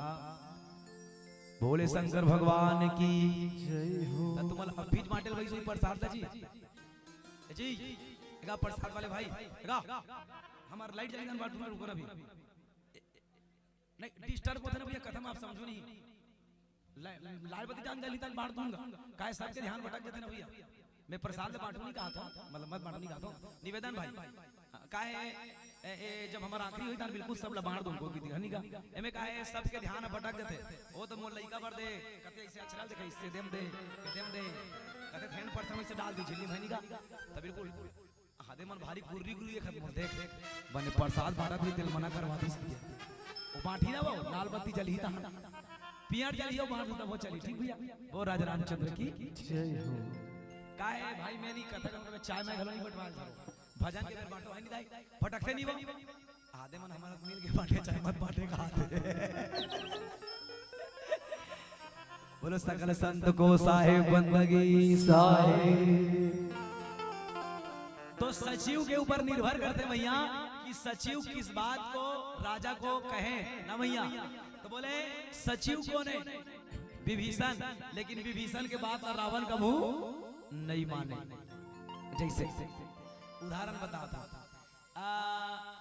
बोले शंकर भगवान की जय हो। त तुम्हारा अभी बांटे ल भाई सोई प्रसाद ला जी। ए जी, एगा प्रसाद वाले भाई, एगा, हमार लाइट जली, बांट दूंगा, रुको ना अभी। नहीं, डिस्टर्ब होथे ना भैया, कथा में आप समझो नहीं। ला-, लाल बत्ती जान जली तन बांट दूंगा। काहे सबके ध्यान भटक जाथे ना भैया। मैं प्रसाद ले बांटू नहीं कहा था, मतलब मत बांटू नहीं कहा था। निवेदन भाई, हाँ, काहे, ए, ए, जब हमारा आखिरी हुई तन बिल्कुल सब ला बांट दूंगा, कोई दिक्कत नहीं का। एमे काहे सबके ध्यान भटक जाथे। वो तो मोर लइका बर दे, कते इसे अक्षरा दिखे, इससे देम दे, देम दे, कते थैन पर समय से डाल दी झिल्ली भैनी का। तो बिल्कुल आदे मन भारी गुर्री गुर्री देखत मोर देख, बने प्रसाद बांटत हे तेल मना करवा दिस। वो बांटी ना वो, लाल बत्ती जलही तहाँ। पियर जलही वो बांट तब वो चली, ठीक भैया? वो राजा रामचंद्र की जय हो। काहे भाई, मैं नहीं कथा करता, मैं चाय मैं घलो नहीं बंटवा सकता। भजन के बेर बांटो, है नहीं दाई? भटकते नहीं वो। आदे मन हमारा मिल के बांटे, चाय मत बांटे कहा थे। बोलो सकल संत को साहेब बंदगी साहेब। तो सचिव के ऊपर निर्भर करथे भैया कि सचिव किस बात को राजा को कहे ना भैया। तो बोले सचिव कौन है? विभीषण। लेकिन विभीषण के बात ला रावण कभू नहीं माने। जैसे उदाहरण बताता, आ,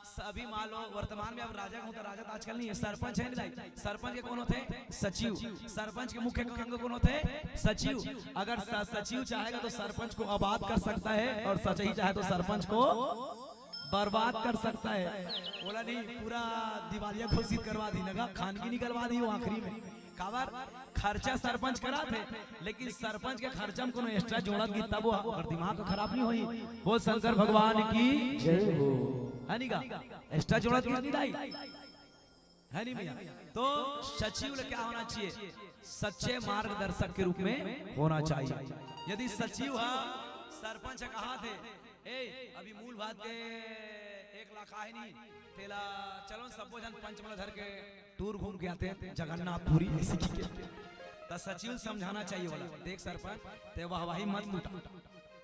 सभी मान लो वर्तमान में अब राजा कहूं तो राजा तो आजकल नहीं है, सरपंच है नहीं, सरपंच के कौन होथे? सचिव। सरपंच के मुख्य अंग कौन होथे? सचिव। अगर स-, सचिव चाहेगा तो सरपंच को आबाद कर सकता है और सचही चाहे तो सरपंच को बर्बाद कर सकता है। बोला नहीं, पूरा दिवालिया घोषित करवा दी, लगा खानगी निकलवा दी वो आखिरी में। काबर खर्चा सरपंच कराथे, लेकिन सरपंच के खर्चा में कोनो एक्स्ट्रा जोड़त गिस तब वो ओकर दिमाग खराब नहीं होही। बोल शंकर भगवान की जय हो। है नहीं का? एक्स्ट्रा जोड़त गिस नहीं दाई, है नहीं भैया? तो सचिव ल क्या होना चाहिए? सच्चे मार्गदर्शक के रूप में होना चाहिए। यदि सचिव ह सरपंच कहा थे, ए, अभी मूल भात के एक लाख आए नहीं, तेला चलो न सब्बो झन पंच मन ला धर के टूर घूम के आते हैं जगन्नाथपुरी, ऐसे की के। त सचिव समझाना चाहिए वाला, देख सरपंच, ते वाहवाही मत लूटा,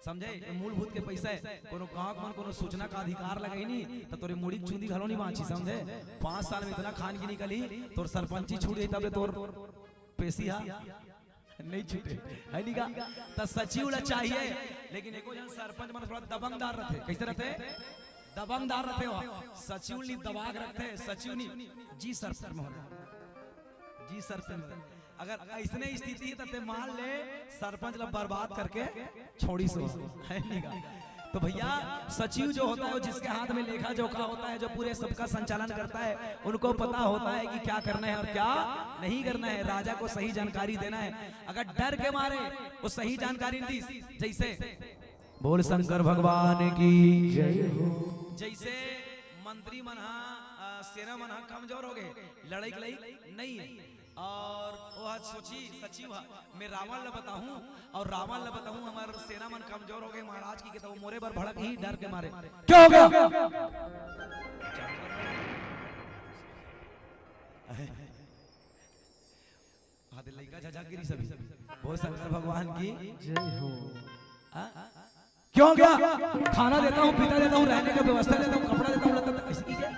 समझे? ये मूलभूत के पैसा है, कोनो गांव के मन कोनो सूचना का अधिकार लगे ही नहीं, त तोरे मुड़ी के चूंदी घलो नहीं बांची, समझे? पांच साल में इतना खान की निकली, तोर सरपंची छूट गई, तब ले तोर पेशी हा नहीं छूटे, है नहीं का? त सचिव ला चाहिए, लेकिन एको जन सरपंच मन थोड़ा दबंगदार रहते। कैसे रहते? दबंगदार रहते हो। सचिव नी दबा के रखते, सचिव नी। जी सर, सर महोदय। जी सर, सर महोदय। अगर ऐसने स्थिति है, तो ते मान ले, सरपंच ला बर्बाद करके छोड़ी सो, है नहीं का? तो भैया, सचिव जो होता है, वो जिसके हाथ में लेखा जोखा होता है, जो पूरे सबका संचालन करता है, उनको पता होता है कि क्या करना है और क्या नहीं करना है। राजा को सही जानकारी देना है। अगर डर के मारे वो सही जानकारी नहीं दी, जैसे बोल शंकर भगवान की जय हो। जैसे मंत्री मन हा, अ, सेना मन हा कमजोर हो गए, लड़ाई के लायक नहीं है, और वो हा सोची सचिव हा, मैं रावण ला बताहूं, और रावण ला बताहूं, हमार सेना मन कमजोर हो गए महाराज की, के तो वो मोरे बर भड़क ही डर के मारे। क्या हो गया? आधे लइका झझक गिरी सभी। बोल शंकर भगवान की जय हो। हाँ? क्यों गया? खाना देता हूँ, पीता देता हूँ, रहने का व्यवस्था देता हूँ, कपड़ा देता हूँ, लत्ता देता हूँ, ऐसे की क्या?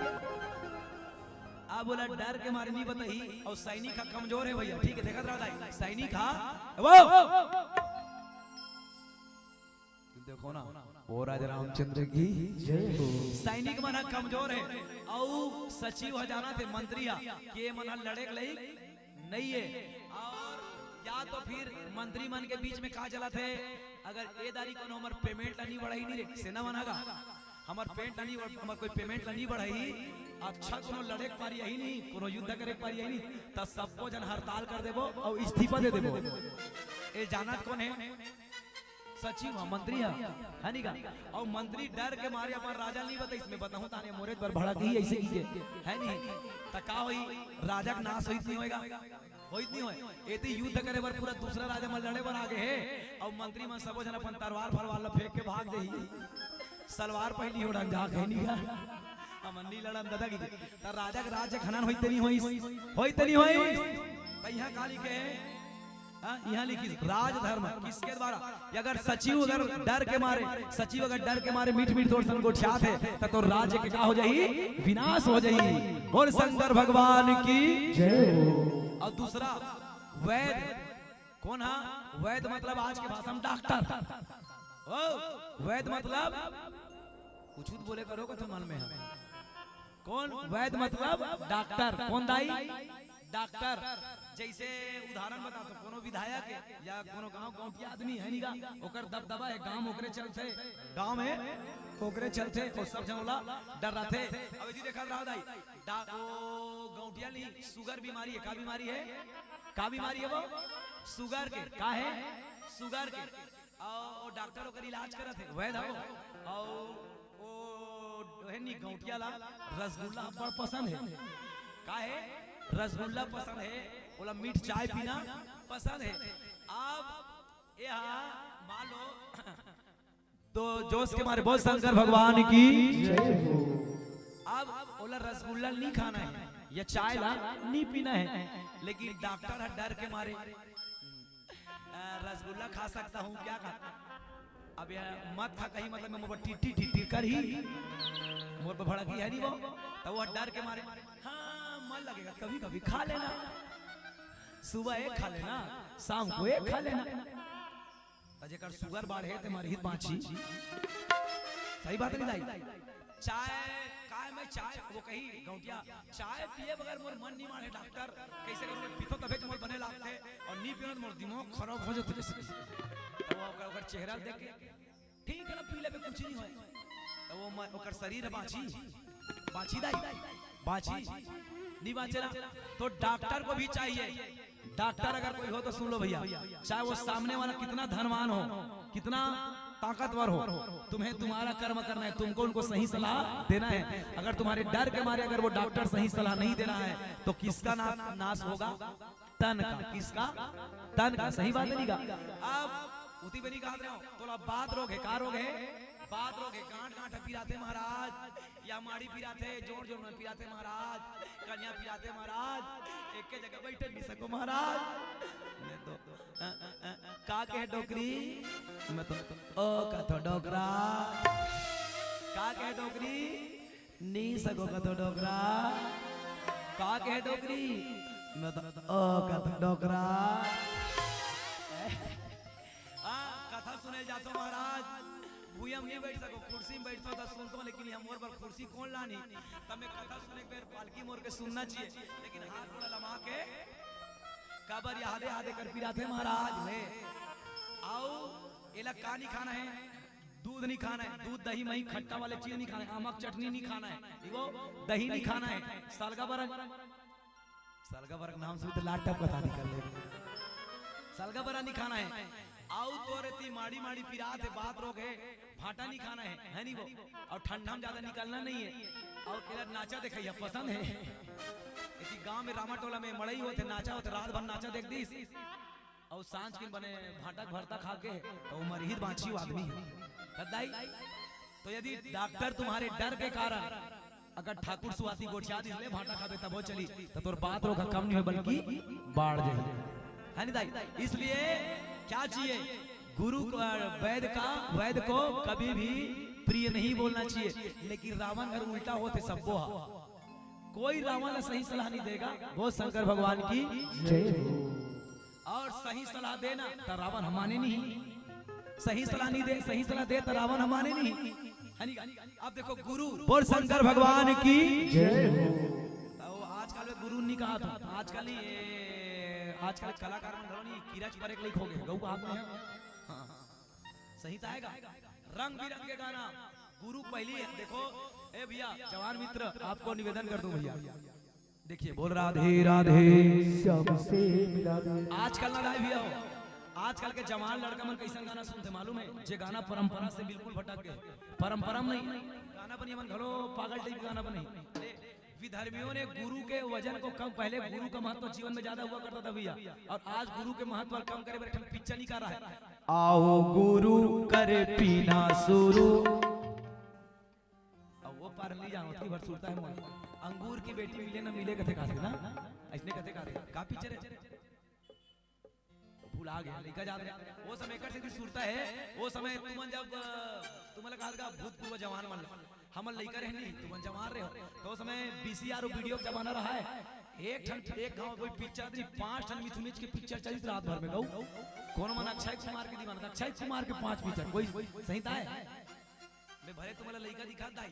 आप बोला डर के मारे नहीं बताई, और सैनिक हा कमजोर है भैया, ठीक है, देखत रहा दाई, सैनिक हा, वो देखो ना, वो राजा रामचंद्र की जय हो। सैनिक मन हा कमजोर है, अउ सचिव हा जाना थे मंत्री हा, के मन हा लड़े के लायक नहीं है। और या तो फिर मंत्री मन के बीच में का चलत है, अगर ए दारी कोनो हमर पेमेंट ला नहीं बढ़ाई नहीं रे, सेना मन हा का, हमर पेमेंट ला नहीं बढ़-, हमर कोई पेमेंट ला नहीं बढ़ाई, अच्छा कोनो लड़े के पारी यही नहीं, कोनो युद्ध करे के पारी यही नहीं, त सबको जन हड़ताल कर देबो और इस्तीफा दे देबो। ए जानत कौन है? सचिव हा, मंत्री हा, है नी का? और मंत्री डर के मारे अपन राजा नहीं बताई, इसमें बताहूं ताने मोरे पर भड़क ही ऐसे की के, है नहीं? त का होई? राजा का नाश होई नहीं होएगा? होई नहीं होए? एती युद्ध करे बर पूरा दूसरा राजा मन लड़े बर आगे है, और मंत्री मन सबो जन अपन तलवार फलवार ला फेंक के भाग जाही। सलवार पहनी हो डंडा कहनी का, हम नहीं लड़न दादा की। त राजा के राज्य खनन होई ते नहीं होई? होई ते नहीं होई? त यहाँ काली के हाँ, यहाँ लिखी राजधर्म किसके द्वारा? ये अगर सचिव अगर डर के मारे, सचिव अगर डर के मारे मीठ मीठ तोर संग गोठियात है, त तो राज्य के का हो जाही? विनाश हो जाही। बोल शंकर भगवान की जय हो। और दूसरा वैद, कौन हा? वैद मतलब आज के भाषा में डॉक्टर। ओ, वैद मतलब कुछ तो बोले करो, कथो मन में है। कौन? वैद मतलब डॉक्टर। कौन दाई? डॉक्टर। जैसे उदाहरण बता तो कोनो विधायक है या कोनो गांव, गांव के आदमी है नी का, ओकर दबदबा है, गांव ओकरे चलते, गांव में ओकरे चलते, और सब जन ओला डर रहते। अब जी देखा रहा दाई, डा-, ओ गौंटिया ली, शुगर बीमारी है, का बीमारी है? का बीमारी है वो? शुगर के। का है? शुगर के। और वो डॉक्टर ओकर इलाज करत है, वैद हो। और वो है नी गौंटिया ला रसगुल्ला बड़ पसंद है। का है? रसगुल्ला पसंद है, ओला मीठ चाय पीना पसंद है। अब ये हा, मान लो, तो जोश के मारे बोल शंकर भगवान की जय हो। अब ओला रसगुल्ला नहीं खाना है या चाय ला नहीं पीना है, लेकिन डॉक्टर हा डर के मारे, "अ, रसगुल्ला खा सकता हूँ क्या?" खा, अब ये मत खा कहीं, मतलब मैं मोर टिट्टी टिट्टी कर ही, मोर पर भड़की है नहीं वो, तो वो डर के मारे, "हाँ, मन लगेगा, कभी कभी खा लेना, सुबह एक खा लेना, शाम को एक खा लेना।" त जेकर शुगर बाढ़े ते मरही बाँची। सही बात नहीं दाई? चाय, काय में चाय, वो कही, "गौंटिया, चाय पिए बगैर मोर मन नहीं माने डॉक्टर, कैसे करूँ? पीथो तभे मोर बने लागथे, और नहीं पीना तो मोर दिमाग खराब हो जाथे।" तो वो ओकर, ओकर चेहरा देख के, "ठीक है ना, पी लेबे, कुछ नहीं होय।" तो वो म-, ओकर शरीर बाँची, बाँची दाई, बाँची, नहीं बाँचे ना। तो डॉक्टर को भी चाहिए, डॉक्टर अगर कोई हो तो सुन लो भैया, चाहे वो सामने वाला कितना धनवान हो, कितना ताकतवर हो, तुम्हें तुम्हारा कर्म करना है, तुमको उनको सही सलाह देना है। अगर तुम्हारे डर के मारे अगर वो डॉक्टर सही सलाह नहीं दे रहा है, तो किसका ना-, नाश होगा? तन का। किसका? तन का। सही बात नहीं का? अब ओती बेरी कहत रहे हो, तोला बात रोग हे, का रोग हे? बात रोग हे, गांठ गांठ पिराथे महाराज, या माड़ी पिराथे, जोड़ जोड़ में पिराथे महाराज, कनिया पिराथे महाराज, एके जगह बैठे नहीं सको महाराज। मैं तो, अ, अ, अ, का कहे डोकरी? मैं तो, ओ कथो डोकरा। का कहे डोकरी? नी सको कथो डोकरा। का कहे डोकरी? मैं तो, ओ कथो डोकरा। हाँ, कथा सुने जातो महाराज, भुइयां में नहीं बैठ सको, कुर्सी में बैठतो त सुनतो, लेकिन हम मोर बर कुर्सी कौन लानी? तब मैं कथा सुने के बेर पालकी मोर के सुनना चाहिए, लेकिन हाथ थोड़ा लमा के, काबर यादे यादे कर पिराथे महाराज। ले, आओ, एला का नहीं खाना है? दूध नहीं खाना है, दूध दही मही खट्टा वाले चीज नहीं खाना है, आमक चटनी नहीं खाना है, वो दही नहीं खाना है, सलगा बरा, सलगा बरा के नाम सुन तो लाट टपकत आदि कर ले। सलगा बरा नहीं खाना है। आऊ तोरे ती माड़ी माड़ी पिरात है, बात रोग है, भाटा नहीं खाना है, है नहीं वो? और ठंडा में ज्यादा निकलना नहीं है। और इधर नाचा देखैया पसंद है। यदि गांव में रामा टोला में मड़ई होते, नाचा होते, रात भर नाचा देख दीस, और सांझ के बने भाटा के भरता खा के, तो वो मरही बांची आदमी है। कद्दाई, तो यदि डॉक्टर तुम्हारे डर के कारण अगर ठाकुर सुवाती गोठिया दिस ले भाटा खाबे तबो चली, तो तोर बात रोग कम नहीं हो बल्कि बाढ़ जाही, है नहीं दाई? इसलिए क्या चाहिए? गुरु को, वैद का, वैद को कभी भी प्रिय नहीं बोलना चाहिए। लेकिन रावण घर उल्टा होते सब्बो हा, कोई रावण ला सही सलाह नहीं देगा। वो शंकर भगवान की जय हो। और सही सलाह देना तो रावण ह माने नहीं, सही सलाह नहीं दे, सही सलाह दे तो रावण ह माने नहीं, है नहीं? अब देखो गुरु बोल शंकर भगवान की जय हो। तो आजकल में गुरु नहीं कहा था, आजकल ही ये, आजकल कलाकार मन घलो नहीं, किरच परेक लइक हो गए, गऊ कहा थे। हाँ, हाँ। सही तो आएगा, रंग बिरंग के गाना, गुरु पहली है। देखो, ए भैया, जवान मित्र, आपको निवेदन कर दूं भैया, देखिए, बोल राधे राधे। श्याम से मिला दे। आजकल ना दाई भैया हो, आजकल के जवान लड़का मन कैसन गाना सुनते मालूम है? जे गाना परंपरा से बिल्कुल भटक गए, परंपरा में नहीं। गाना बनी मन घलो पागल टाइप गाना बनी। विधर्मियों ने गुरु के वजन को कम, पहले गुरु का महत्व जीवन में ज्यादा हुआ करता था भैया, और आज गुरु के महत्व कम करे बर एक ठन पिक्चर निकाला है, आओ गुरु करे पीना शुरू। अब वो पार नहीं जानो, थी भर सुरता है मोर। अंगूर की बेटी मिले ना मिले कथे काथे ना, ऐसने कथे काथे। का पिक्चर है? भुला गया, लइका जात रहे। वो समय एकर से भी सुरता है, वो समय तुमन जब, अ, तुमन ला कहा था भूतपूर्व जवान मन ला, हमन लइका रहे नहीं, तुमन जवान रहे हो। तो वो समय वीसीआर और वीडियो का जमाना रहा है। एक ठन, एक गांव कोई पिक्चर थी, पांच ठन मिथुनिच के पिक्चर चलित रात भर में गऊ। कोनो मन अक्षय कुमार के दीवाना, अक्षय कुमार के पांच पिक्चर, कोई सही था है? मैं भले तुम्हारा लइका दिखा दाई।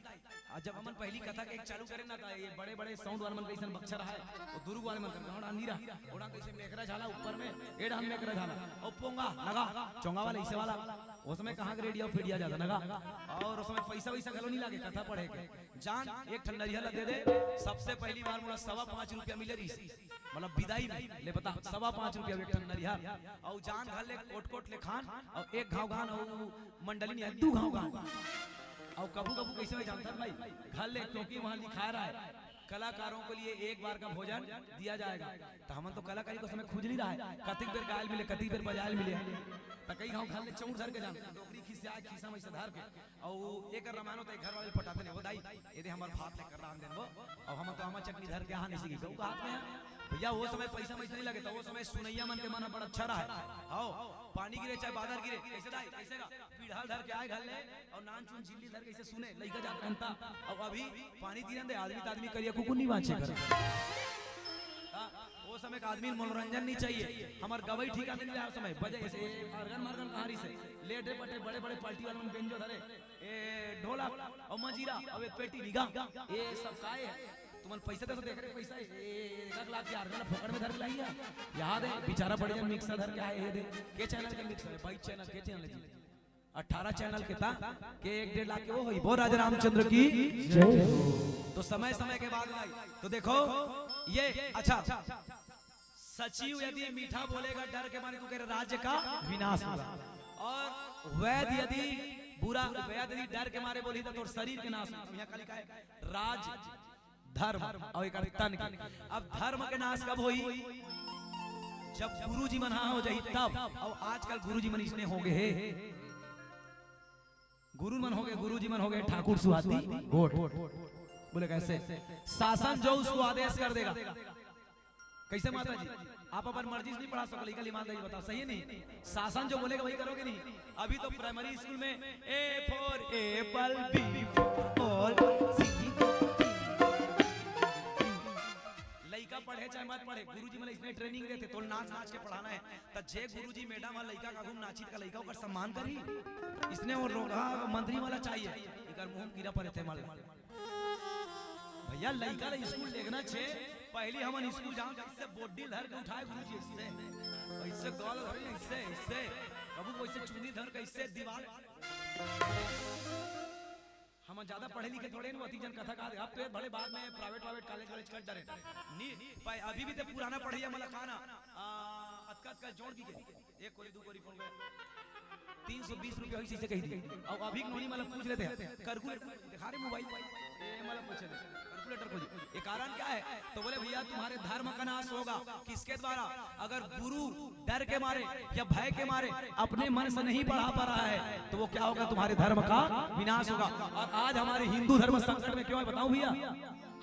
आज जब हमन पहली कथा के एक चालू करे ना, था ये बड़े-बड़े साउंड वाले मन कइसन बक्सा रहा है, वो दुर्ग वाले मन कर गांव डांदी रहा, ओड़ा कैसे मेकरा झाला ऊपर में, एड़ा हम मेकरा झाला, ओ पोंगा, नगा, चोंगा वाला, इसे वाला, वो समय कहाँ के रेडियो फेडिया जाता नगा, और वो समय पैसा वैसा घलो नहीं लागे कथा पढ़े के। जान एक ठन नरिहर ला दे दे, सबसे पहली बार मोला सवा पाँच रुपया मिले रही, मतलब विदाई में, ले बता, सवा पाँच रुपया एक ठन नरिहर, और जान घर ले कोट कोट ले खान, और एक घाव गान, और मंडली नहीं है, दू घाव गान। और कभू कभू कैसे हो जानता भाई, घर ले, क्योंकि वहाँ लिखा रहा है, कलाकारों के लिए एक बार का भोजन दिया जाएगा। तो हमन तो कलाकारी को समय खुजली रहा है, कतिक बेर गायल मिले, कतिक बेर बजायल मिले। तो कई घाव घर ले चौड़ धर के जान, डोकरी खिसिया, खिसा में से धर के, और एक रामायण होता है, घर वाले पटाते नहीं, वो दाई, ये दे हमार भात लेकर राम देन वो, और हम तो आमा चटनी धर के हाथ नहीं सीखी, गऊ का हाथ में है। भैया, वो समय पैसा वैसा नहीं लगे, तो वो समय सुनैया मन के मन बड़ा अच्छा रहा है। आओ, पानी गिरे चाहे बादल गिरे, कैसे दाई, कैसे का? पीढ़ा धर के आए घर ले, और नान चुन झिल्ली धर के इसे सुने, लइका जात रहता। अब अभी पानी तीरन दे, आदमी त आदमी करिया कुकुर नहीं बांचे कर। हाँ, वो समय का आदमी मनोरंजन नहीं चाहिए। हमार गवई ठिकाने नहीं रहा समय, बजे ऐसे ऑर्गन मार्गन कहाँ रही से, लेटे पटे बड़े बड़े पार्टी वाले मन बेंजो धरे, ए ढोलक और मजीरा और एक पेटी निगा, ये सब काहे है? तुमन पैसा दे तो देख रहे पैसा, ए, एक लाख के ऑर्गन फोकट में धर के लाई है। याद है, बेचारा बड़े जन मिक्सर धर के आए हैं, दे। के चैनल के मिक्सर है? बाईस चैनल, के चैनल है जी? अठारह चैनल के ता, के एक डेढ़ लाख के वो होई। बोल राजा रामचंद्र की जय। तो समय समय के बाद भाई, तो देखो, ये अच्छा, सचिव यदि मीठा बोलेगा डर के मारे, तो तेरे राज्य का विनाश होगा। और वैद यदि बुरा, वैद यदि डर के मारे बोली तो तोर शरीर के नाश होगा। यहाँ का लिखा है, राज, धर्म और एक तन के। अब धर्म के नाश कब होई? जब गुरुजी मन हा हो जाही तब। अउ आजकल गुरुजी मन इसने हो गए हे, गुरु मन हो गए, गुरुजी मन हो गए ठाकुर सुहाती गोठ। बोले, "कैसे?" शासन जो उसको आदेश कर देगा। कैसे माता जी? आप अपन मर्जी से नहीं पढ़ा सको, लेकिन ईमानदारी बताओ, सही है नहीं? शासन जो बोलेगा वही करोगे नहीं? अभी तो प्राइमरी स्कूल में A for apple, B for ball, C for लइका पढ़े चाहे मत पढ़े, गुरुजी मन इसने ट्रेनिंग देथे, तो नाच नाच के पढ़ाना है। त जे गुरुजी मैडम ह लइका का घूम नाचित का लइका ओकर सम्मान करही। इसने वो रोगहा मंत्री वाला चाहिए, एकर मुंह में कीड़ा पड़े थे मल। भैया लइका ला स्कूल लेगना छे, पहली हमन स्कूल जाओ इससे बोडी धर के उठाए गुरुजी, इससे, इससे गाल धरे, इससे, इससे, कबू कैसे चुन्नी धर के, इससे दीवार। हम ज्यादा पढ़े लिखे थोड़े न, अति जन कथा कहा, अब तो ये भले बाद में प्राइवेट वाइवेट कॉलेज वॉलेज कर डरे। नी, भाई, अभी भी ते पुराना पढ़ैया मला कहा ना, आ, अतका अतका जोड़ दी के, एक कोरी, दू कोरी पड़ गए। तीन सौ बीस रुपया होई, इसे कही दी। अब अभी नोनी मला पूछ लेते हैं, कैलकुलेटर दिखा रे मोबाइल, ए, मला पूछे दे, कैलकुलेटर खोजी। ये कारण क्या है? तो बोले, "भैया, तुम्हारे धर्म का नाश होगा।" किसके द्वारा? अगर गुरु डर के मारे या भय के मारे अपने मन से नहीं पढ़ा पा रहा है, तो वो क्या होगा? तुम्हारे धर्म का विनाश होगा। और आज हमारे हिंदू धर्म संकट में क्यों है, बताऊं भैया?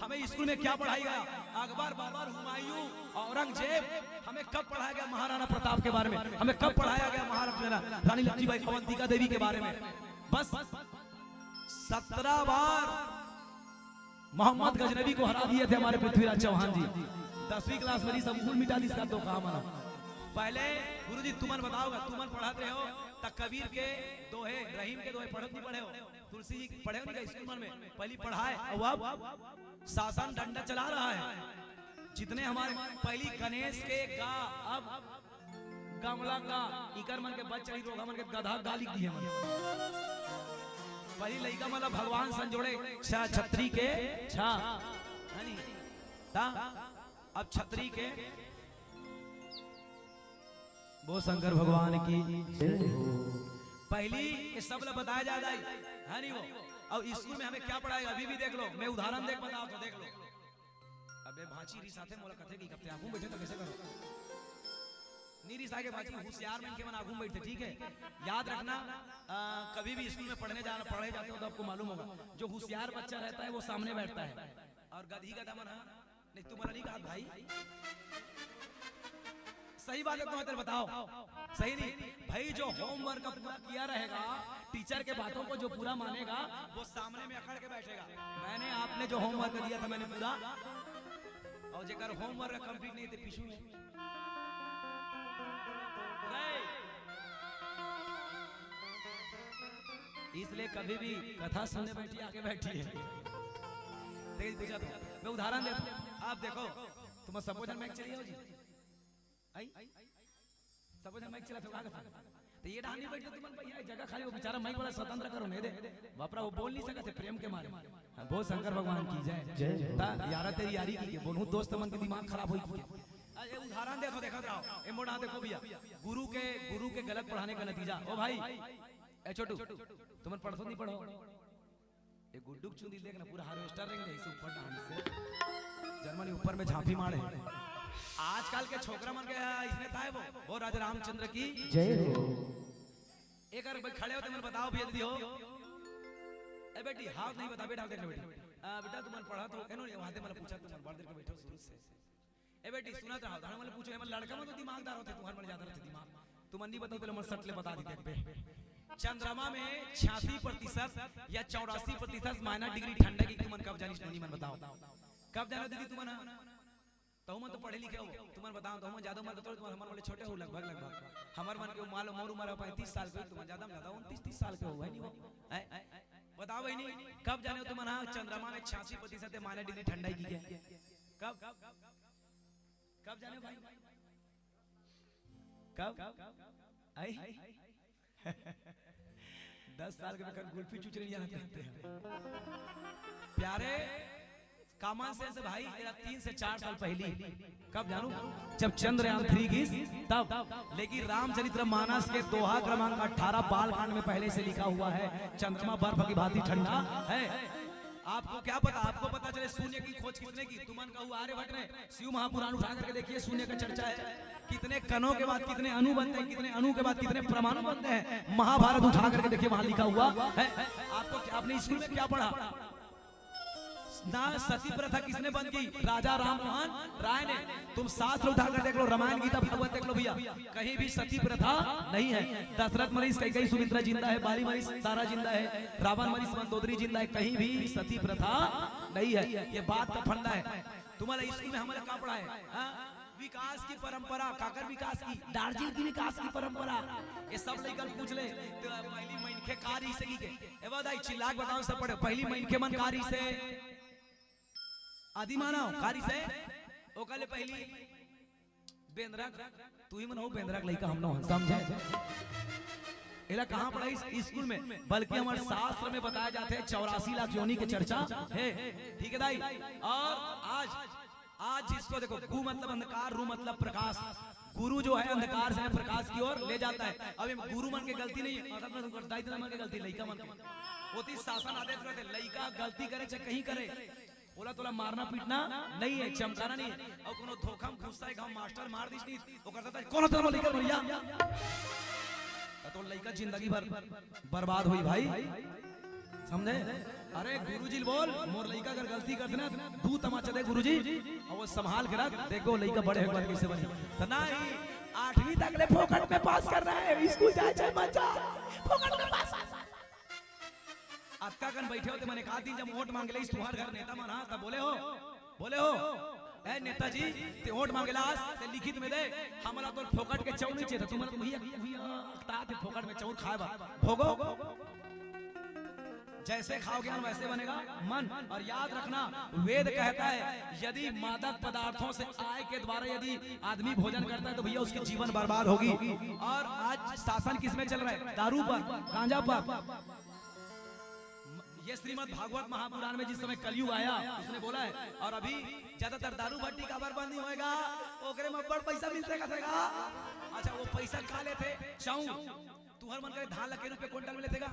हमें स्कूल में क्या पढ़ाई गया? अकबर, बाबर, हुमायूं, औरंगजेब, हमें कब पढ़ाया गया महाराणा प्रताप के बारे में? हमें कब पढ़ाया गया महाराणा, रानी लक्ष्मीबाई, अवंतिका देवी के बारे में? बस सत्रह बार मोहम्मद गजनवी को हरा दिए थे हमारे पृथ्वीराज चौहान जी। दसवीं क्लास में सब भूल मिटा दी इसका तो काम है। पहले गुरुजी तुमन बताओगा, तुमन पढ़त रहे हो त कबीर के दोहे, रहीम के दोहे पढ़त नहीं पढ़े हो? तुलसी जी पढ़े हो नहीं स्कूल में? पहली पढ़ाए, अब, अब शासन डंडा चला रहा है। जितने हमारे पहली गणेश के गा, अब गमला का, इकर मन के बच चढ़ी, रोगा मन के गधा गा लिख दिए मन। पहली लइका मन ला भगवान संजोड़े, छा छतरी के छा, है नी? ता अब छतरी के, वो शंकर भगवान की जय हो। पहली ये सब ला बताया जाता है, है नी वो? अब स्कूल में हमें क्या पढ़ाएगा, अभी भी देख लो, मैं उदाहरण देख बताओ तो देख लो। अबे भांची री साथे मोला कथे कि कब ते आगू बैठे तो कैसे करो? नी री सागे भांची, होशियार मन के मन आगू में बैठते, ठीक है? याद रखना, आ, कभी भी स्कूल में पढ़ने जाना, पढ़े जाते हो तो आपको मालूम होगा, जो होशियार बच्चा रहता है वो सामने बैठता है, और गधी गधा मन, हाँ? नहीं, तुम्हारा नहीं कहा भाई, सही बात है, तुम इधर बताओ, सही नहीं भाई? जो होमवर्क अपना किया रहेगा, टीचर के बातों को जो पूरा मानेगा, वो सामने में अकड़ के बैठेगा। मैंने, आपने जो होमवर्क दिया था, मैंने पूरा, और जेकर होमवर्क कंप्लीट नहीं थे, पीछू में। नहीं। इसलिए कभी भी कथा सुनने बैठी, आगे बैठी है। तेज पूछा था। मैं उदाहरण देता हूँ। आप देखो, तुम सबो झन माइक चलिए हो जी। आई? सबो झन माइक चला तो का करता? तो ये डहान नहीं बैठते तुमन भैया, जगह खाली हो, बेचारा माइक वाला स्वतंत्र करो, नहीं दे। बापरा, वो बोल नहीं सकते प्रेम के मारे। हाँ, बोल शंकर भगवान की जय। जय हो। ता यारा तेरी यारी की के, बोलूं दोस्त मन के दिमाग खराब होई की के। आ, ये उदाहरण देखो, देखत रहो। ये मोड़ा देखो भैया, गुरु के, गुरु के गलत पढ़ाने का नतीजा। ओ भाई, ए छोटू, तुमन पढ़थो नहीं पढ़ो? ये गुड्डू के चुंदी देख ना, पूरा हार्वेस्टर रेंग जाए इसे ऊपर डांड से। जर्मनी ऊपर में झांपी मारे। आजकल के छोकरा मन के, आ, इसने ताए वो, वो राजा रामचंद्र की जय हो। एक बार भाई खड़े होते मन बताओ भैया, दीदी हो। ए बेटी, हाथ नहीं बता, बेटा, देख ले बेटी। आ, बेटा, तुमन पढ़ा तो, एनो, ये वादे मन पूछा, तुमन बड़ देर के बैठे हो शुरू से। ए बेटी, सुनत रहो, धान वाले पूछो, एमन लड़का मन तो दिमागदार होते, तुहर मन ज्यादा रहते दिमाग। तुमन नहीं बताओ, पहले मन सट ले बता दी, देखबे। चंद्रमा में छियासी प्रतिशत या चौरासी प्रतिशत माइनस डिग्री ठंडा की, तुमन कब जानी, नहीं मन बताओ। कब जानो दीदी तुमन? तो मन तो पढ़े लिखे हो, तुमन बताओ, तो मन ज्यादा उम्र के थोड़े, तुमन हमर वाले छोटे हो लगभग, लगभग। हमर मन के मान लो मोर उम्र है पैंतीस साल के, तुमन ज्यादा में ज्यादा उनतीस तीस साल के हो, है नहीं वो? हैं? बताओ भाई नहीं, कब जाने हो तुमन, हाँ, चंद्रमा में छियासी प्रतिशत माइनस डिग्री ठंडा की क्या? कब? कब जाने हो भाई? कब? आई? दस साल के बेकर गुल्फी चुचरे नहीं जानते हैं। प्यारे, common sense भाई, तेरा तीन से चार साल पहली, कब जानू? जब चंद्रयान थ्री गिस, तब। लेकिन रामचरित्र मानस के दोहा क्रमांक अठारह बाल कांड में पहले से लिखा हुआ है, चंद्रमा बर्फ की भांति ठंडा है। आपको क्या पता, आपको पता चले शून्य की खोज किसने की? तुमन कहू आर्यभट्ट ने। शिव महापुराण उठा करके देखिए, शून्य का चर्चा है। कितने कणों के बाद कितने अणु बनते हैं, कितने अणु के बाद कितने परमाणु बनते हैं, महाभारत उठा करके देखिए, वहां लिखा हुआ है। आपको क्या, आपने स्कूल में क्या पढ़ा? ना सती प्रथा किसने बंद की? राजा राम मोहन राय ने। तुम शास्त्र उठा कर देख लो, रामायण, गीता, भागवत देख लो भैया, कहीं भी सती प्रथा नहीं है। दशरथ मरीज, कैकई, सुमित्रा जिंदा है, बाली मरीज, तारा जिंदा है, रावण मरीज, मंदोदरी जिंदा है, कहीं भी सती प्रथा नहीं है। ये बात का फंडा है। तुम्हारा स्कूल में हमारा का पढ़ाए? हाँ? विकास की परंपरा, काकर विकास की? दार्जिलिंग की विकास की परंपरा। ये सब लइका पूछ ले, तो पहली मनखे का रहिसे के? ए बा दाई, चिल्ला के बताओ सब पढ़े, पहली मनखे मन का रहिसे? आदि मानव का रहिसे? ओकर ले पहली बेंदरा, तू ही मन हो बेंदरा के लइका, हम न हन, समझे? एला कहाँ पढ़ाई? स्कूल में। बल्कि हमारे शास्त्र में बताया जाते हैं, चौरासी लाख योनि के चर्चा है, ठीक है दाई? और आज, आज जिसको देखो, गु मतलब अंधकार, रु मतलब प्रकाश। गुरु जो है अंधकार से हमें प्रकाश की ओर ले जाता है। अब ये गुरु मन के गलती नहीं है, मतलब दाई ददा मन के गलती, लइका मन के। ओती शासन आदेश रहते, लइका गलती करे चाहे कहीं करे, ओला तोला मारना पीटना नहीं है, चमकाना नहीं है। और कोनो धोखा में गुस्सा एक घाव मास्टर मार दिस नहीं, ओकर साथ कोनो तरह लइका मरिया, त तोर लइका जिंदगी भर बर्बाद होई भाई, समझे? अरे गुरुजी ल बोल, मोर लइका अगर गलती कर देना, दू तमाचा दे गुरुजी, और वो संभाल के रख, देखो लइका बड़े होके बाद कैसे बनी। तो नहीं, आठवीं तक ले फोकट में पास करना है, स्कूल जाए चाहे मत जा, फोकट में पास। अतका कन बैठे हो ते मने का दिन जब वोट मांगे ले तुहार घर नेता मन, हाँ, तब बोले हो, बोले हो, ए नेताजी, ते वोट मांगे ला आज, ते लिखित में दे, हमला तो फोकट के चाउर नहीं चाहिए था, तुम्हारा तो भैया, भैया, अकता ते फोकट में चाउर खाए बा, भोगो। जैसे खाओ ज्ञान वैसे बनेगा मन। और याद रखना, वेद कहता है, यदि मादक पदार्थों से आय के द्वारा यदि आदमी भोजन करता है, तो भैया उसकी जीवन बर्बाद होगी। और आज शासन किस में चल रहा है? दारू पर, गांजा पर। ये श्रीमद् भागवत महापुराण में जिस समय कलयुग आया, उसने बोला है, और अभी ज्यादातर दारू भट्टी काबर बंद नहीं होएगा, ओकरे में बड़ पैसा मिलते का। अच्छा, वो पैसा का लेथे? चाउर। तुहर मन करे धान ला के रुपये क्विंटल में लेथे का?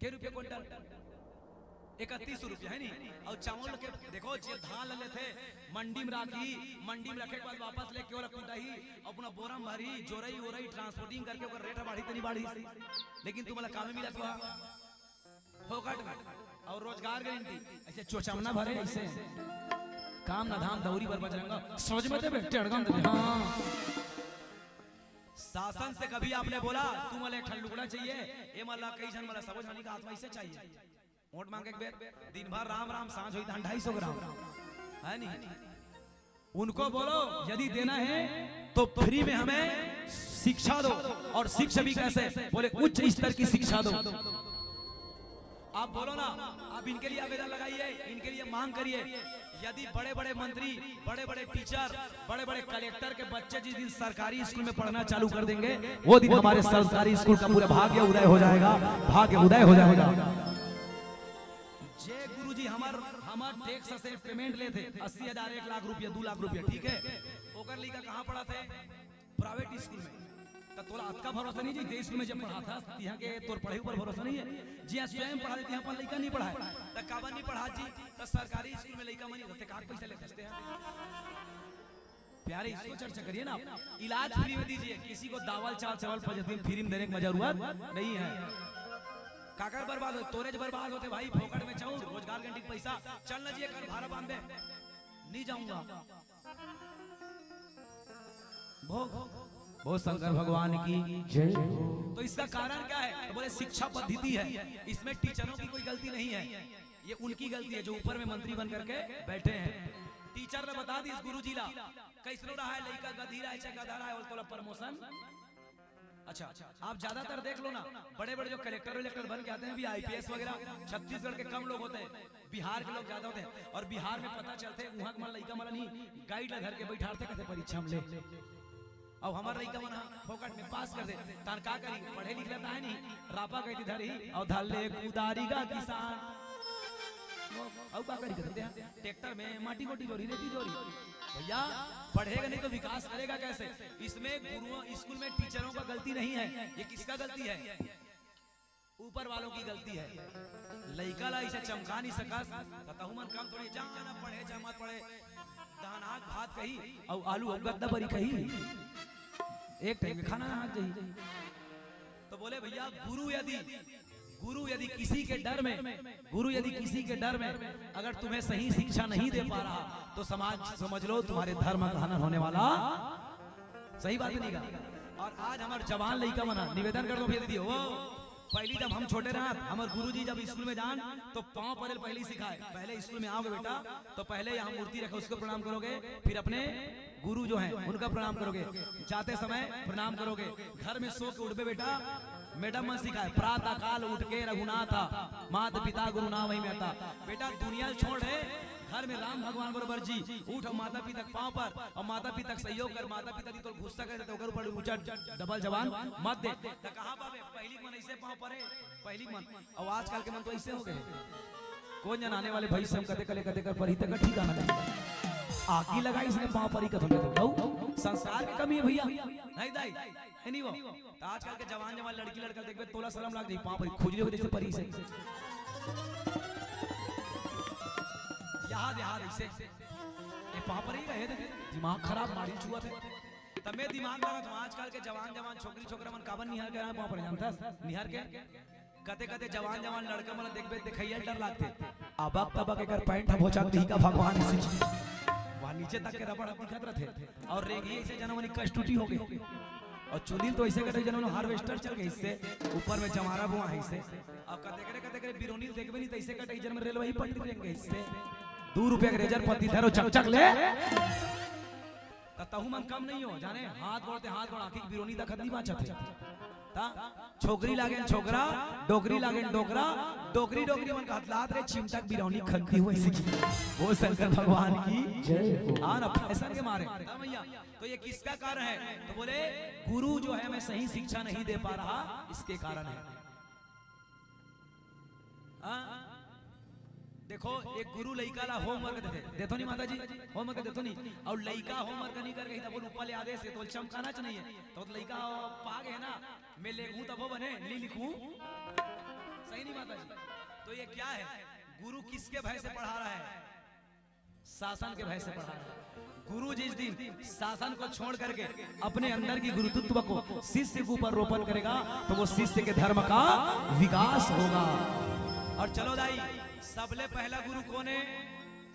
के रुपये क्विंटल? इकतीस रुपये है नी। और चाउर के देखो, जे धान ला लेथे, मंडी में राखी, मंडी में रखे के बाद वापस लेके ओला कुटाही, अपना बोरा में भरी, जोरई ओरई ट्रांसपोर्टिंग करके ओकर रेट बाढ़ी तनी बाढ़ी, लेकिन तुम्हारा कामे मिलत हुआ फोकट में। और रोजगार गारंटी, ऐसे चोचमना भरे, ऐसे काम ना धाम दौरी बर बजरंगा, सोच में देबे, टेड़गम देबे, हाँ। शासन से कभी आपने बोला, "तू मला एक ठन लुगड़ा चाहिए, ए मला कई झन मला सबो झनी का हाथ में ऐसे चाहिए"? वोट मांगे एक बेर, दिन भर राम राम, सांझ होई धान ढाई सौ ग्राम, है नहीं? उनको बोलो, यदि देना है तो फ्री में हमें शिक्षा दो। और शिक्षा भी कैसे? बोले, उच्च स्तर की शिक्षा दो। आप बोलो ना, आप इनके लिए आवेदन लगाइए, इनके लिए मांग करिए। यदि बड़े बड़े मंत्री, बड़े बड़े टीचर, बड़े बड़े कलेक्टर के बच्चे जिस दिन सरकारी स्कूल में पढ़ना चालू कर देंगे, वो दिन हमारे सरकारी स्कूल का पूरा भाग्य उदय हो जाएगा, भाग्य उदय हो जाएगा। जे गुरुजी हमर, हमर टैक्स से पेमेंट लेथे, अस्सी हजार, एक लाख रुपया, दू लाख रुपया, ठीक है, ओकर लइका कहाँ पढ़त हे? प्राइवेट स्कूल में। त तोला अतका भरोसा नहीं जी, जे स्कूल में जब पढ़ात हस, तिहाँ के तोर पढ़ाई ऊपर भरोसा नहीं है? जिहाँ स्वयं पढ़ा दे, तिहाँ अपन लइका नहीं पढ़ाए, त काबर नहीं पढ़ात जी? त सरकारी स्कूल में लइका मन नहीं रहते, का पैसा लेते हस? प्यारे, इसको चर्चा करिए ना आप। इलाज फ्री में दीजिए, किसी को दावल चाल चावल पचास दिन फ्री में देने की जरूरत नहीं है। काकर बर्बाद हो, तोरेच बर्बाद होते भाई, फोकट में चाउर, रोजगार गारंटी के पैसा, चल ना जी, कल भाड़ा बांध दे, नहीं जाऊंगा। भोग, भोग शंकर भगवान की जय। तो इसका कारण क्या है? तो बोले शिक्षा पद्धति है, इसमें टीचरों की कोई गलती नहीं है, ये उनकी गलती है जो ऊपर में मंत्री बन करके बैठे हैं। टीचर ने बता दी इस गुरुजी ला, कैसनो रहा है, लइका गधी रहा है चाहे गधा रहा है, बोले तोला प्रमोशन। अच्छा, आप ज्यादातर देख लो ना, बड़े बड़े जो कलेक्टर वलेक्टर बन के आते हैं, अभी आईपीएस वगैरह, छत्तीसगढ़ के कम लोग होते हैं, बिहार के लोग ज्यादा होते हैं। और बिहार में पता चलते हैं, वहां के मन लइका मन नहीं, गाइड ला धर के बैठारते, कहते परीक्षा में ले। अब हमार लइका मन ह फोकट में पास कर दे, तान का करी? पढ़े लिख लेता है नहीं, रापा कहती धरी और धर ले कुदारी का किसान। अब का करी करते हैं, ट्रैक्टर में माटी गोटी जोरी, रेती जोरी। भैया, पढ़ेगा नहीं तो विकास करेगा कैसे? इसमें गुरुओं, स्कूल में टीचरों का गलती नहीं है, ये किसका गलती है? ऊपर वालों की गलती है। लइका ला इसे चमका नहीं सकस, त तहू मन कम थोड़ी, जा ना पढ़े, जा मत पढ़े, दानाक भात कही, अउ आलू अउ गद्दा बरी कही, एक टाइम के खाना ना जाही। तो बोले, भैया, गुरु यदि, गुरु यदि किसी के डर में, गुरु यदि किसी के डर में अगर तुम्हें सही शिक्षा नहीं दे पा रहा, तो समाज समझ लो तुम्हारे धर्म का हनन होने वाला। सही बात नहीं का? और आज हमारे जवान लइका मन ह, निवेदन कर दो भैया दीदी, वो पहली जब हम छोटे रहत, हमारे गुरुजी जब स्कूल में जान तो पाँव परे ल पहले ही सिखाए। पहले स्कूल में आओगे बेटा तो पहले यहाँ मूर्ति रखे, उसको प्रणाम करोगे, फिर अपने गुरु जो हैं उनका प्रणाम करोगे, जाते समय प्रणाम करोगे, घर में सो के उठबे बेटा, मैडम मन सिखाए, प्रातः काल उठ के रघुनाथ, माता पिता गुरु नाम वही में आता। बेटा दुनिया ल छोड़ रे, घर में राम भगवान बरोबर जी, उठ अउ माता पिता के पाँव पर, अउ माता पिता के सहयोग कर, माता पिता जी तो गुस्सा करे त ओकर ऊपर ऊंचा डबल जबान मत दे। त कहाँ पाबे, पहिली के मन ऐसे पाँव परे, पहिली के मन, अउ आजकल के मन तो ऐसे हो गए। कौन जनाने वाले भाई सब कते कले कते कर परी तक ठिकाना नहीं। आगी लगाई इसने पाँव परी कथम तो, संस्कार की कमी है भैया, नहीं दाई, है नहीं वो। त आजकल के जवान जवान लड़की लड़का देखबे, तोला शर्म लाग जाही, पाँव परी खुजली हो जैसे परी से। यहाँ दे, यहाँ दे, इसे। ये पाँव परी रहे दे, दिमाग खराब, मारी छुआ थे। तब मैं दिमाग लगा था, आजकल के जवान जवान छोकरी छोकरा मन काबर निहार के रहे पाँव परी, जानता है? निहार के कते कते जवान जवान लड़का मन देखबे, देखैया डर लागथे। अबक तबक एकर पैंट ह भोचक दिही का भगवान इसी चीज। वहाँ नीचे तक के रबड़ ह दिखत रथे। और रेंगी ऐसे जनमनी कस टूटी हो गई। और चुंदी ल तो ऐसे कटे जनमनी हार्वेस्टर चल गई इससे। ऊपर में जमारा बुआ है इससे। अब कते करे, कते करे बिरोनी ल देखबे नहीं तो ऐसे कटे जनम रेलवे ही पटरी रेंगे इससे। दू रुपया के रेजर पत्ती धरो चक चक ले। त तहू मन कम नहीं हो, जाने हाथ गोड़ ते हाथ गोड़ आखिर बिरोनी तक नहीं बाँचत है। त छोकरी लागेन छोकरा, डोकरी लागेन डोकरा, डोकरी डोकरी मन का हथलात रे चिमटा के बिरौनी खनती हुई सीखी। वो शंकर भगवान की जय हो। हाँ ना, फैशन के मारे। त भैया, तो ये किसका कारण है? तो बोले, गुरु जो है हमें सही शिक्षा नहीं दे पा रहा, इसके कारण है। हाँ? देखो, एक गुरु लइका ला होमवर्क देथे, देथो नहीं माता जी? होमवर्क देथो नहीं? अउ लइका होमवर्क नहीं करके ही तब बोल ऊपर ले आदेश है, तो चमकाना च नहीं है। तो लइका पागे है ना, मैं लेखूं तब वो बने, नहीं लिखूं। सही नहीं माता जी? तो ये क्या है? गुरु किसके भय से पढ़ा रहा है? शासन के भय से पढ़ा रहा है। गुरु जिस दिन शासन को छोड़ करके अपने अंदर की गुरुत्व को शिष्य के ऊपर रोपण करेगा, तो वो शिष्य के धर्म का विकास होगा। और चलो दाई, सबले पहला गुरु कौन है?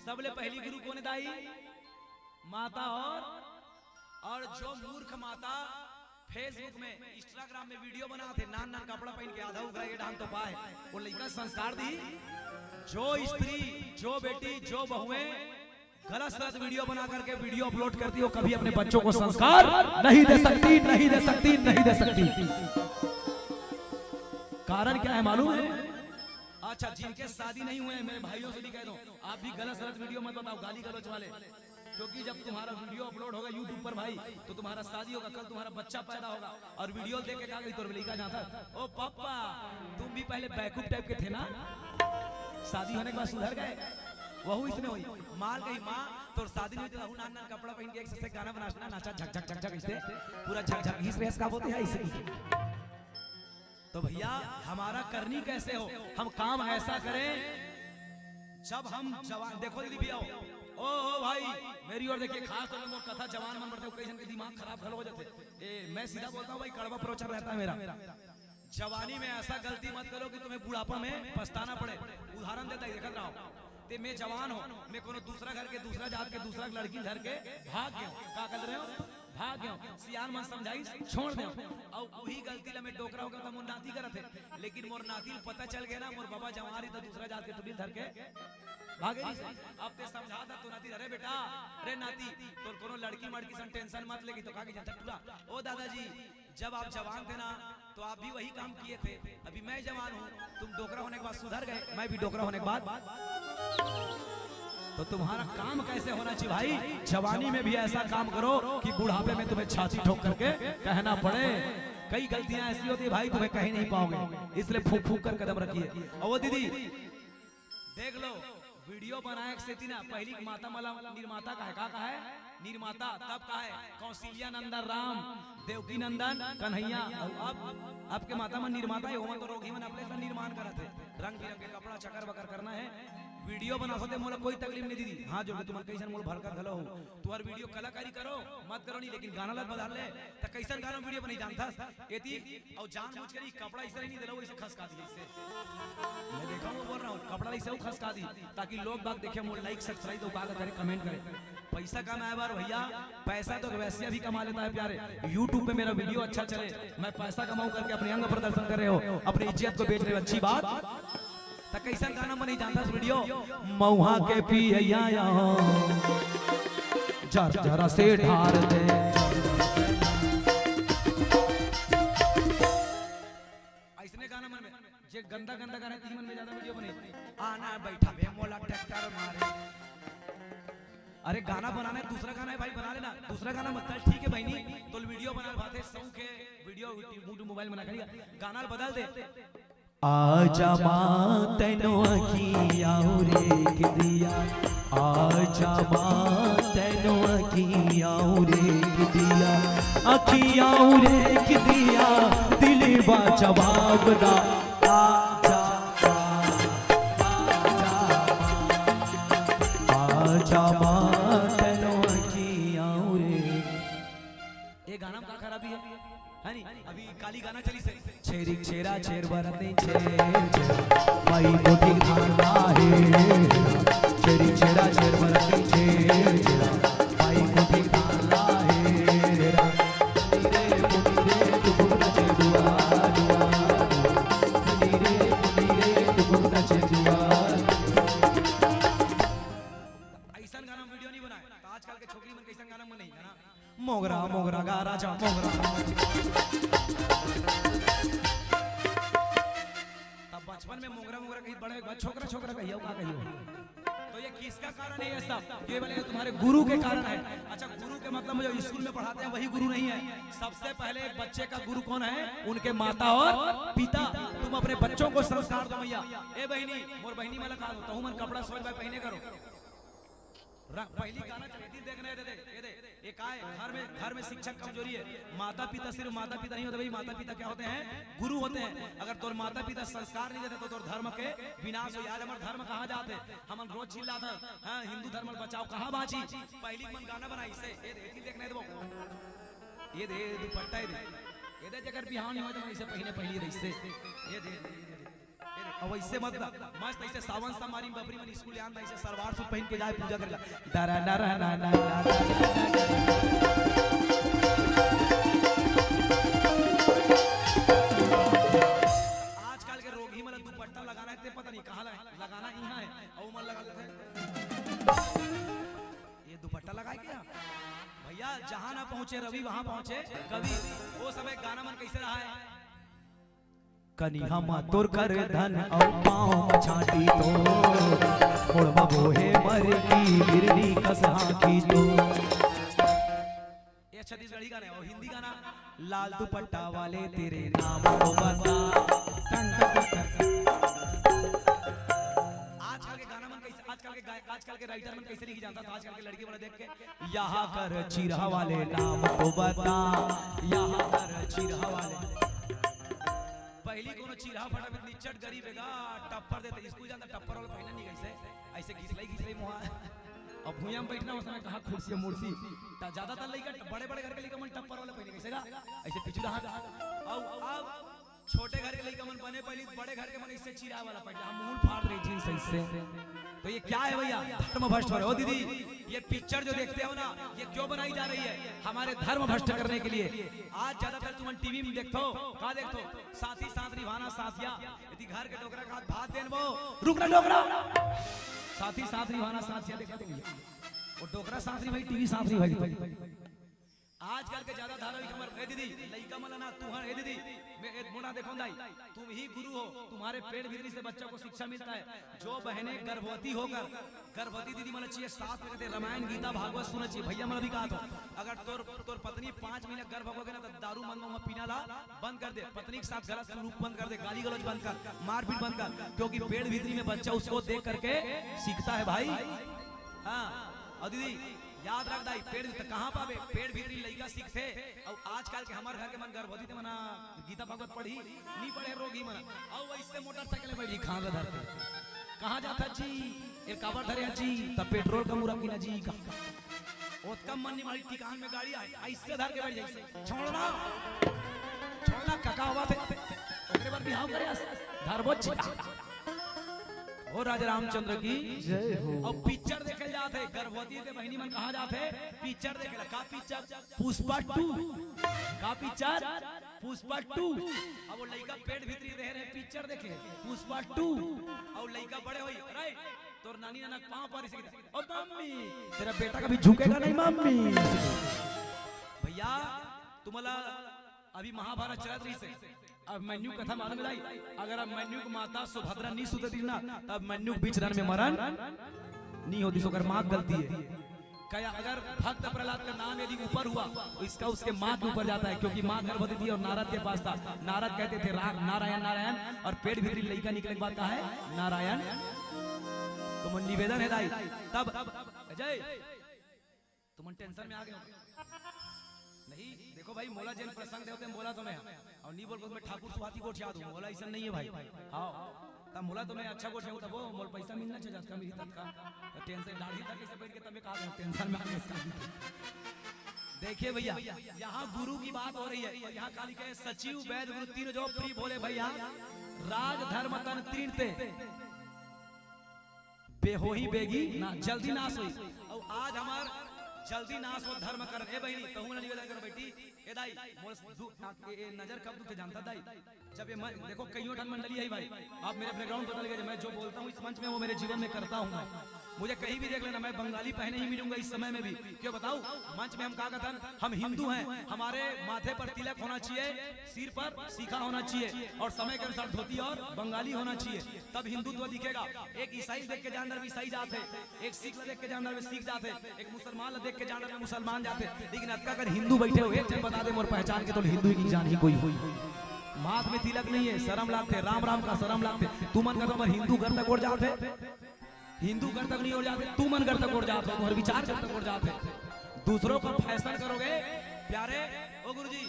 सबले पहली गुरु कौन है दाई? माता। और, और जो मूर्ख माता Facebook में, Instagram में वीडियो बनाथे, नान नान कपड़ा पहन के, आधा उघरा ये डांग तो पाए, वो लइका संस्कार दी? जो स्त्री, जो बेटी, जो बहुएं गलत सलत वीडियो बना करके वीडियो अपलोड करती हो, कभी अपने बच्चों को संस्कार नहीं दे सकती, नहीं दे सकती, नहीं दे सकती। कारण क्या है मालूम है? अच्छा, जिनके शादी नहीं हुए हैं, मेरे भाइयों से भी कह दो, आप भी गलत सलत वीडियो मत बनाओ, गाली गलौज वाले। क्योंकि जब तुम्हारा वीडियो अपलोड होगा YouTube पर भाई, तो तुम्हारा शादी होगा, कल तुम्हारा बच्चा पैदा होगा और वीडियो देख के क्या कही, तोर लइका जाता, "ओ पापा, तुम भी पहले बैकूफ टाइप के थे ना, शादी होने के बाद सुधर गए।" वहू इसने हुई, माल गई माँ, तोर शादी नहीं हुई तो वहू नान नान कपड़ा पहन के एक से गाना बनाना, नाचा झक झक झक झक इससे, पूरा झक झक इस रेस का बोलते हैं इसे। तो भैया, हमारा करनी कैसे हो, हम काम ऐसा करें जब हम जवान, देखो दीदी भी आओ, ओ, ओ भाई, मेरी ओर देखिए, खास तौर पे मोर कथा जवान मन बढ़ते, कई जन के दिमाग खराब घलो हो जाते। ए, मैं सीधा बोलता हूँ भाई, कड़वा प्रवचन रहता है मेरा। जवानी में ऐसा गलती मत करो कि तुम्हें बुढ़ापा में पछताना पड़े। उदाहरण देता ही देखत रहो, ते मैं जवान हो, मैं कोनो दूसरा घर के दूसरा जात के दूसरा लड़की धर के भाग गयो, का कर रहे हो? भाग गयो। सियान मन समझाइस, छोड़ दे। अउ उही गलती ला मैं डोकरा होके त मोर नाती करत हे, लेकिन मोर नाती ल पता चल गया ना, मोर बाबा जवान रही तो दूसरा जात के टुरी ल धर के भागे रही। अब ते समझा था तो नाती, "अरे बेटा, अरे नाती, तोर कोनो लड़की मड़की सन टेंशन मत लेगी।" तो का की जाता टूरा, "ओ दादाजी, जब आप जवान थे ना, तो आप भी वही काम किए थे। अभी मैं जवान हूँ, तुम डोकरा होने के बाद सुधर गए, मैं भी डोकरा होने के बाद।" तो तुम्हारा काम कैसे होना चाहिए भाई? जवानी में भी ऐसा काम करो कि बुढ़ापे में तुम्हें छाती ठोक करके कहना पड़े। कई गलतियां ऐसी होती है भाई, तुम्हें कहीं नहीं पाओगे, इसलिए फूंक फूंक कर कदम रखिए। और वो दीदी, देख लो, वीडियो बनाए के सेती ना, पहली माता मला निर्माता का है, का, का है? निर्माता तब का है, कौशल्या नंदन राम, देवकी नंदन कन्हैया। अउ अब, अब के माता मन निर्माता हे, ओमन तो रोगही मन अपने ला निर्माण करत हे, रंग बिरंग के कपड़ा चकर बकर करना है। वीडियो बनाथो ते मोला कोई तकलीफ नहीं दीदी, हाथ जोड़ के तुमन कइसन मोला भड़कत घलो हो, तुहर वीडियो कलाकारी करो मत करो नहीं, लेकिन गाना ला बदल ले। त कइसन गाना वीडियो बनाही जानथस? एती अउ जानबूझ के नहीं, कपड़ा अइसे नहीं दिला, वइसे खसका दी अइसे। मैं देखा हूँ, बोल रहा हूँ, कपड़ा अइसे अउ खसका दी, ताकि लोग बाग देखे, मोर लाइक, सब्सक्राइब, अउ का करे, कमेंट करे। पैसा कमाए बार भैया, पैसा तो वैसे भी कमा लेता है प्यारे। YouTube पे मेरा वीडियो अच्छा चले, मैं पैसा कमाऊं करके अपने अंग प्रदर्शन कर रहे हो, अपनी इज्जत को बेच रहे हो, अच्छी बात। त कइसन गाना बनाही जानथस वीडियो? मऊहा के पियैया हो, जर जरा से ढार दे। अइसने गाना मन में, जे गंदा गंदा गाना हे, ती मन में ज्यादा वीडियो बने। आना बैठा बे मोला ट्रैक्टर मारे। अरे गाना बनाना है, दूसरा गाना है भाई, बना लेना, दूसरा गाना मत। चल ठीक है बहिनी, तो वीडियो बना भाते, शौक है वीडियो, YouTube मोबाइल में ना करिया, गाना बदल दे। आजा माँ तैनो अखियाँ रेख दिया, आजा माँ तैनो अखियाँ रेख दिया, अखियाँ रेख दिया, दिल बा जवाब दा। आजा माँ, आजा माँ, आजा माँ तैनो अखियाँ रेख। ये गाना में का खराबी है? है नी? अभी काली गाना चलिस हे, छेरी छेरा छेर बरत नहीं छेर छेरा, माई कोठी धान ला हे। छेरी छेरा छेर बरत नहीं छेर छेरा, माई कोठी धान ला हे। रा, रे, रे, टुकुर नचे दुआ, दुआ, दुआ। रे, रे, रे, टुकुर नचे दुआ। अइसन गाना वीडियो नहीं बनाए, त आजकल के छोकरी मन कइसन गाना मन नहीं गाना। मोगरा मोगरा गा राजा मोगरा। तब बचपन में मोगरा मोगरा कही, बड़े के बाद छोकरा छोकरा कहियो, का कहियो। तो ये किसका कारण है ये सब? ये बोले तुम्हारे गुरु के कारण है। अच्छा, गुरु के मतलब जो स्कूल में पढ़ाते हैं वही गुरु नहीं है। सबसे पहले एक बच्चे का गुरु कौन है? उनके माता और पिता। तुम अपने बच्चों को संस्कार दो भैया। ए बहिनी, मोर बहिनी मला कहा, तहू मन कपड़ा सोच भाई पहने करो। र-, पहली गाना चलती, देखना है, दे, दे, ये दे, ये का है? घर में, घर में शिक्षक कमजोरी है। माता पिता सिर्फ माता पिता नहीं होते भाई, माता पिता क्या होते हैं? गुरु होते हैं। अगर तोर माता पिता संस्कार नहीं देते तो तोर धर्म के विनाश हो। आज हमर धर्म कहाँ जाते? हमन रोज चिल्लात हन, हाँ, हिंदू धर्म बचाओ, कहाँ बाची? पहली मन गाना बनाइस हे, ये दे, ये देखना है, ये दे, ये दे दुपट्टा, ये दे, ये दे, जेकर बिहाव नहीं होय तो मन अइसे पहिने पहिली रहिस हे, ये दे, ये दे, ये दे। अउ अइसे मत ला, मस्त अइसे सावन सोमवारी में बबरी मन स्कूल जान, अइसे सलवार सूट पहिन के जाए पूजा करे ला। डरा, डरा, ना, ना, ना, ना। आजकल के रोगही मन ला दुपट्टा लगाना हे, ते पता नहीं कहाँ ला लगाना, इहाँ हे, अउ मन लगा लेथे। ये दुपट्टा लगाए क्या? भैया, जहाँ ना पहुँचे रवि, वहाँ पहुँचे कवि। वो समय गाना मन कइसे रहा है? कनिहा म तोर कर धन अउ पाँव म छाँटी तो, मोड़ म बोहे मर की बिरनी कस हाँकी तो। ये छत्तीसगढ़ी गाना है। और हिंदी गाना, लाल दुपट्टा वाले तेरे नाम को बता। टन टन टन टन। आजकल के गाना मन कइसे, आजकल के गाय-, आजकल के राइटर मन कइसे लिखी जानथस, आजकल के लड़की वाला देख के, यहाँ कर चिरहा वाले नाम को बता, यहाँ कर चिरहा वाले। पहली कोनो चिरहा फटा में निचट गरीब हे गा, टप्पर देते, स्कूल जाता टप्पर वाला पहिना नहीं, अइसे, अइसे घिसलाई, घिसलाई मुहा। अब भुइयां में बैठना, उस समय कहा कुर्सी मुर्सी, त ज्यादातर लइका, बड़े-बड़े घर के लइका मन टप्पर वाला पहिने, कइसे गा? अइसे पिछू रहा। अउ, अब छोटे घर के लइका मन बने पहिली, बड़े घर के मन अइसे चिरहा वाला पहिने, हम मुंह फाड़ रहे जींस अइसे। तो ये क्या है भैया? धर्म भ्रष्ट हो रहे हो दीदी। ये पिक्चर जो देखते हो ना, ये क्यों बनाई जा रही है? हमारे धर्म भ्रष्ट करने के लिए। आज ज्यादातर तुमन टीवी में देखथो, का देखथो? साथी साथ निभाना साथिया। यदि घर के डोकरा का हाथ भात देन वो, रुक ना डोकरा। साथी साथ निभाना साथिया देखा तुम। वो डोकरा साथ निभाई, टीवी साथ निभाई। आजकल के ज्यादा धारावाहिक हमर, ए दीदी, लइका मन ला ना, तुहर, ए दीदी, मैं ए मोना देखो दाई, तुम ही गुरु हो, तुम्हारे पेट भीतरी से बच्चा को शिक्षा मिलता है। जो बहनें गर्भवती होकर, गर्भवती दीदी मन ला चाहिए सास में कहते रामायण, गीता, भागवत सुनना चाहिए। भैया मन ला भी कहा था, अगर तोर, तोर पत्नी पाँच महीना गर्भ होगे ना, तो दारू मन महुआ पीना ला बंद कर दे, पत्नी के साथ गलत सलूक बंद कर दे, गाली गलौज बंद कर, मारपीट बंद कर, क्योंकि पेट भीतरी में बच्चा उसको देख करके सीखता है भाई। हाँ, और दीदी, याद रख दाई, पेट भीतरी कहाँ पाबे? पेट भीतरी लइका सीखथे। अउ आजकल के हमर घर के मन गर्भवती ते मन ह गीता भागवत पढ़ही, नी पढ़े, रोगी मन। अउ वइसे मोटरसाइकिल में बैठी खांद धर के। कहाँ जाथा जी? ए काबर धरे ह जी? त पेट्रोल का मुरा किना जी का। ओतका मन निमाड़ी टिकान में गाड़ी आए, अइसे धर के बैठ जाइसे। छोड़ना, छोड़ना, कका होवथे। ओकरे बर बिहाव करे हस, धरबो छिका। ओ राजा रामचंद्र की जय हो। अब पिक्चर देखे जात हे, गर्भवती के बहिनी मन कहाँ जात हे? पिक्चर देखे ला। का पिक्चर? पुष्पा टू। का पिक्चर? पुष्पा टू। अब वो लइका पेट भीतरी रहे रहे पिक्चर देखे, पुष्पा टू। अब लइका बड़े होई, "अरे, तोर नानी नाना के पाँव परी से।" "ओ मम्मी, तेरा बेटा कभी झुकेगा नहीं मम्मी।" भैया, तुम्हारा अभी महाभारत चलत रहिस हे। अभिमन्यु कथा मालूम हे दाई? अगर अभिमन्यु के माता सुभद्रा नी सुतत रहिस ना, त अभिमन्यु के बीच रण में मरण नी होतिस, ओकर माँ के गलती हे। कहा, अगर भक्त प्रहलाद का नाम यदि ऊपर हुआ, तो इसका उसके माँ के ऊपर जाता है, क्योंकि माँ गर्भवती थी और नारद के पास था। नारद कहते थे, "रा-, नारायण, नारायण," और पेट भीतरी लइका निकले के बाद कहा है, "नारायण।" तो मन निवेदन है दाई, तब अजय, तुमन टेंशन में आ गए हो। नहीं, देखो भाई, मोला जेन प्रसंग देवते बोला तो मैं, और नहीं बोल मैं ठाकुर सुहाती गोठिया दूं, मोला ऐसा नहीं है भाई। हाँ, तब मोला तो मैं अच्छा गोठिया हूँ, तब वो मोला पैसा मिलना चाहिए, जतका मिली ततका। तो टेंशन, दाढ़ी तक कैसे बैठ के तब मैं कहा गया, टेंशन में आ गया इसका। देखिए भैया, यहाँ गुरु की बात हो रही है, और यहाँ काली के सचिव वैद गुरु तीन जो प्रिय भोले भैया, राज धर्म तन तीन ते बेहोही बेगी ना, जल्दी नाश होई। अउ आज हमार जल्दी नाश हो धर्म करन। ए बहिनी, तहू ना निवेदन कर बेटी। ए दाई, मोर दु-, ए, ए नजर कब दुखे जानता दाई? जब ये मन, देखो, कईयों ठन मंडली है भाई, आप मेरे बैकग्राउंड बदल गए। मैं जो बोलता हूँ इस मंच में, वो मेरे जीवन में करता हूँ मैं। मुझे कहीं भी देख लेना, मैं बंगाली पहने ही मिलूंगा इस समय में भी। क्यों बताऊं? मंच में हम का कथन, हम हिंदू हैं, हमारे माथे पर तिलक होना चाहिए, सिर पर सीखा होना चाहिए, और समय के अनुसार धोती और बंगाली होना चाहिए, तब हिंदुत्व दिखेगा। एक ईसाई देख के जानदार भी ईसाई जात है, एक सिख ला देख के जानदार भी सिख जात है, एक मुसलमान ला देख के जानदार भी मुसलमान जात है। लेकिन अतका अगर हिंदू बैठे हो, एक जन बता दे मोर पहचान के, तो हिंदू ही की जान ही कोई हो। माथ में तिलक नहीं है, शर्म लागते, राम राम का शर्म लागते। तुमन का तो हमर हिंदू घर तक ओढ़ जात है, हिंदू घर तक नहीं ओढ़ जाते, तुमन घर तक ओढ़ जात हो, तुम्हारे विचार घर तक ओढ़ जात है। दूसरों का फैशन करोगे प्यारे। ओ गुरुजी,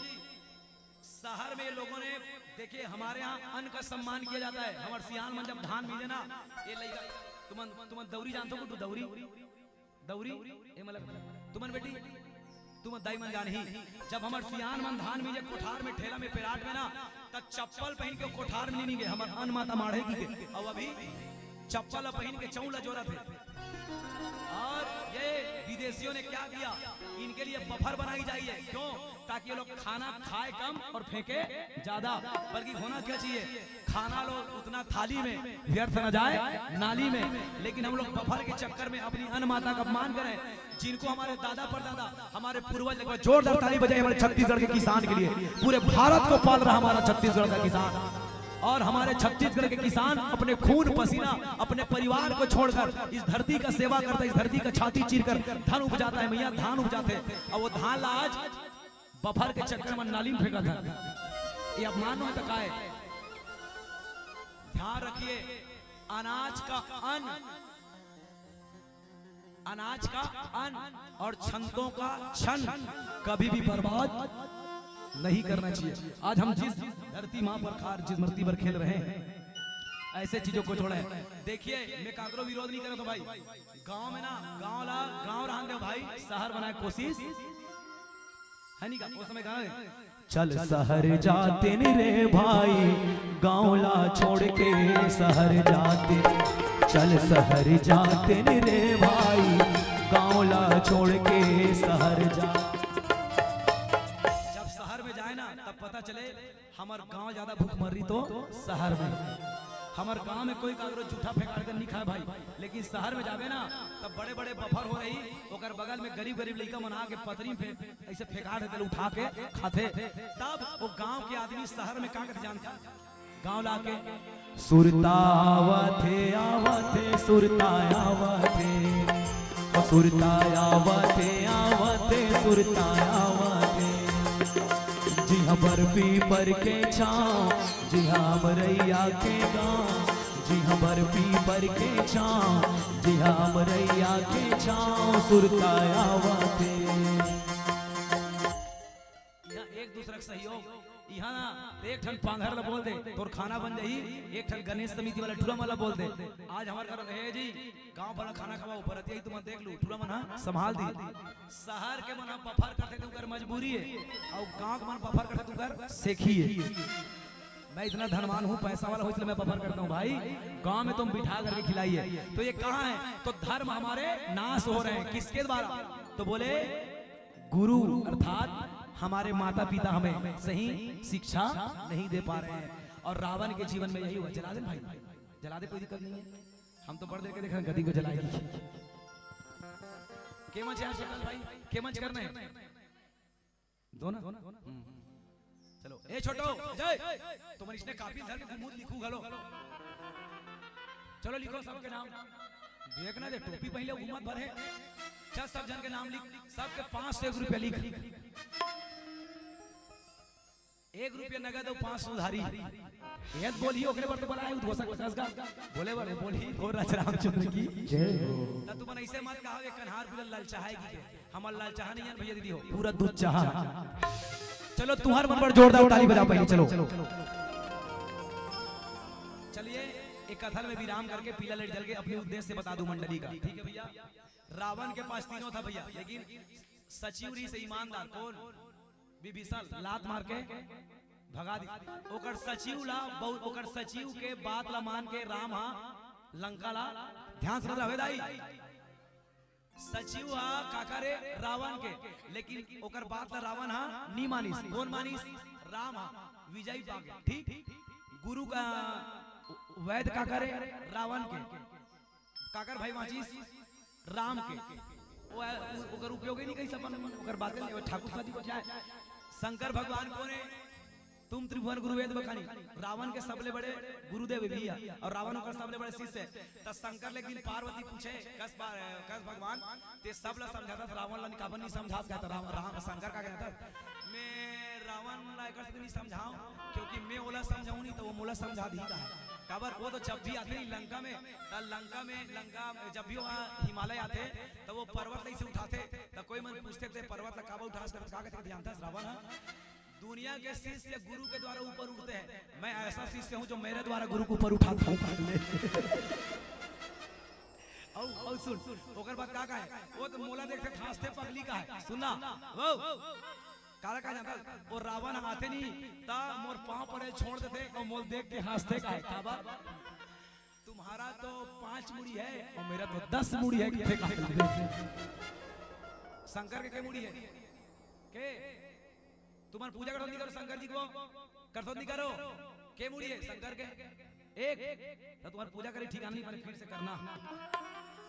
शहर में लोगों ने, देखिए, हमारे यहाँ अन्न का सम्मान किया जाता है। हमारे सियान मन जब धान बीजे ना, ये लइका, तुमन, तुमन दौरी जानते हो, दौरी, दौरी, ये मतलब, तुमन बेटी, तुम दाई मन जानही, जब हमारे सियान मन धान बीजे कोठार में, ठेला में, पेराट में ना, तब चप्पल पहन के कोठार में नहीं गए, हमारे अन्न माता माढ़े की के। अब अभी चप्पल पहन के चौला जोरा थे। और ये विदेशियों ने क्या किया, इनके लिए बफर बनाई जाइए। क्यों? ताकि ये लोग खाना खाए कम और फेंके ज्यादा। बल्कि होना क्या चाहिए, खाना लो उतना थाली में, व्यर्थ न जाए नाली में। लेकिन हम लोग बफर के चक्कर में अपनी अन्न माता का अपमान करें। जिनको हमारे दादा परदादा, हमारे पूर्वज, एक बार जोरदार ताली बजाए हमारे छत्तीसगढ़ के किसान के लिए, पूरे भारत को पाल रहा हमारा छत्तीसगढ़ का किसान। और हमारे छत्तीसगढ़ के किसान अपने खून पसीना, अपने परिवार को छोड़कर इस धरती का सेवा करता है, इस धरती का छाती चीरकर धन उपजाता है। मैया, धान उपजाते हैं, और वो धान ला आज बफर के चक्कर में नाली में फेंका था। ये अपमान होता का है? ध्यान रखिए, अनाज का अन्न, अनाज का अन्न और छंतों का छन कभी भी बर्बाद नहीं करना चाहिए। आज हम जिस धरती माँ पर खार, जिस धरती पर खेल रहे हैं, ऐसे चीजों को छोड़े। देखिए, मैं काकरो विरोध नहीं करता भाई, गांव में ना, गांव ला गांव रहन दे भाई, शहर बनाए कोशिश है नहीं का, उस समय गाना है, चल शहर जाते न रे भाई, गांव ला छोड़ के शहर जाते। चल शहर जाते न रे भाई, गांव ला छोड़ के शहर जा। जब शहर में जाए ना, तब पता चले हमर गांव ज्यादा भूखमरी तो शहर में। हमर गांव में कोई काकरो जूठा फेंकाड़ के नहीं खाए भाई, लेकिन शहर में जाबे ना, तब बड़े बड़े बफर हो रही, ओकर बगल में गरीब गरीब लइका मन आके पतरी में फे-, ऐसे फेंकाड़ देते, उठा के खाथे। तब वो गांव के आदमी शहर में का कहते जानता? गांव ला के सुरता आवत हे, आवत हे, सुरता आवत हे, ओ सुरता आवत हे, आवत हे, सुरता आवत हे। जिहां बर पीपर के छांव, जिहां अमरैया के गांव, जिहां बर पीपर के छांव, जिहाँ मरैया के छाँव सुरता आवत हे। इहाँ एक दूसरा के सहयोग, इहाँ ना ते एक ठन पांगर ला बोल दे, तोर खाना बन जाही, एक ठन गणेश समिति वाला ठुरा मन ला बोल दे। आज हमर घर हे जी, गांव वाला खाना खवाओ, बरतिया ही तुमन देख लू, ठुरा मन ह संभाल दी। शहर के मन ह बफर करथे, तुंकर मजबूरी हे, अउ गांव के मन बफर करथे, तुंकर सेखी हे। मैं इतना धनवान हूँ, पैसा वाला हूँ, इसलिए मैं बफर करता हूँ भाई। गांव में तुम बिठा करके खिलाइए। तो ये कहाँ है? तो धर्म हमारे नाश हो रहे हैं। किसके द्वारा? तो बोले, गुरु अर्थात हमारे माता पिता हमें सही शिक्षा नहीं दे पा रहे हैं। और रावण के जीवन में यही हुआ। जला दे भाई, जला दे, कोई दिक्कत नहीं है। हम तो बड़ देर के देख रहे हैं, गदी को जलाएगी। के मंच यार, भाई, के मंच करने हैं? दो ना? हम्म। चलो, ए छोटो, अजय, तुमन इसने कापी धर के मुंह लिखू घलो। चलो लिखो सबके नाम। देख ना दे, टोपी पहले घूमत भर है। चल सब जन के नाम लिख, सबके पाँच सौ एक रुपया लिख। एक रुपया नगद अउ पाँच सौ उधारी। ये बोलही ओकरे बर तो बलाए उद्घोषक लकस गा। बोले बर बोलही, बोल राज रामचंद्र की। जय हो। त तुमन ऐसे मत कहा, ये कन्हार पूरा ललचाएगी के। हमर ललचाहा नहीं है भैया दीदी हो, पूरा दूध चाहा। चलो तुंहर मन बर जोरदार ताली बजा पहले, चलो। चलिए, एक कथल में विराम करके पीला लाइट जल के अपने उद्देश्य से बता दूं मंडली का, ठीक है भैया? रावण के पास तीनों था भैया, लेकिन सचिव रहिस ईमानदार, कौन? विभीषण, लात मार के भगा दी। ओकर सचिव ला, बहु-, ओकर सचिव के बात ला मान के राम हा लंका ला, ध्यान से रहे दाई, सचिव हा काका रे रावण के, लेकिन ओकर बात ला रावण हा नी मानिस। कौन मानिस? राम हा। विजय पागे, ठीक? गुरु का वैद काका रे रावण के, काकर भाई माचिस राम के। ओ, ओ, ओकर उपयोग ही नहीं कही अपन, ओकर बातें नहीं, ठाकुर शादी को क्या है? शंकर भगवान कौन है? तुम त्रिभुवन गुरु वेद बखानी। रावण के सबले बड़े गुरुदेव भी है और रावण ओकर सबले बड़े शिष्य है। त शंकर लेकिन पार्वती पूछे, कस बार, कस भगवान, ते सब ला समझाता था, रावण ला काबर नहीं समझात का? त राम, राम, शंकर का कहता, मैं रावण ला एकर से नहीं समझाऊं, क्योंकि मैं ओला समझाऊं नहीं तो वो मोला समझा दी का है। काबर वो तो जब भी आथे नहीं लंका में, त लंका में, लंका में जब भी वहाँ हिमालय आथे, त वो पर्वत ला इसे उठाथे, त कोई मन पूछथे, ते पर्वत ला काबर उठास करत, का कहथे, जानथस रावण ह? दुनिया के शिष्य गुरु के द्वारा ऊपर उठते हैं, मैं ऐसा शिष्य हूँ जो मेरे द्वारा गुरु को ऊपर उठाता हूँ। पहले। औ, औ सुन, ओकर बाद का कहे? वो तो मोला देखथे, हाँसथे, पगली का है। सुन ना, वो, काला का जानता? वो रावण आथे नहीं, त मोर पाँव पड़े छोड़ देथे, और मोला देख के हाँसथे का है। काबर? तुम्हारा तो पाँच मुड़ी है और मेरा तो दस मुड़ी है, किथे का? शंकर के, के मुड़ी है? के? तुमन पूजा करथो नहीं करो शंकर जी को? करथो नहीं करो? के मुड़ी है शंकर के? एक। त तुमन पूजा करे ठिकाना नहीं, पर फिर से करना।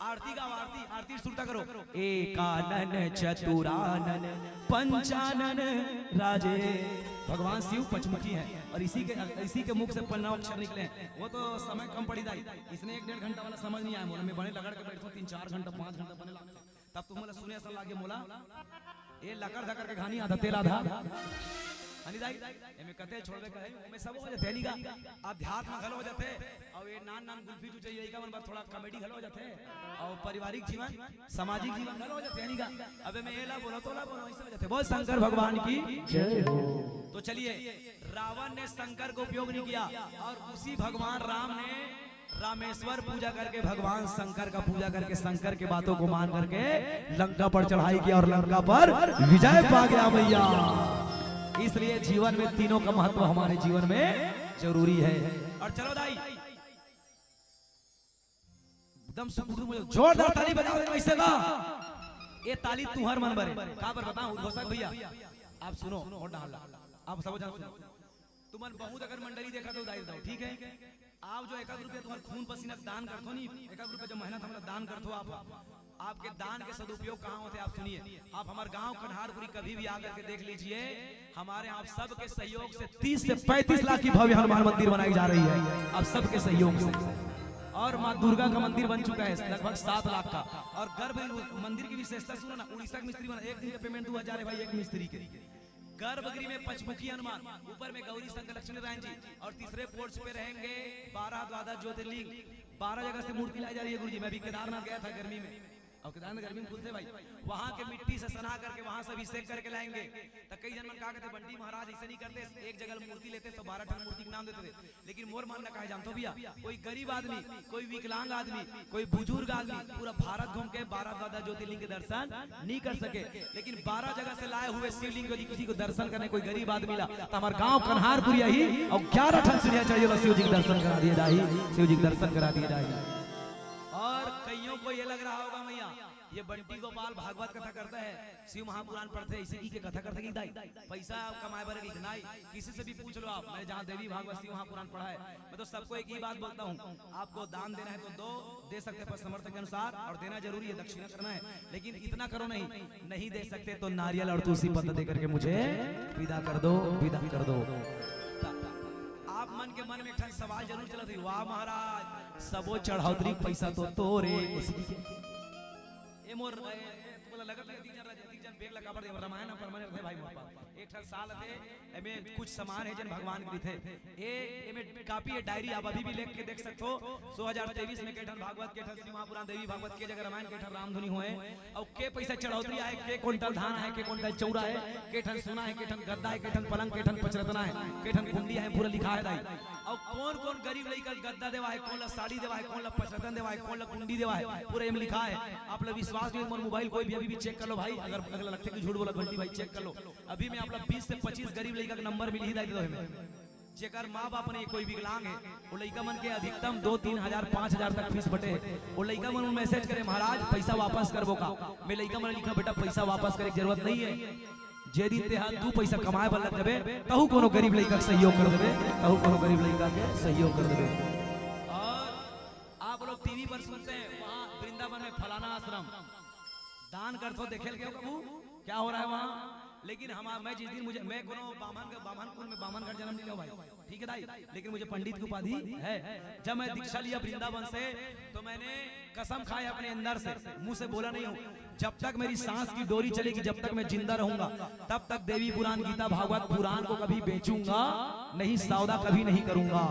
आरती गाओ, आरती, आरती सुरता करो। एकानन चतुरानन पंचानन राजे। भगवान शिव पचमुखी है और इसी के, इसी के मुख से पन्ना अक्षर निकले हैं। वो तो समय कम पड़ी दाई, इसने एक डेढ़ घंटा वाला समझ नहीं आया मोला, मैं बने लगड़ के बैठता हूँ तीन चार घंटा, पाँच घंटा बने लगता है। तब तो मोला सुने असन लागे मोला, ए लकर धकर के घानी आधा तेल आधा। हनी दाई, एमे कते छोड़बे करे, एमे सब हो जाथे, हनी गा। अध्यात्म घलो हो जाथे, और ये नान नान गुल्फी जो चाहिए, एका मन बर थोड़ा कॉमेडी घलो हो जाथे, और पारिवारिक जीवन, सामाजिक जीवन घलो हो जाथे, हनी गा। अबे मैं एला बोलो, तोला बोलो, ऐसे हो जाथे। बोल शंकर भगवान की जय हो। तो चलिए, रावण ने शंकर को उपयोग नहीं किया और उसी भगवान राम ने रामेश्वर पूजा करके भगवान शंकर का पूजा करके शंकर के बातों को मान करके लंका पर चढ़ाई किया और लंका पर विजय पा गया भैया। इसलिए जीवन में तीनों का महत्व हमारे जीवन में जरूरी है। और चलो दाई, एकदम सुगुरु में जोरदार ताली बजाओ, कैसे बा? ये ताली तुहर मन बरे। का बर बताऊं, उद्घोषक भैया, आप सुनो, और डाल ला। आप सब जन सुनो। तुमन बहुत अगर मंडली देखा तो दाई बताओ, ठीक है? आप जो एक एक रुपया तुम्हार खून पसीना दान करथो नहीं, एक एक रुपया जो मेहनत हमारा दान करथो आप, आपके दान के सदुपयोग कहाँ होते, आप सुनिए। आप हमारे गांव कन्हारपुरी कभी भी आकर के देख लीजिए, हमारे आप सबके सहयोग से तीस से पैंतीस लाख की भव्य हनुमान मंदिर बनाई जा रही है, आप सबके सहयोग से। और माँ दुर्गा का मंदिर बन चुका है लगभग सात लाख का। और गर्भ मंदिर की विशेषता सुनो ना, उड़ीसा के मिस्त्री बना, एक दिन का पेमेंट दो हजार है भाई एक मिस्त्री के। गर्भगृह में पंचमुखी हनुमान, ऊपर में गौरी शंकर लक्ष्मी नारायण जी, और तीसरे पोर्च पे रहेंगे बारह द्वादश ज्योतिर्लिंग। बारह जगह से मूर्ति लाई जा रही है गुरुजी। मैं अभी केदारनाथ गया था गर्मी में, और केदारनाथ गर्मी में खुलते भाई, वहां के मिट्टी से सना करके, वहां से अभिषेक करके लाएंगे। तो कई जन मन का कहते, बंटी महाराज ऐसे नहीं करते, एक जगह मूर्ति लेते तो बारह ठन मूर्ति के नाम देते थे। लेकिन मोर मानना का है जानते हो भैया, कोई गरीब आदमी, कोई विकलांग आदमी, कोई बुजुर्ग आदमी पूरा भारत घूम के बारह द्वादश ज्योतिर्लिंग के दर्शन नहीं कर सके, लेकिन बारह जगह से लाए हुए शिवलिंग यदि किसी को दर्शन करने कोई गरीब आदमी ला, तो हमारे गांव कन्हारपुर यही और ग्यारह ठन सीढ़ियां चढ़िए, शिव जी के दर्शन करा दिए दाई, शिव जी के दर्शन करा दिए दाई। और कईयों को ये लग रहा होगा, मैया, ये बंटी गोपाल भागवत कथा करता है, शिव महापुराण पढ़ते हैं, इसी की के कथा करते कि दाई, पैसा कमाए बर की नहीं। किसी से भी पूछ लो आप, मैंने जहाँ देवी भागवत शिव महापुराण पढ़ा है। मैं तो सबको एक ही बात बोलता हूँ, आपको दान देना है तो दो, दे सकते हैं पर समर्थ के अनुसार, और देना जरूरी है, दक्षिणा करना है, लेकिन इतना करो नहीं, नहीं दे सकते तो नारियल और तुलसी पत्र दे करके मुझे विदा कर दो, विदा कर दो। आप मन के मन में एक ठन सवाल जरूर चलत रही, वाह महाराज, सबो चढ़ौतरी के पैसा तो तोरे। ए मोर, ए, तुमला लगत है, तीन जन, तीन जन बैग ला काबर दे, रामायण परमायण रथे भाई मोर पास। एक ठन साल थे, एमे कुछ सामान है जन भगवान के रथे। ए, एमे कॉपी है, डायरी, आप अभी भी लेख के देख सकते हो। दो हज़ार तेईस में के ठन भागवत, के ठन श्री महापुराण, देवी भागवत, के जगह रामायण, के ठन रामधुनी होए, और के पैसा चढ़ौतरी आए, के कुंटल धान है, के कुंटल चौरा है, के ठन सोना है, के ठन गद्दा है, के ठन पलंग, के ठन पचरतना है, के ठन कुंडी है, पूरा लिखा है दाई। और कौन कौन गरीब लइका गद्दा देवा है, कौन ला साड़ी देवा है, कौन ला पचरतन देवा है, कौन ला कुंडी देवा है, पूरा एम लिखा है। आप लोग विश्वास नहीं, मोर मोबाइल कोई भी अभी भी चेक कर लो भाई, अगर अगर लगते कि झूठ बोला घंटी भाई, चेक कर लो। अभी मैं आप लोग बीस से पच्चीस गरीब लइका के नंबर मिली दाई दो में, जेकर माँ बाप नहीं, कोई विकलांग है, वो लइका मन के अधिकतम दो तीन हजार पाँच हजार तक फीस बटे है। वो लइका मन मैसेज करे, महाराज पैसा वापस करबो का? मैं लइका मन लिखा, बेटा पैसा वापस करे के जरूरत नहीं है, जे दिन तेहा दू पैसा कमाए बर लग जाबे, तहू कोनो गरीब लइका के सहयोग कर देबे, तहू कोनो गरीब लइका के सहयोग कर देबे। और आप लोग टीवी पर सुनते हैं, वहाँ वृंदावन में फलाना आश्रम, दान करथो, देखे ल गए हो कभू क्या हो रहा है वहाँ? लेकिन हम, मैं जिस दिन मुझे, मैं कोनो बामन के, बामन कुल में, बामन घर जन्म नहीं लिया भाई, ठीक है दाई, लेकिन मुझे पंडित की उपाधि है। जब मैं दीक्षा लिया वृंदावन से, तो मैंने कसम खाया अपने अंदर से, मुंह से बोला नहीं हूँ, जब तक मेरी सांस की डोरी चलेगी, जब तक मैं जिंदा रहूंगा, तब तक देवी पुराण, गीता, भागवत, पुराण को कभी बेचूंगा नहीं, सौदा कभी नहीं करूंगा।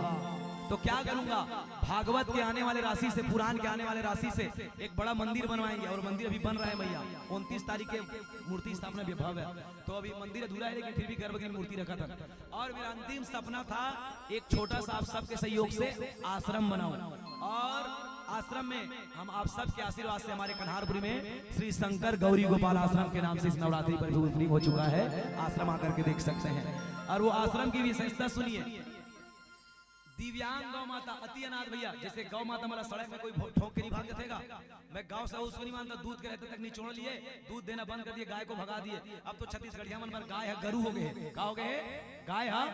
तो क्या करूंगा? भागवत के आने वाले राशि से, पुराण के आने वाले राशि से एक बड़ा मंदिर बनवाएंगे, और मंदिर अभी बन रहा है मैया, उनतीस तारीख के मूर्ति स्थापना भी भव्य है। तो अभी मंदिर अधूरा है, लेकिन फिर भी गर्भगृह में मूर्ति रखा था। और मेरा अंतिम सपना था, एक छोटा सा आप सबके सहयोग से आश्रम बनाऊं, और आश्रम में हम आप सबके आशीर्वाद से हमारे कन्हारपुरी में श्री शंकर गौरी गोपाल आश्रम के नाम से इस नवरात्रि पर भी ओपनिंग हो चुका है, आश्रम आकर के देख सकते हैं। और वो आश्रम की विशेषता सुनिए, दिव्यांग गौ माता, अति अनाथ भैया, जैसे गौ माता मन ला सड़क में कोई भो-, ठोक के नहीं भाग जातेगा। मैं गौ से उसको नहीं मानता, दूध के रहते तक निचोड़ लिए, दूध देना बंद कर दिए, गाय को भगा दिए। अब तो छत्तीसगढ़िया मन बर गाय है, गरु हो गए हैं। का हो गए हैं? गाय है,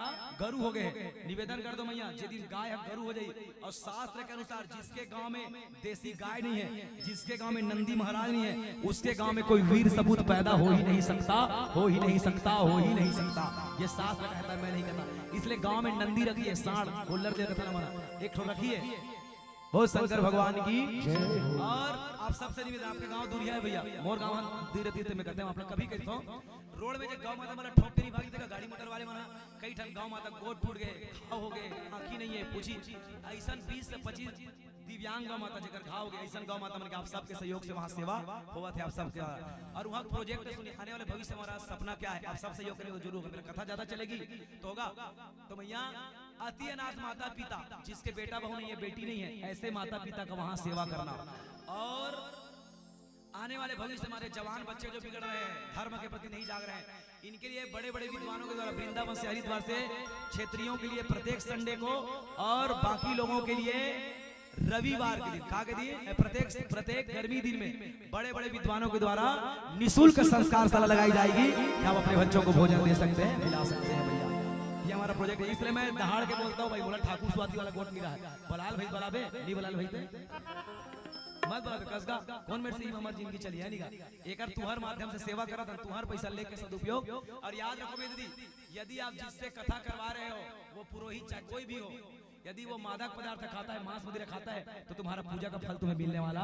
गरु हो गए हैं। निवेदन कर दो मैया, जे दिन गाय है, गरु हो जाई, और शास्त्र के अनुसार जिसके गांव में देसी गाय नहीं है, जिसके गांव में नंदी महाराज नहीं है, उसके गांव में कोई वीर सपूत पैदा हो ही नहीं सकता, हो ही नहीं सकता, हो ही नहीं सकता। ये शास्त्र कहता है, मैं नहीं कहता। इसलिए गांव में नंदी रखिए, सांड, गोल्लर जे रखना मना, एक ठो रखिए। बोल शंकर भगवान की। और आप सबसे निवेदन, आपके गांव दूरिया है भैया, मोर गांव हम धीरे धीरे में करते हैं, आप लोग कभी कहते हो, रोड में जो गौ माता मन ला ठोक के नहीं भागी देगा, गाड़ी मोटर वाले मन, कई ठन गौ माता गोड़ टूट गए, घाव हो गए, आंखी नहीं है, पूछी, ऐसन बीस से पच्चीस दिव्यांग गौ माता जेकर घाव हो गए, ऐसन गौ माता मन के आप सबके सहयोग से वहाँ सेवा होवत है आप सबके। और वहाँ प्रोजेक्ट सुनिए, आने वाले भविष्य में हमारा सपना क्या है, आप सब सहयोग करेंगे तो जरूर होगा। मेरा कथा ज्यादा चलेगी तो होगा। तो मैया, अति अनाथ माता पिता, जिसके बेटा बहू नहीं है, बेटी नहीं है, ऐसे माता पिता का वहाँ सेवा करना। और आने वाले भविष्य, हमारे जवान बच्चे जो बिगड़ रहे हैं, धर्म के प्रति नहीं जाग रहे हैं, इनके लिए बड़े बड़े विद्वानों के द्वारा, वृंदावन से, हरिद्वार से, क्षेत्रियों के लिए प्रत्येक संडे को और बाकी लोगों के लिए रविवार के दिन, का के दिन, प्रत्येक प्रत्येक गर्मी दिन में बड़े बड़े विद्वानों के द्वारा निशुल्क संस्कार शाला लगाई जाएगी, कि आप अपने बच्चों को भोजन दे सकते हैं, खिला सकते हैं भैया। ये हमारा प्रोजेक्ट है, इसलिए मैं दहाड़ के बोलता हूँ भाई, बोला ठाकुर स्वाति वाला गोट मिला है, बलाल भाई, बलाबे नहीं, बलाल भाई थे, मत बलाबे, कसगा, कौन मेरे से ही हमारी जिंदगी चली है नहीं का? एकर तुहर माध्यम से सेवा करत हन, तुहर पैसा लेके सदुपयोग। और याद रखो मेरी दीदी, यदि आप जिससे कथा करवा रहे हो, वो पुरोहित चाहे कोई भी हो, यदि वो मादक पदार्थ खाता है, मांस मदिरा खाता है, तो तुम्हारा पूजा का फल तुम्हें मिलने वाला।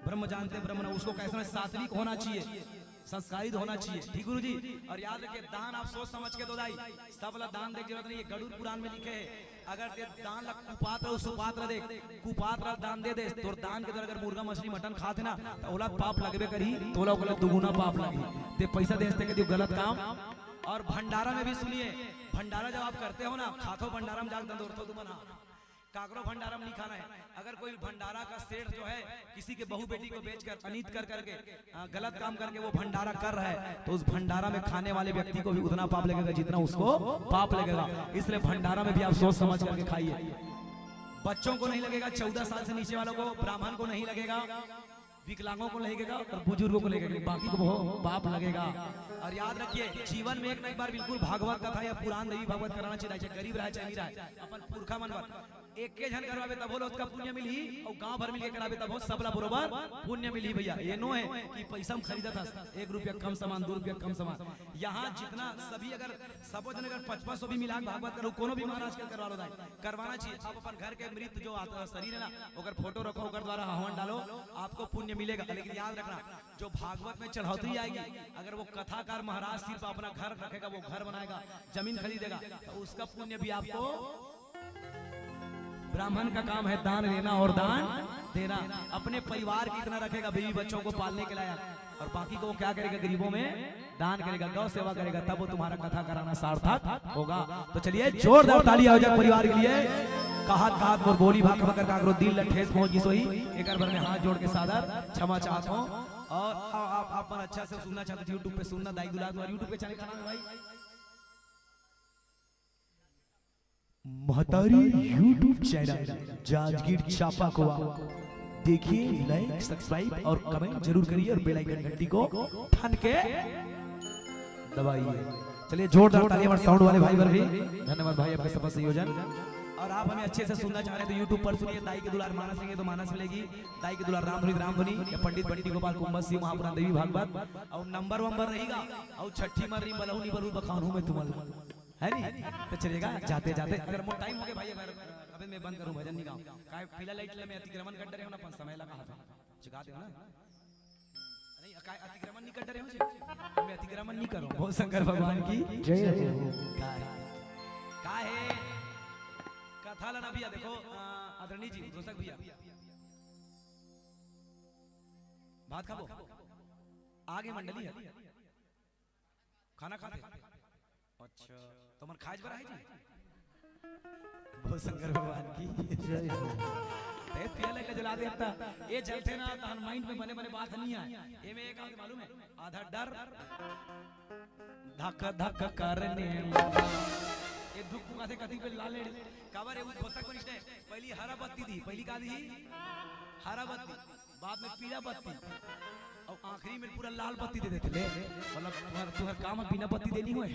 ब्रह्म जानते ब्रह्म ना, उसको कैसा सात्विक होना चाहिए, संस्कारित होना चाहिए, ठीक गुरु जी। और याद रखिए, दान आप सोच समझ के दो दाई, सब ला दान देख जरूरत नहीं है। गरुड़ पुराण में लिखे है, अगर ते दान ला कुपात्र अउ सुपात्र दे, कुपात्र ला दान दे दे, तोर दान के द्वारा अगर मुर्गा मछली मटन खात हे ना, त ओला पाप लगबे करही, तोला ओकर ले दुगुना पाप लगही। ते पैसा दे हस, गलत काम। और भंडारा में भी सुनिए, भंडारा जब आप करते हो ना, खाथो भंडारा में जाके दंदोरथो तुमन, हाँ, काकरो भंडारा में नहीं खाना है। अगर कोई भंडारा का सेठ जो है, किसी के बहू बेटी को बेचकर, अनीत कर करके, हाँ, गलत काम करके वो भंडारा कर रहा है, तो उस भंडारा में खाने वाले व्यक्ति को भी उतना पाप लगेगा जितना उसको पाप लगेगा। इसलिए भंडारा में भी आप सोच समझ करके खाइए। बच्चों को नहीं लगेगा, चौदह साल से नीचे वालों को, ब्राह्मण को नहीं लगेगा, विकलांगों को लगेगा और बुजुर्गों को लगेगा, बाकी को वो पाप लगेगा। और याद रखिए, जीवन में एक ना एक बार बिल्कुल भागवत कथा या पुराण देवी भागवत कराना चाहिए, चाहे गरीब रहे चाहे अमीर रहे, अपन पुरखा मन बर। एके झन करवाबे तभो ल ओतका पुण्य मिलही, अउ गांव भर मिलके कराबे तभो सबला बरोबर पुण्य मिलही भैया। ये नो है कि पैसा में खरीदत हस, एक रुपया कम सामान, दू रुपया कम सामान। यहाँ जितना सभी अगर सबो झन अगर पचपन सौ भी मिला के भागवत करो, कोनो भी महाराज के करवा लो दाई, करवाना चाहिए। आप अपन घर के मृत जो आत-, शरीर है ना, ओकर फोटो रखो, ओकर द्वारा हवन डालो, आपको पुण्य मिलेगा। लेकिन याद रखना, जो भागवत में चढ़ौतरी आएगी, अगर वो कथाकार महाराज सिर्फ अपना घर रखेगा, वो घर बनाएगा, जमीन खरीदेगा, तो उसका पुण्य भी आपको ब्राह्मण का काम है दान लेना और दान देना। अपने परिवार की इतना रखेगा, बीवी बच्चों को पालने के लायक, और बाकी को क्या करेगा? गरीबों में दान करेगा, गौ सेवा करेगा, तब वो तुम्हारा कथा कराना सार्थक होगा। तो चलिए, जोरदार ताली हो जाए परिवार के लिए। कहात कहात मोर बोली भाखा बकर काकरो दिल ल ठेस पहुंच गिस होही, एकर बर मैं हाथ जोड़ के सादर क्षमा चाहत हूं। और आप, आप, आप मन अच्छा से सुनना चाहते हो, YouTube पे सुनना, दाई दुलार तुम्हारा YouTube पे चैनल का नाम है भाई? महतारी YouTube चैनल जांजगीर चांपा कोआ। देखिए, लाइक, सब्सक्राइब और कमेंट जरूर करिए और बेल आइकन घंटी को ठन के दबाइए। चलिए, जोरदार ताली हमारे साउंड वाले भाई बर भी। धन्यवाद भाई, आपका सफल संयोजन। और आप हमें अच्छे से सुनना चाह रहे हैं तो YouTube पर सुनिए, दाई के दुलार मानस लेंगे तो मानस मिलेगी, दाई के दुलार रामधुनी, रामधुनी या पंडित बंटी गोपाल कुंभस सिंह महापुराण देवी भागवत, और नंबर वंबर रहेगा, और छठी मर्री बलहू नी बलहू बखान हूँ मैं तुम्हारा, है नी? तो चलेगा जाते जाते, अगर मोर टाइम हो गया भाई, अगर अबे मैं बंद करूँ, भजन नहीं गाऊँ, काय पीला लाइट ले मैं अतिक्रमण कर डरे हूँ ना, अपन समय लगा था, चुका दे ना। नहीं, काय अतिक्रमण नहीं कर डरे हूँ जी? मैं अतिक्रमण नहीं करूँ। बोल शंकर भगवान की जय हो। काय, काय है? कथा ला ना भैया, देखो, अ, आदरणीय जी, दोसक भैया, भात खाबो? आगे मंडली है। खाना खाथे? अच्छा, तुमन खाए बर आए जी? बोल शंकर भगवान की जय हो। ए, पिया लइका जला दे हत्ता। ए चलथे ना, तहन माइंड में बने बने बात नहीं आए। ए में एक आदमी मालूम है? आधा डर, धक धक करने। ए धुक फुकाथे कति पे लाल लेड़। काबर ए वो भोसक बनिस ने? पहली हरा बत्ती दी, पहली का दी? हरा बत्ती। बाद में पीला बत्ती, अउ आखिरी में पूरा लाल बत्ती दे देथे ले। मतलब तुहर, तुहर काम ह बिना बत्ती देनी होए।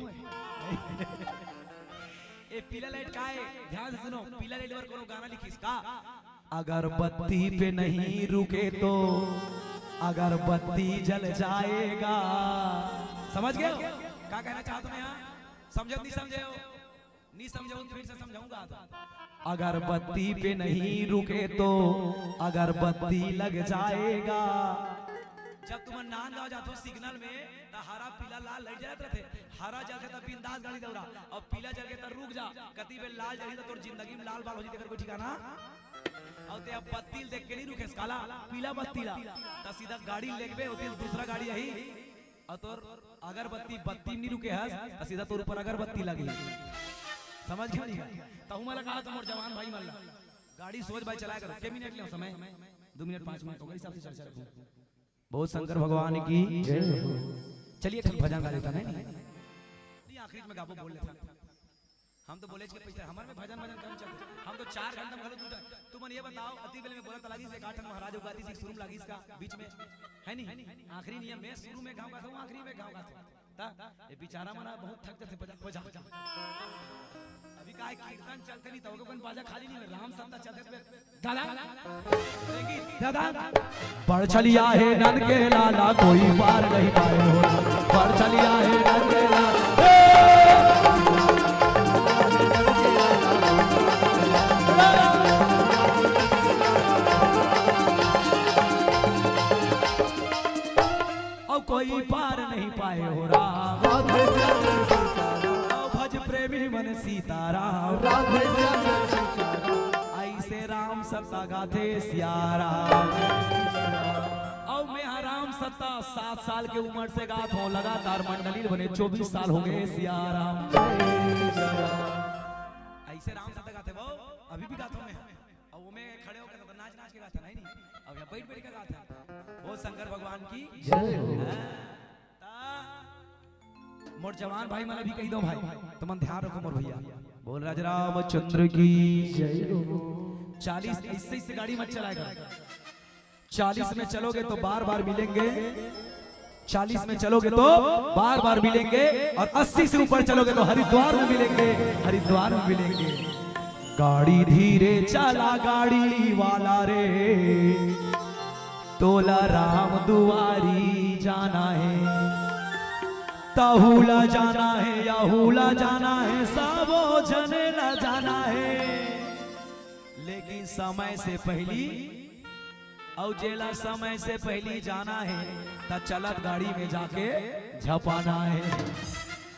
ए पीला लाइट का है? ध्यान से सुनो, पीला लाइट बर कोनो गाना लिखिस का? अगर बत्ती पे नहीं रुके तो अगरबत्ती जल जाएगा। समझ गए हो का कहना चाहत हूं मैं यहाँ? समझत नहीं समझे हो? नहीं समझे हो तो फिर से समझाऊंगा। अगरबत्ती पे नहीं रुके तो अगरबत्ती लग जाएगा। जब तुमन नांदगांव जाथो सिग्नल में, त हरा पीला लाल लाइट जलत रथे। हरा जलथे त बिंदास गाड़ी दौड़ा, अउ पीला जलगे त रुक जा। कति बेर लाल जलही त तोर जिंदगी में लाल बाल हो जही, तेकर कोई ठिकाना। अउ ते अब बत्ती ल देख के नहीं रुकेस, काला पीला बत्ती ला, त सीधा गाड़ी लेगबे, ओती दूसरा गाड़ी आही। अउ तोर अगरबत्ती बत्ती में नहीं रुके हस, त सीधा तोर ऊपर अगरबत्ती लगी। समझ गए नहीं? तहु मला कहा त मोर जवान भाई मन ला, गाड़ी सोच भाई चलाया करो। के मिनट ले समय? दो मिनट, पाँच मिनट हो गए, हिसाब से चर्चा रखूं। बहुत शंकर भगवान की जय हो। चलिए, एक ठन भजन गा लेता है, नहीं? नहीं, आखिरी में गाबो, बोल लेता। हम तो बोले कि पैसा हमर में भजन, भजन कम चलते। हम तो चार घंटा में घलो टूटा। तुमन ये बताओ, अति बेले में बोला त लागिस, एक आठ ठन महाराज उगादी से शुरू में लागिस का, बीच में, है नहीं? आखिरी नियम में, शुरू में गाँव का था, आखिरी में गाँव का था। ता, ये बेचारा मना बहुत थक जाते, बजा, बजा। अभी का है, कीर्तन चलते नहीं, तो कोई बाजा खाली नहीं है, राम सत्ता चलते, दादा, दादा, बड़ चलिया है नन के लाला, कोई पार नहीं पाए हो। बड़ चलिया है नन के लाला। और कोई पार नहीं पाए हो राम। और भज प्रेमी मन सीताराम। राधे श्याम सीताराम। ऐसे राम सत्ता गाथे सियाराम। अउ मैं ह राम सत्ता सात साल के उम्र से गात हूँ लगातार मंडली बने चौबीस साल हो गए सियाराम। ऐसे राम सत्ता गाथे वो अभी भी गात हूँ मैं। अब वो मैं खड़े होकर तो नाच नाच के गाता नहीं, नहीं। अब यहाँ बैठ बैठ के गाता। वो शंकर भगवान की जय हो। हाँ। ता मोर जवान भाई मन अभी कही दो भाई, तुमन ध्यान रखो मोर भैया। बोल राज रामचंद्र की जय हो। चालीस इससे इससे गाड़ी मत चलाएगा। चालीस में चलोगे तो बार बार मिलेंगे, चालीस में चलोगे तो बार बार मिलेंगे, और अस्सी से ऊपर चलोगे तो हरिद्वार में मिलेंगे, हरिद्वार में मिलेंगे। गाड़ी धीरे चला गाड़ी वाला रे, तोला राम दुआरी जाना है, तहूला जाना है, यहूला जाना है, सबो जने ला जाना है, लेकिन समय से पहली अउ जेला समय से पहली जाना है, त चलत गाड़ी में जाके झपाना है।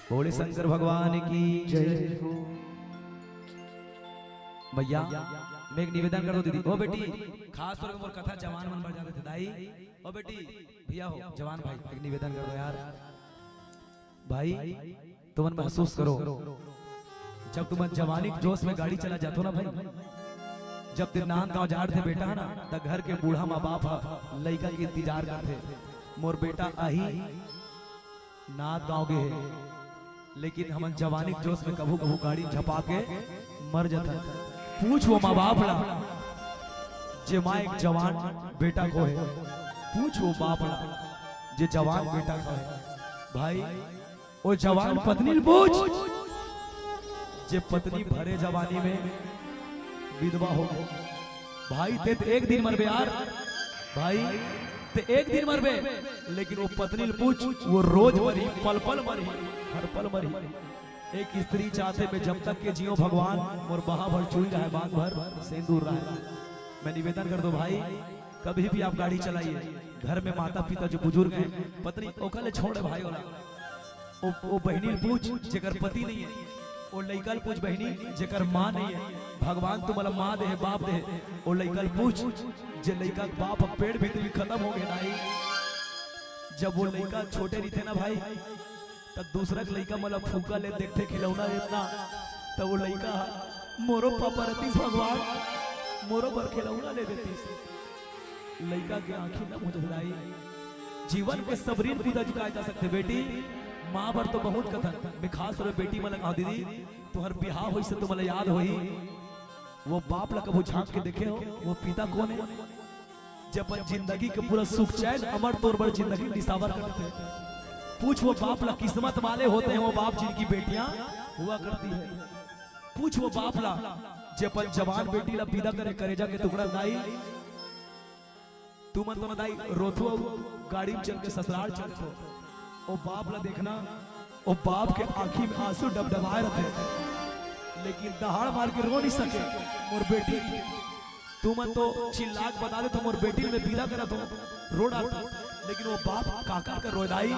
बोले शंकर भगवान की जय। भैया, मैं एक निवेदन कर दो दीदी, ओ बेटी, खास तौर पे मोर कथा जवान मन बर जाते थे दाई, ओ बेटी, भैया हो जवान भाई, एक निवेदन कर दो यार। भाई, तुमन महसूस करो, जब तुमन जवानी के जोश में गाड़ी चला जाथो ना भाई, जब दिन नांदगांव जात थे बेटा है ना, त घर के बूढ़ा माँ बाप ह लइका के इंतजार करथे। मोर बेटा आही, नांदगांव गे हे, लेकिन हमन जवानी के जोश में कभू कभू गाड़ी झपा के मर जाथन। पूछ वो माँ बाप ला, जे माँ एक जवान बेटा खोहे, पूछ वो बाप ला, जे जवान बेटा खोहे। भाई, ओ जवान पत्नी ल पूछ, जे पत्नी भरे जवानी में विधवा हो गई। भाई, ते त एक दिन मरबे यार, भाई, ते एक दिन मरबे, लेकिन वो पत्नी ल पूछ, वो रोज मरही, पल पल मरही, हर पल मरही। एक स्त्री चाहथे, मैं जब तक के जियो भगवान, मोर बहा भर चुई रहे, बांग भर सेंदूर रहे। मैं निवेदन कर दो भाई, कभी भी आप गाड़ी चलाइए, घर में माता पिता जो बुजुर्ग हैं, पत्नी ओकर ले छोड़ भाई वाला, ओ, ओ बहिनी ल पूछ जेकर पति नहीं है, ओ लइका ल पूछ बहिनी जेकर माँ नहीं है। भगवान तुमला माँ दे हे, बाप दे हे, ओ लइका ल पूछ जे लइका के बाप ह पेट भीतरी खत्म हो गए दाई। जब वो लइका छोटे रहिथे ना भाई, त दूसरा के लइका मन ला फूका ले देखथे खिलौना इतना, त वो लइका ह, मोरो पापा रहतीस भगवान, मोरो बर खिलौना ले देतीस। लइका के आंखी नम हो जाथे दाई। जीवन के सब ऋण खुदा चुकाए जा सकथे बेटी। माँ बर तो बहुत कथन, मैं खास तौर पे बेटी मन ला कहूँ दीदी, तुहर बिहाव होइस त तुमला याद होही, वो बाप ला कभू झांक के देखे हो, वो पिता कौन है? जे अपन जिंदगी के पूरा सुख चैन अमर तोर बर जिंदगी निसावर करथे। पूछ वो बाप ला, किस्मत वाले होते हैं वो बाप जिनकी बेटियां हुआ करती है। पूछ वो बाप ला, जे अपन जवान बेटी ला विदा करे, करेजा के टुकड़ा दाई। तुमन तो ना दाई रोथो अउ गाड़ी में चल के ससुराल चलथो। ओ बाप ला देखना, ओ बाप के आंखी में आंसू डबडबाए रथे, लेकिन दहाड़ मार के रो नहीं सके। मोर बेटी, तुमन तो चिल्ला के बता देथो, मोर बेटी ल मैं विदा करत हो, रो डारथो, लेकिन वो बाप काकर कर रोए दाई।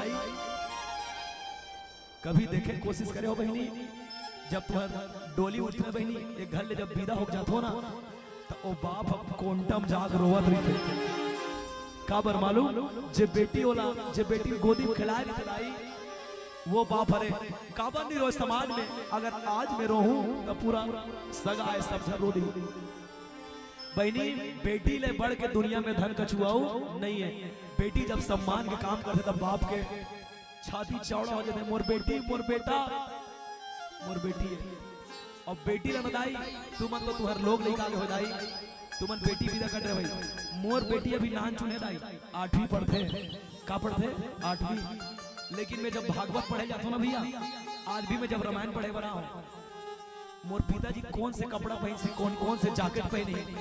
कभी देखे कोशिश करे हो बहिनी, जब तुहर डोली उठथे ना बहिनी, एक घर ले जब विदा हो जाथो ना, त ओ बाप ह कोंटा म जाके रोवत रहिथे। काबर मालूम, जे बेटी ओला, जे बेटी ल गोदी में खेलाए रहिथे दाई, वो बाप हरे। काबर नहीं रोए समाज में? अगर आज मैं रोहूं त पूरा सगा आए सब झन रो दी। बहिनी, बेटी ले बढ़ के दुनिया में धन कछु अउ नहीं है। बेटी जब सम्मान के काम करथे तब बाप के छाती चौड़ा हो जाथे, मोर बेटी, मोर बेटा, मोर बेटी है। अउ बेटी ला ना दाई, तुमन तो तुहर लोग लइका के हो दाई, तुमन बेटी विदा कर रहे भाई। मोर बेटी अभी नानचुन हे दाई, आठवीं पढ़थे। का पढ़थे? आठवीं। लेकिन मैं जब भागवत पढ़े जाथो ना भैया, आज भी मैं जब रामायण पढ़े बर आऊं, मोर पिताजी कौन से कपड़ा पहनथे, कौन कौन से जैकेट पहनही,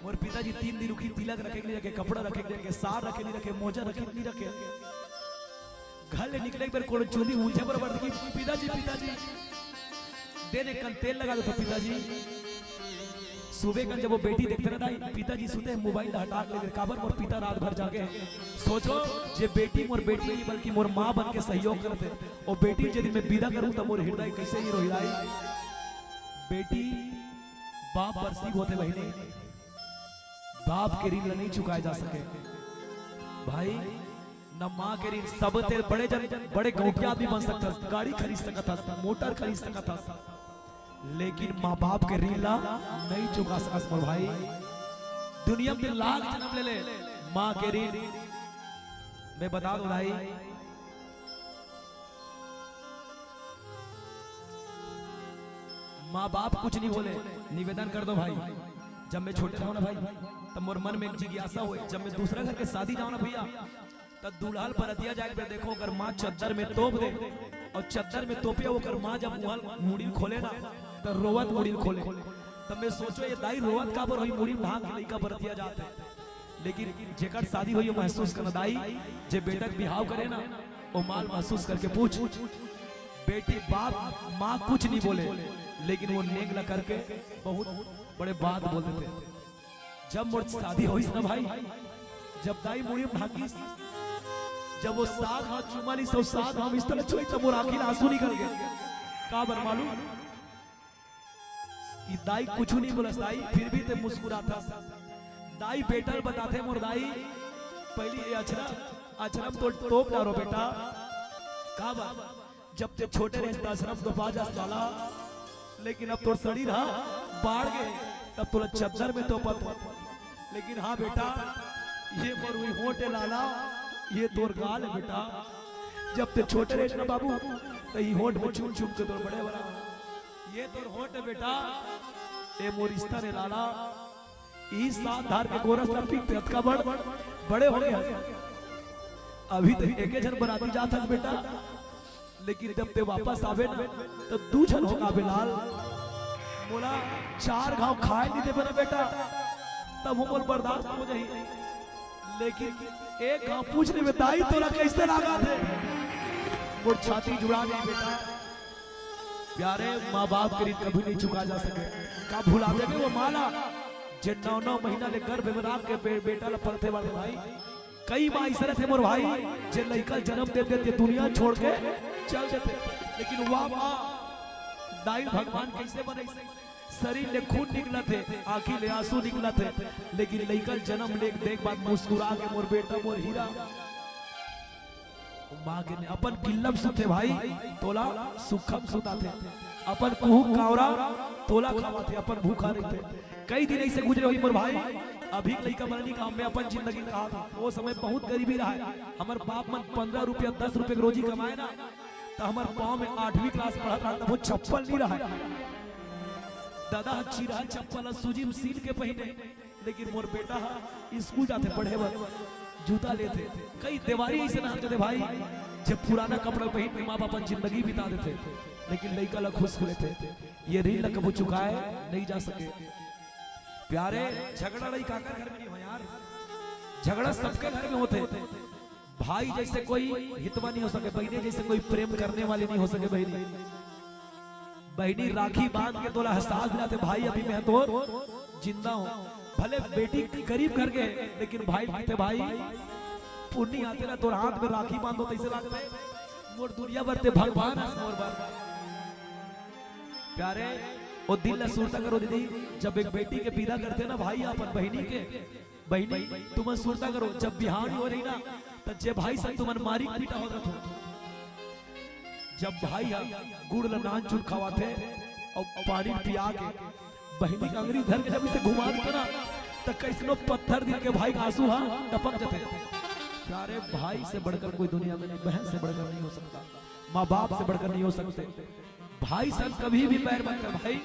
मोर पिताजी तीन दिन रुकी, तिलक रखे के नहीं रखे, कपड़ा रखे के नहीं रखे, सार रखे नहीं रखे, मोजा रखे के नहीं रखे। घर ले निकले के बेर कोनो चुंदी उलझे बरोबर देखी, पिताजी, पिताजी, दे दे कन तेल लगा दो तो पिताजी। सुबह कन जब वो बेटी देखथे ना दाई, पिताजी सुते हे, मोबाइल ला हटा के लेगे, काबर मोर पिता रात भर जागे हे। सोचो, जे बेटी मोर बेटी नहीं बल्कि मोर माँ बन के सहयोग करथे। वो बेटी यदि मैं विदा करूँ त मोर हृदय कैसे नहीं रोही दाई। बेटी बाप बर सीब होथे बहिनी, बाप के ऋण ला नहीं चुकाए जा सके भाई। न माँ के ऋण, सब ते बड़े जन, बड़े गौंटिया आदमी बन सकत हस, गाड़ी खरीद सकत हस, मोटर खरीद सकत हस, लेकिन माँ बाप के ऋण ला नहीं चुका सकस मोर भाई। दुनिया में लाख जन्म ले ले, माँ के ऋण। मैं बता दूं भाई, माँ बाप कुछ नहीं बोले, निवेदन कर दो भाई। जब मैं छोटे रहो ना भाई, तब मोर मन में एक जिज्ञासा होय, जब मैं दूसरा घर के शादी जाओ ना भैया, त दूल्हा ल बरतिया जाए के बेर देखो, ओकर माँ चद्दर में तोप दे, और चद्दर में तोपे ओकर माँ जब मुहल मुड़ी ल खोले ना, त रोवत मुड़ी ल खोले। तब मैं सोचो, ये दाई रोवत काबर होही, मुड़ी में ढांक के लइका बरतिया जात हे। लेकिन जेकर शादी होही, वो महसूस करना दाई, जे बेटा के बिहाव करे ना, वो माँ ल महसूस करके पूछ, बेटी बाप माँ कुछ नहीं बोले, लेकिन वो नेंग ला करके बहुत बड़े बात बोल देथे। जब मोर शादी होइस ना भाई, जब दाई मुड़ी में ढाकिस, जब वो सात हाथ चुमा लीस, सात हाथ इस तरह छुई, तब मोर आँखी ले आंसू निकल गए। काबर मालूम? कि दाई कुछ नहीं बोलस दाई, फिर भी ते मुस्कुराथस। दाई बेटा ल बताथे, मोर दाई, पहली ये अछरा, अछरा में तो टोप डारो बेटा। काबर? जब ते छोटे रहे त अछरा में तोपा जास लाला, लेकिन अब तोर शरीर हा बाढ़ गए, तब तोला चद्दर में तोपत। लेकिन हाँ बेटा, ये मोर हुई होंठ हे लाला, ये तोर गाल हे बेटा। जब ते छोटे रहे ना बाबू, त ई होंठ में चूम चूम के तोर बड़े बड़ा। ये तोर होंठ हे बेटा, ए मोर स्तन हे लाला। ई सात धार के गोरस ला पी के अतका बड़, बड़े हो गए हस। अभी तो एके झन बराती जात हस बेटा, लेकिन जब ते वापस आबे ना, तो दू झन हो काबे लाल। मोला चार घाव खाए नहीं देबे ना बेटा, तब मोर बर्दाश्त हो जाही। लेकिन एक घाव पूछ लेबे, दाई तोला कैसे लागत हे? मोर छाती जुड़ा नहीं बेटा। प्यारे, माँ बाप के ऋण कभी नहीं चुका जा सके। का भुला देबे वो माँ ला, जे नौ नौ महीना ले गर्भ में राख के बे-, बेटा ला पलथे वाले भाई। कई माँ ऐसे रहते मोर भाई, जे लइका जन्म दे देते, दुनिया छोड़ के चल देते, लेकिन वह माँ दाई भगवान कैसे बने? शरीर ले खून निकलत हे, आँखी ले आंसू निकलत हे, लेकिन लइका जन्म ले देख बाद मुस्कुरा के, मोर बेटा, मोर हीरा। माँ के ने-, अपन किल्लम सुते भाई, तोला सुखम सुताथे। अपन कुहू कावरा, तोला खावाथे, अपन भूखा रहिथे। कई दिन ऐसे गुजरे होही मोर भाई, अभी लइका मन नहीं कहा, मैं अपन जिंदगी कहा था। वो समय बहुत गरीबी रहा है। हमर बाप मन पन्द्रह रुपया, दस रुपया के रोजी कमाए ना, त हमर पाँव में आठवीं क्लास पढ़त रहा, तब वो चप्पल नहीं रहा। दादा ह चिरहा चप्पल ह सूजी में सील के पहिने, लेकिन मोर बेटा ह स्कूल जाथे पढ़े बर, जूता लेथे। कई देवारी ऐसे ना होथे भाई, जब पुराना कपड़ा पहिन के माँ बाप अपन जिंदगी बिता देथे, लेकिन लइका ला खुश खुलेथे। ये ऋण ला कभू चुकाए नहीं जा सके। प्यारे, झगड़ा लड़ाई काकर घर में नहीं हो यार, झगड़ा सबके घर में होथे। भाई जैसे कोई हितवा नहीं हो सके, बहिनी जैसे कोई प्रेम करने वाली नहीं हो सके। बहिनी, बहिनी राखी बांध के तोला एहसास दिलाथे, भाई अभी मैं तोर जिंदा हूँ। भले बेटी गरीब घर के, लेकिन भाई कहते, भाई पुन्नी आथे ना, तोर हाथ में राखी बांधो तैसे लागथे, मोर दुनिया बर ते भगवान हस मोर बर। प्यारे, ओ दिल ला सुरता करो दीदी, जब एक बेटी के विदा करथे ना भाई अपन बहिनी के, बहिनी, तुमन सुरता करो, जब बिहाव नहीं हो रही ना, त जे भाई संग तुमन मारी पीटा होत रथो, जब भाई ह गुड़ ल नान चुन खवाथे अउ पानी पिया के बहिनी के अंगरी धर के जब इसे घुमा देथे ना, त कैसनो पत्थर दिल के भाई के आंसू ह टपक जथे। प्यारे, भाई से बढ़कर कोई दुनिया में नहीं, बहन से बढ़कर नहीं हो सकता, माँ बाप से बढ़कर नहीं हो सकते। भाई संग कभी भी बैर मत कर भाई।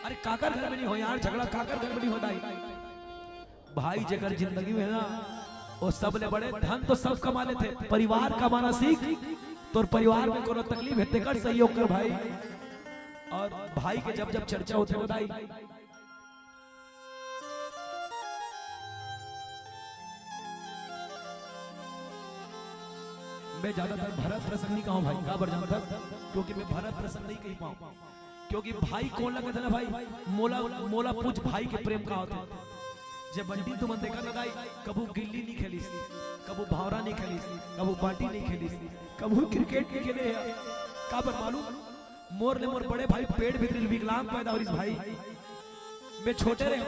अरे काकर घर में नहीं हो यार झगड़ा, काकर घर में नहीं हो दाई। भाई जेकर जिंदगी में ना, वो सबले बड़े धन तो सब कमा लेथे, परिवार कमाना सीख। तोर परिवार में कोनो तकलीफ हे, तेकर सहयोग कर भाई। और भाई के जब जब चर्चा होथे ना दाई, मैं ज्यादातर भरत प्रसंग नहीं कहूँ भाई, काबर जानथस? क्योंकि मैं भरत प्रसंग नहीं कही पाऊँ। क्योंकि भाई कोन ला कथे ना भाई, मोला, मोला पूछ भाई के प्रेम का होथे। जब बंटी तुमन देखा ना दाई, कभू गिल्ली नहीं खेलिस, कभू भावरा नहीं खेलिस, कभू बांटी नहीं खेलिस, कभू क्रिकेट नहीं खेले हे। काबर मालूम? मोर ले मोर बड़े भाई पेट भीतरी विकलांग पैदा होइस भाई। मैं छोटे रहे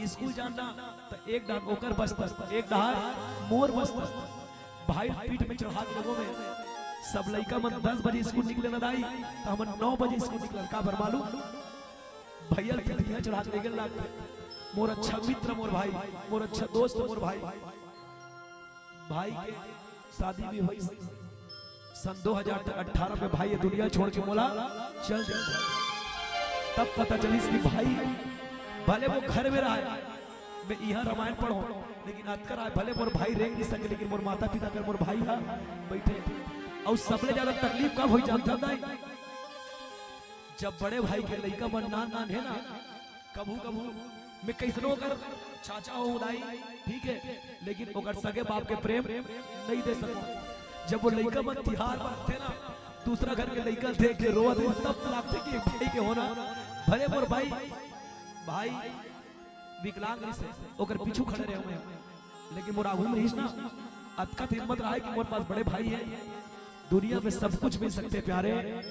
स्कूल जाना त एक डहर ओकर बस्ता, एक डहर मोर बस्ता। भाई पीठ में चढ़ा के लगो में, सब लइका मन दस बजे स्कूल निकले ना दाई, त हमन नौ बजे स्कूल निकलन। काबर मालूम? भैया ल पीठ में चढ़ा के लेगे लागथे। मोर अच्छा मित्र मोर भाई, मोर अच्छा दोस्त मोर भाई। भाई के शादी भी होइस सन दो हज़ार अठारह में। भाई ये दुनिया छोड़ के मोला चल दे। तब पता चलिस कि भाई भले वो घर में रहा है, मैं इहाँ रामायण पढ़ो, लेकिन अतका राय भले मोर भाई रेंग नहीं सके, लेकिन मोर माता पिता कर मोर भाई हा बैठे। अउ सबले ज्यादा तकलीफ कब होई जानता दाई? जब बड़े भाई के लइका मन नान नान हे ना, कभू कभू मैं कइसनो ओकर चाचा हो दाई, ठीक है, लेकिन ओकर सगे बाप के प्रेम नहीं दे सको। जब वो लइका मन तिहार मनाथे ना, दूसरा घर के लइका देख के रोवत हे, तब लागथे कि एक भाई के होना। भले मोर भाई, भाई विकलांग रहिस हे, ओकर पीछू खड़े रहे हुए हैं, लेकिन मोर आगू में रहिस ना, अतका त हिम्मत रहा है कि मोर पास बड़े भाई है। दुनिया में सब कुछ मिल सकते प्यारे,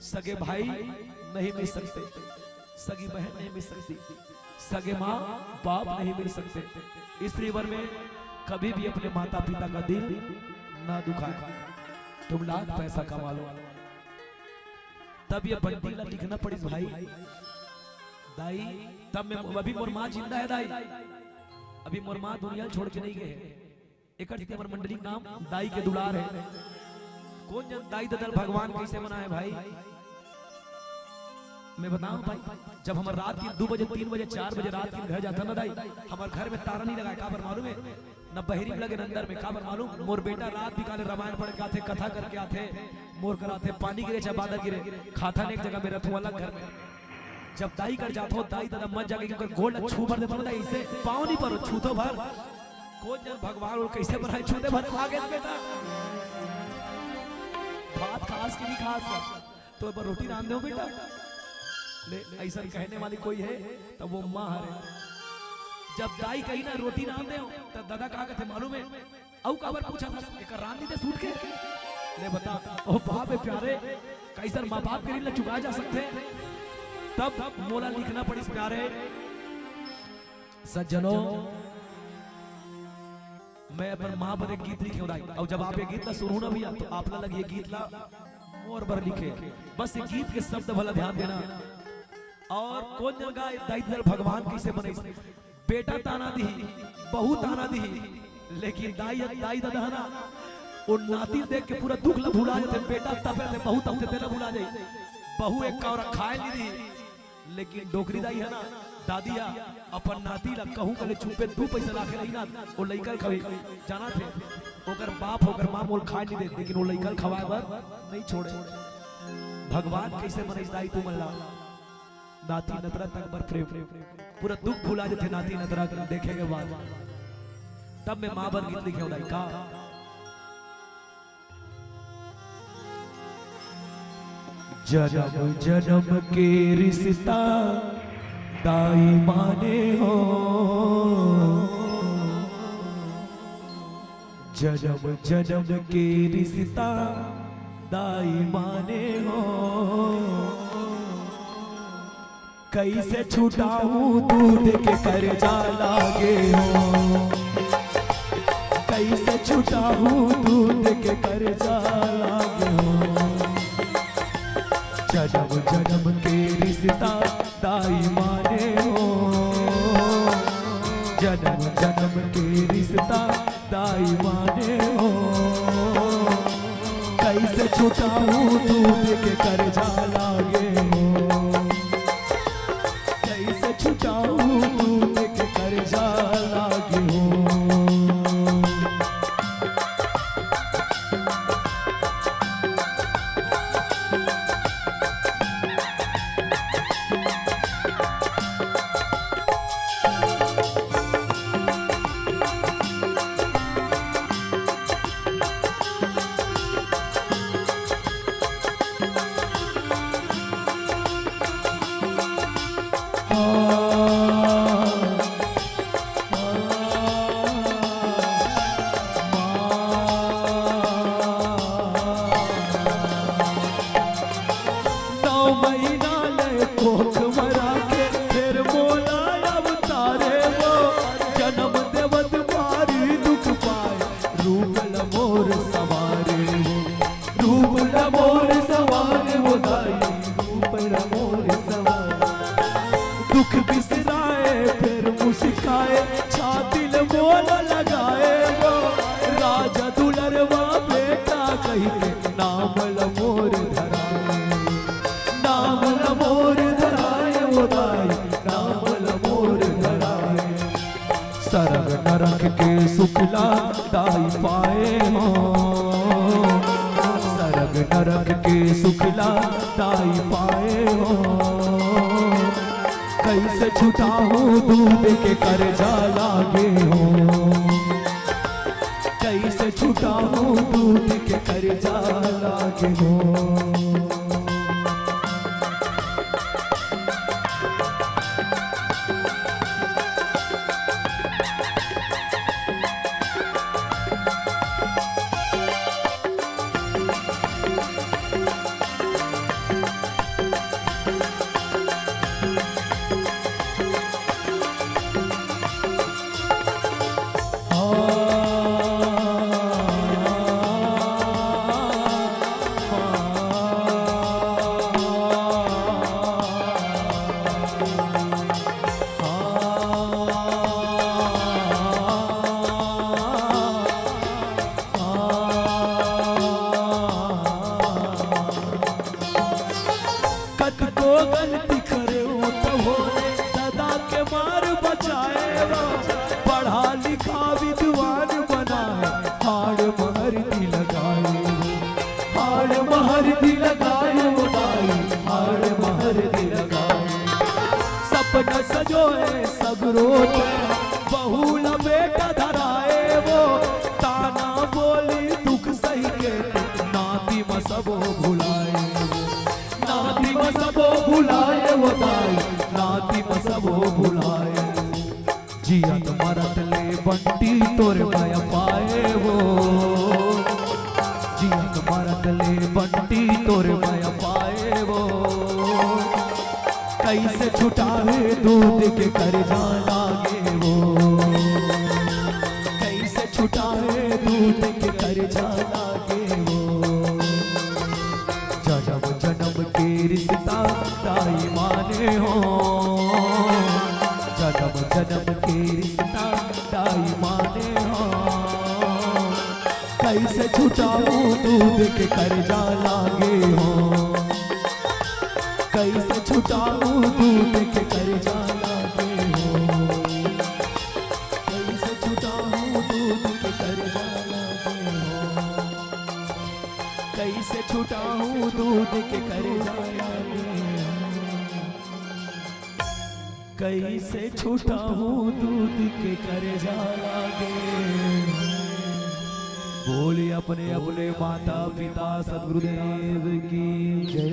सगे भाई नहीं मिल सकते, सगी बहन नहीं मिल सकती, सगे माँ बाप नहीं मिल सकते। इस रिवर में कभी भी अपने माता पिता का दिल ना दुखाए। तुम लाख पैसा कमा लो, तब ये बंटी ला लिखना पड़िस भाई। दाई, तब मैं, अभी मोर माँ जिंदा है दाई, अभी मोर माँ दुनिया छोड़ के नहीं गए। एकर सेती हमर मंडली के नाम दाई के दुलार है। कोन जन दाई ददा ल भगवान कइसे बनाए भाई? मैं बताऊं भाई, जब हमर रात के दू बजे, तीन बजे, चार बजे रात के घर जाता ना दाई, हमर घर में तारा नहीं लगाए। काबर मालूम है? न बहरी में लगे, न अंदर में। काबर मालूम? मोर बेटा रात बिकाले रामायण पढ़ के आथे, कथा करके आथे, मोर कर आथे, पानी गिरे चाहे बादल गिरे, खाता नहीं एक जगह में रथूं अलग घर में। जब दाई कर जाथो, दाई ददा मत जाके ओकर गोड़ ल छू भर देथो ना दाई, इसे पाँव नहीं परो, छूथो भर। कोन जन भगवान वो कइसे बनाए, छूते भर खा गए बेटा। भात खास कि नहीं खास? तो एक बार रोटी रांध दो बेटा। ले, ऐसा कहने वाली कोई है, तब वो माँ हरे। जब दाई कही ना रोटी रांध दो, तब दादा का कहते मालूम है? अउ काबर पूछा था, एकर रांध नहीं दे सूट के? ले बता, ओ बाप है प्यारे, कइसन माँ बाप के ऋण ला चुकाए जा सकथे? तब मोला लिखना पड़िस प्यारे। सज्जनों, मैं अपन माँ बर एक गीत लिखे हूँ दाई। अउ जब आप ये गीत ला सुनहू ना भैया, तो आप ला लगी ये गीत ला मोर बर लिखे। बस ये गीत के शब्द भला ध्यान देना। अउ कोन जन गाय दाई ददा ल भगवान कइसे बनाइस? बेटा ताना दिही, बहू ताना दिही, लेकिन दाई, दाई ददा है ना, वो नाती देख के पूरा दुख ला भुला जाथे। बेटा तपे रथे, बहू तपथे, तेला भुला जाई। बहू एक कौरा खाए नहीं दिही, लेकिन डोकरी दाई है ना, दादी हा, अपन नाती ला कहूँ कले चुप्पे दू पैसा लाके नहीं ना, वो लइका ल खवे। जाना थे, ओकर बाप, ओकर माँ मोल खाए नहीं दे, लेकिन वो लइका ल खवाए बर नहीं छोड़े। भगवान कइसे बनाइस दाई तुमन ला? नाती नतरा तक बर प्रेम, पूरा दुख भुला जथे नाती नतरा देखे के बाद। तब मैं माँ बर गीत लिखे हूँ दाई का। जन्म जन्म के रिश्ता दाई माने हो, जन्म जन्म के रिश्ता दाई माने हो। कइसे छुटाहूँ दूध के कर्जा लागे हो, कइसे छुटाहूँ दूध के कर्जा लागे हो। जन्म जन्म के रिश्ता दाई माने हो, जन्म जन्म के रिश्ता दाई माने हो। कइसे छुटाहूँ दूध के कर्जा लागे हो, कइसे छुटाहूँ दूध के कर्जा लागे हो। आए वो राजा दुलरवा बेटा कहिके नाम ल मोर धराए, नाम ल मोर धराए वो दाई, नाम ल मोर धराए। सरग नरक के सुखला दाई पाए हो, सरग नरक के सुखला दाई पाए हो। कइसे छुटाहूँ दूध के करजा लागे हो, कइसे छुटाहूँ दूध के करजा लागे हो। कतको गलती करे हो तो होले, दादा के मार बचाए वो, पढ़ा लिखा विद्वान बनाए, हाड़ महर दी लगाए वो, हाड़ महर दी लगाए वो दाई, हाड़ महर दी लगाए। सपना सजोए सगरो, बहू ला बेटा धराए वो, ताना बोली दुख सही के, नाती म सबो भुलाए वो। नाती म सबो भुलाए वो दाई, नाती म सबो भुलाए। जियत मरत ले बंटी तोर मया पाए वो, जियत मरत ले बंटी तोर मया पाए वो। कइसे छुटाए दूध के करजा लागे वो, कइसे छुटाए दूध के करजा लागे वो। जन्म जन्म के रिश्ता दाई माने हो, जन्म जन्म के रिश्ता दाई माने हो। कइसे छुटाहूँ दूध के करजा लागे हो, कइसे छुटाहूँ दूध के करजा लागे हो, कइसे छुटाहूँ दूध के करजा लागे हो। कइसे छुटाहूँ दूध के करजा लागे, कइसे छुटाहूँ दूध के करजा लागे। बोलिए अपने अपने माता पिता सदगुरुदेव की जय।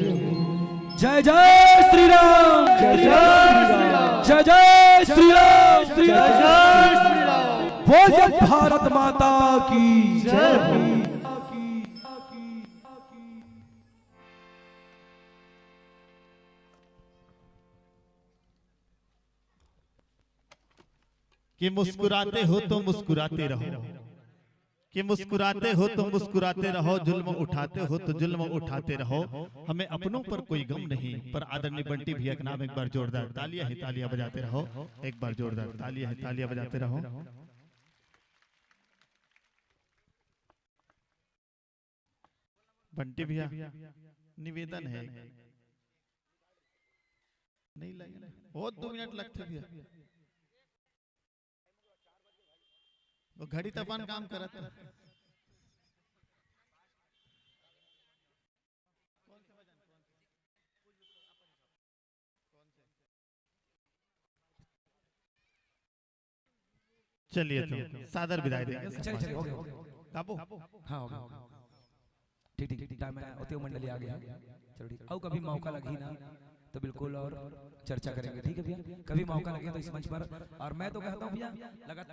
जय जय श्री राम, जय जय श्री राम, जय जय श्री राम, जय जय श्री राम। बोलिए भारत माता की जय। कि मुस्कुराते हो तो मुस्कुराते रहो, कि मुस्कुराते हो तो मुस्कुराते रहो, जुल्म उठाते हो तो जुल्म उठाते रहो। हमें अपनों पर कोई गम नहीं। पर आदरणीय बंटी भैया के नाम एक बार जोरदार तालियां ही तालियां बजाते रहो, एक बार जोरदार तालियां ही तालियां बजाते रहो। बंटी भैया, निवेदन है, नहीं लगे ना, बहुत दो मिनट लगते भैया। वो घड़ी त अपन काम करत है। चलिए तो सादर विदाई देंगे। चलिए, चलिए, हो गया, हो गया। बाबू। हाँ, हो गया, हो गया। ठीक, ठीक, ठीक, टाइम है, ओते मंडली आ गया। चलो, ठीक, अउ कभी मौका लगही ना, तो बिल्कुल और चर्चा करेंगे, ठीक है भैया? कभी मौका लगे तो इस मंच पर, और मैं तो कहता हूँ भैया, लगातार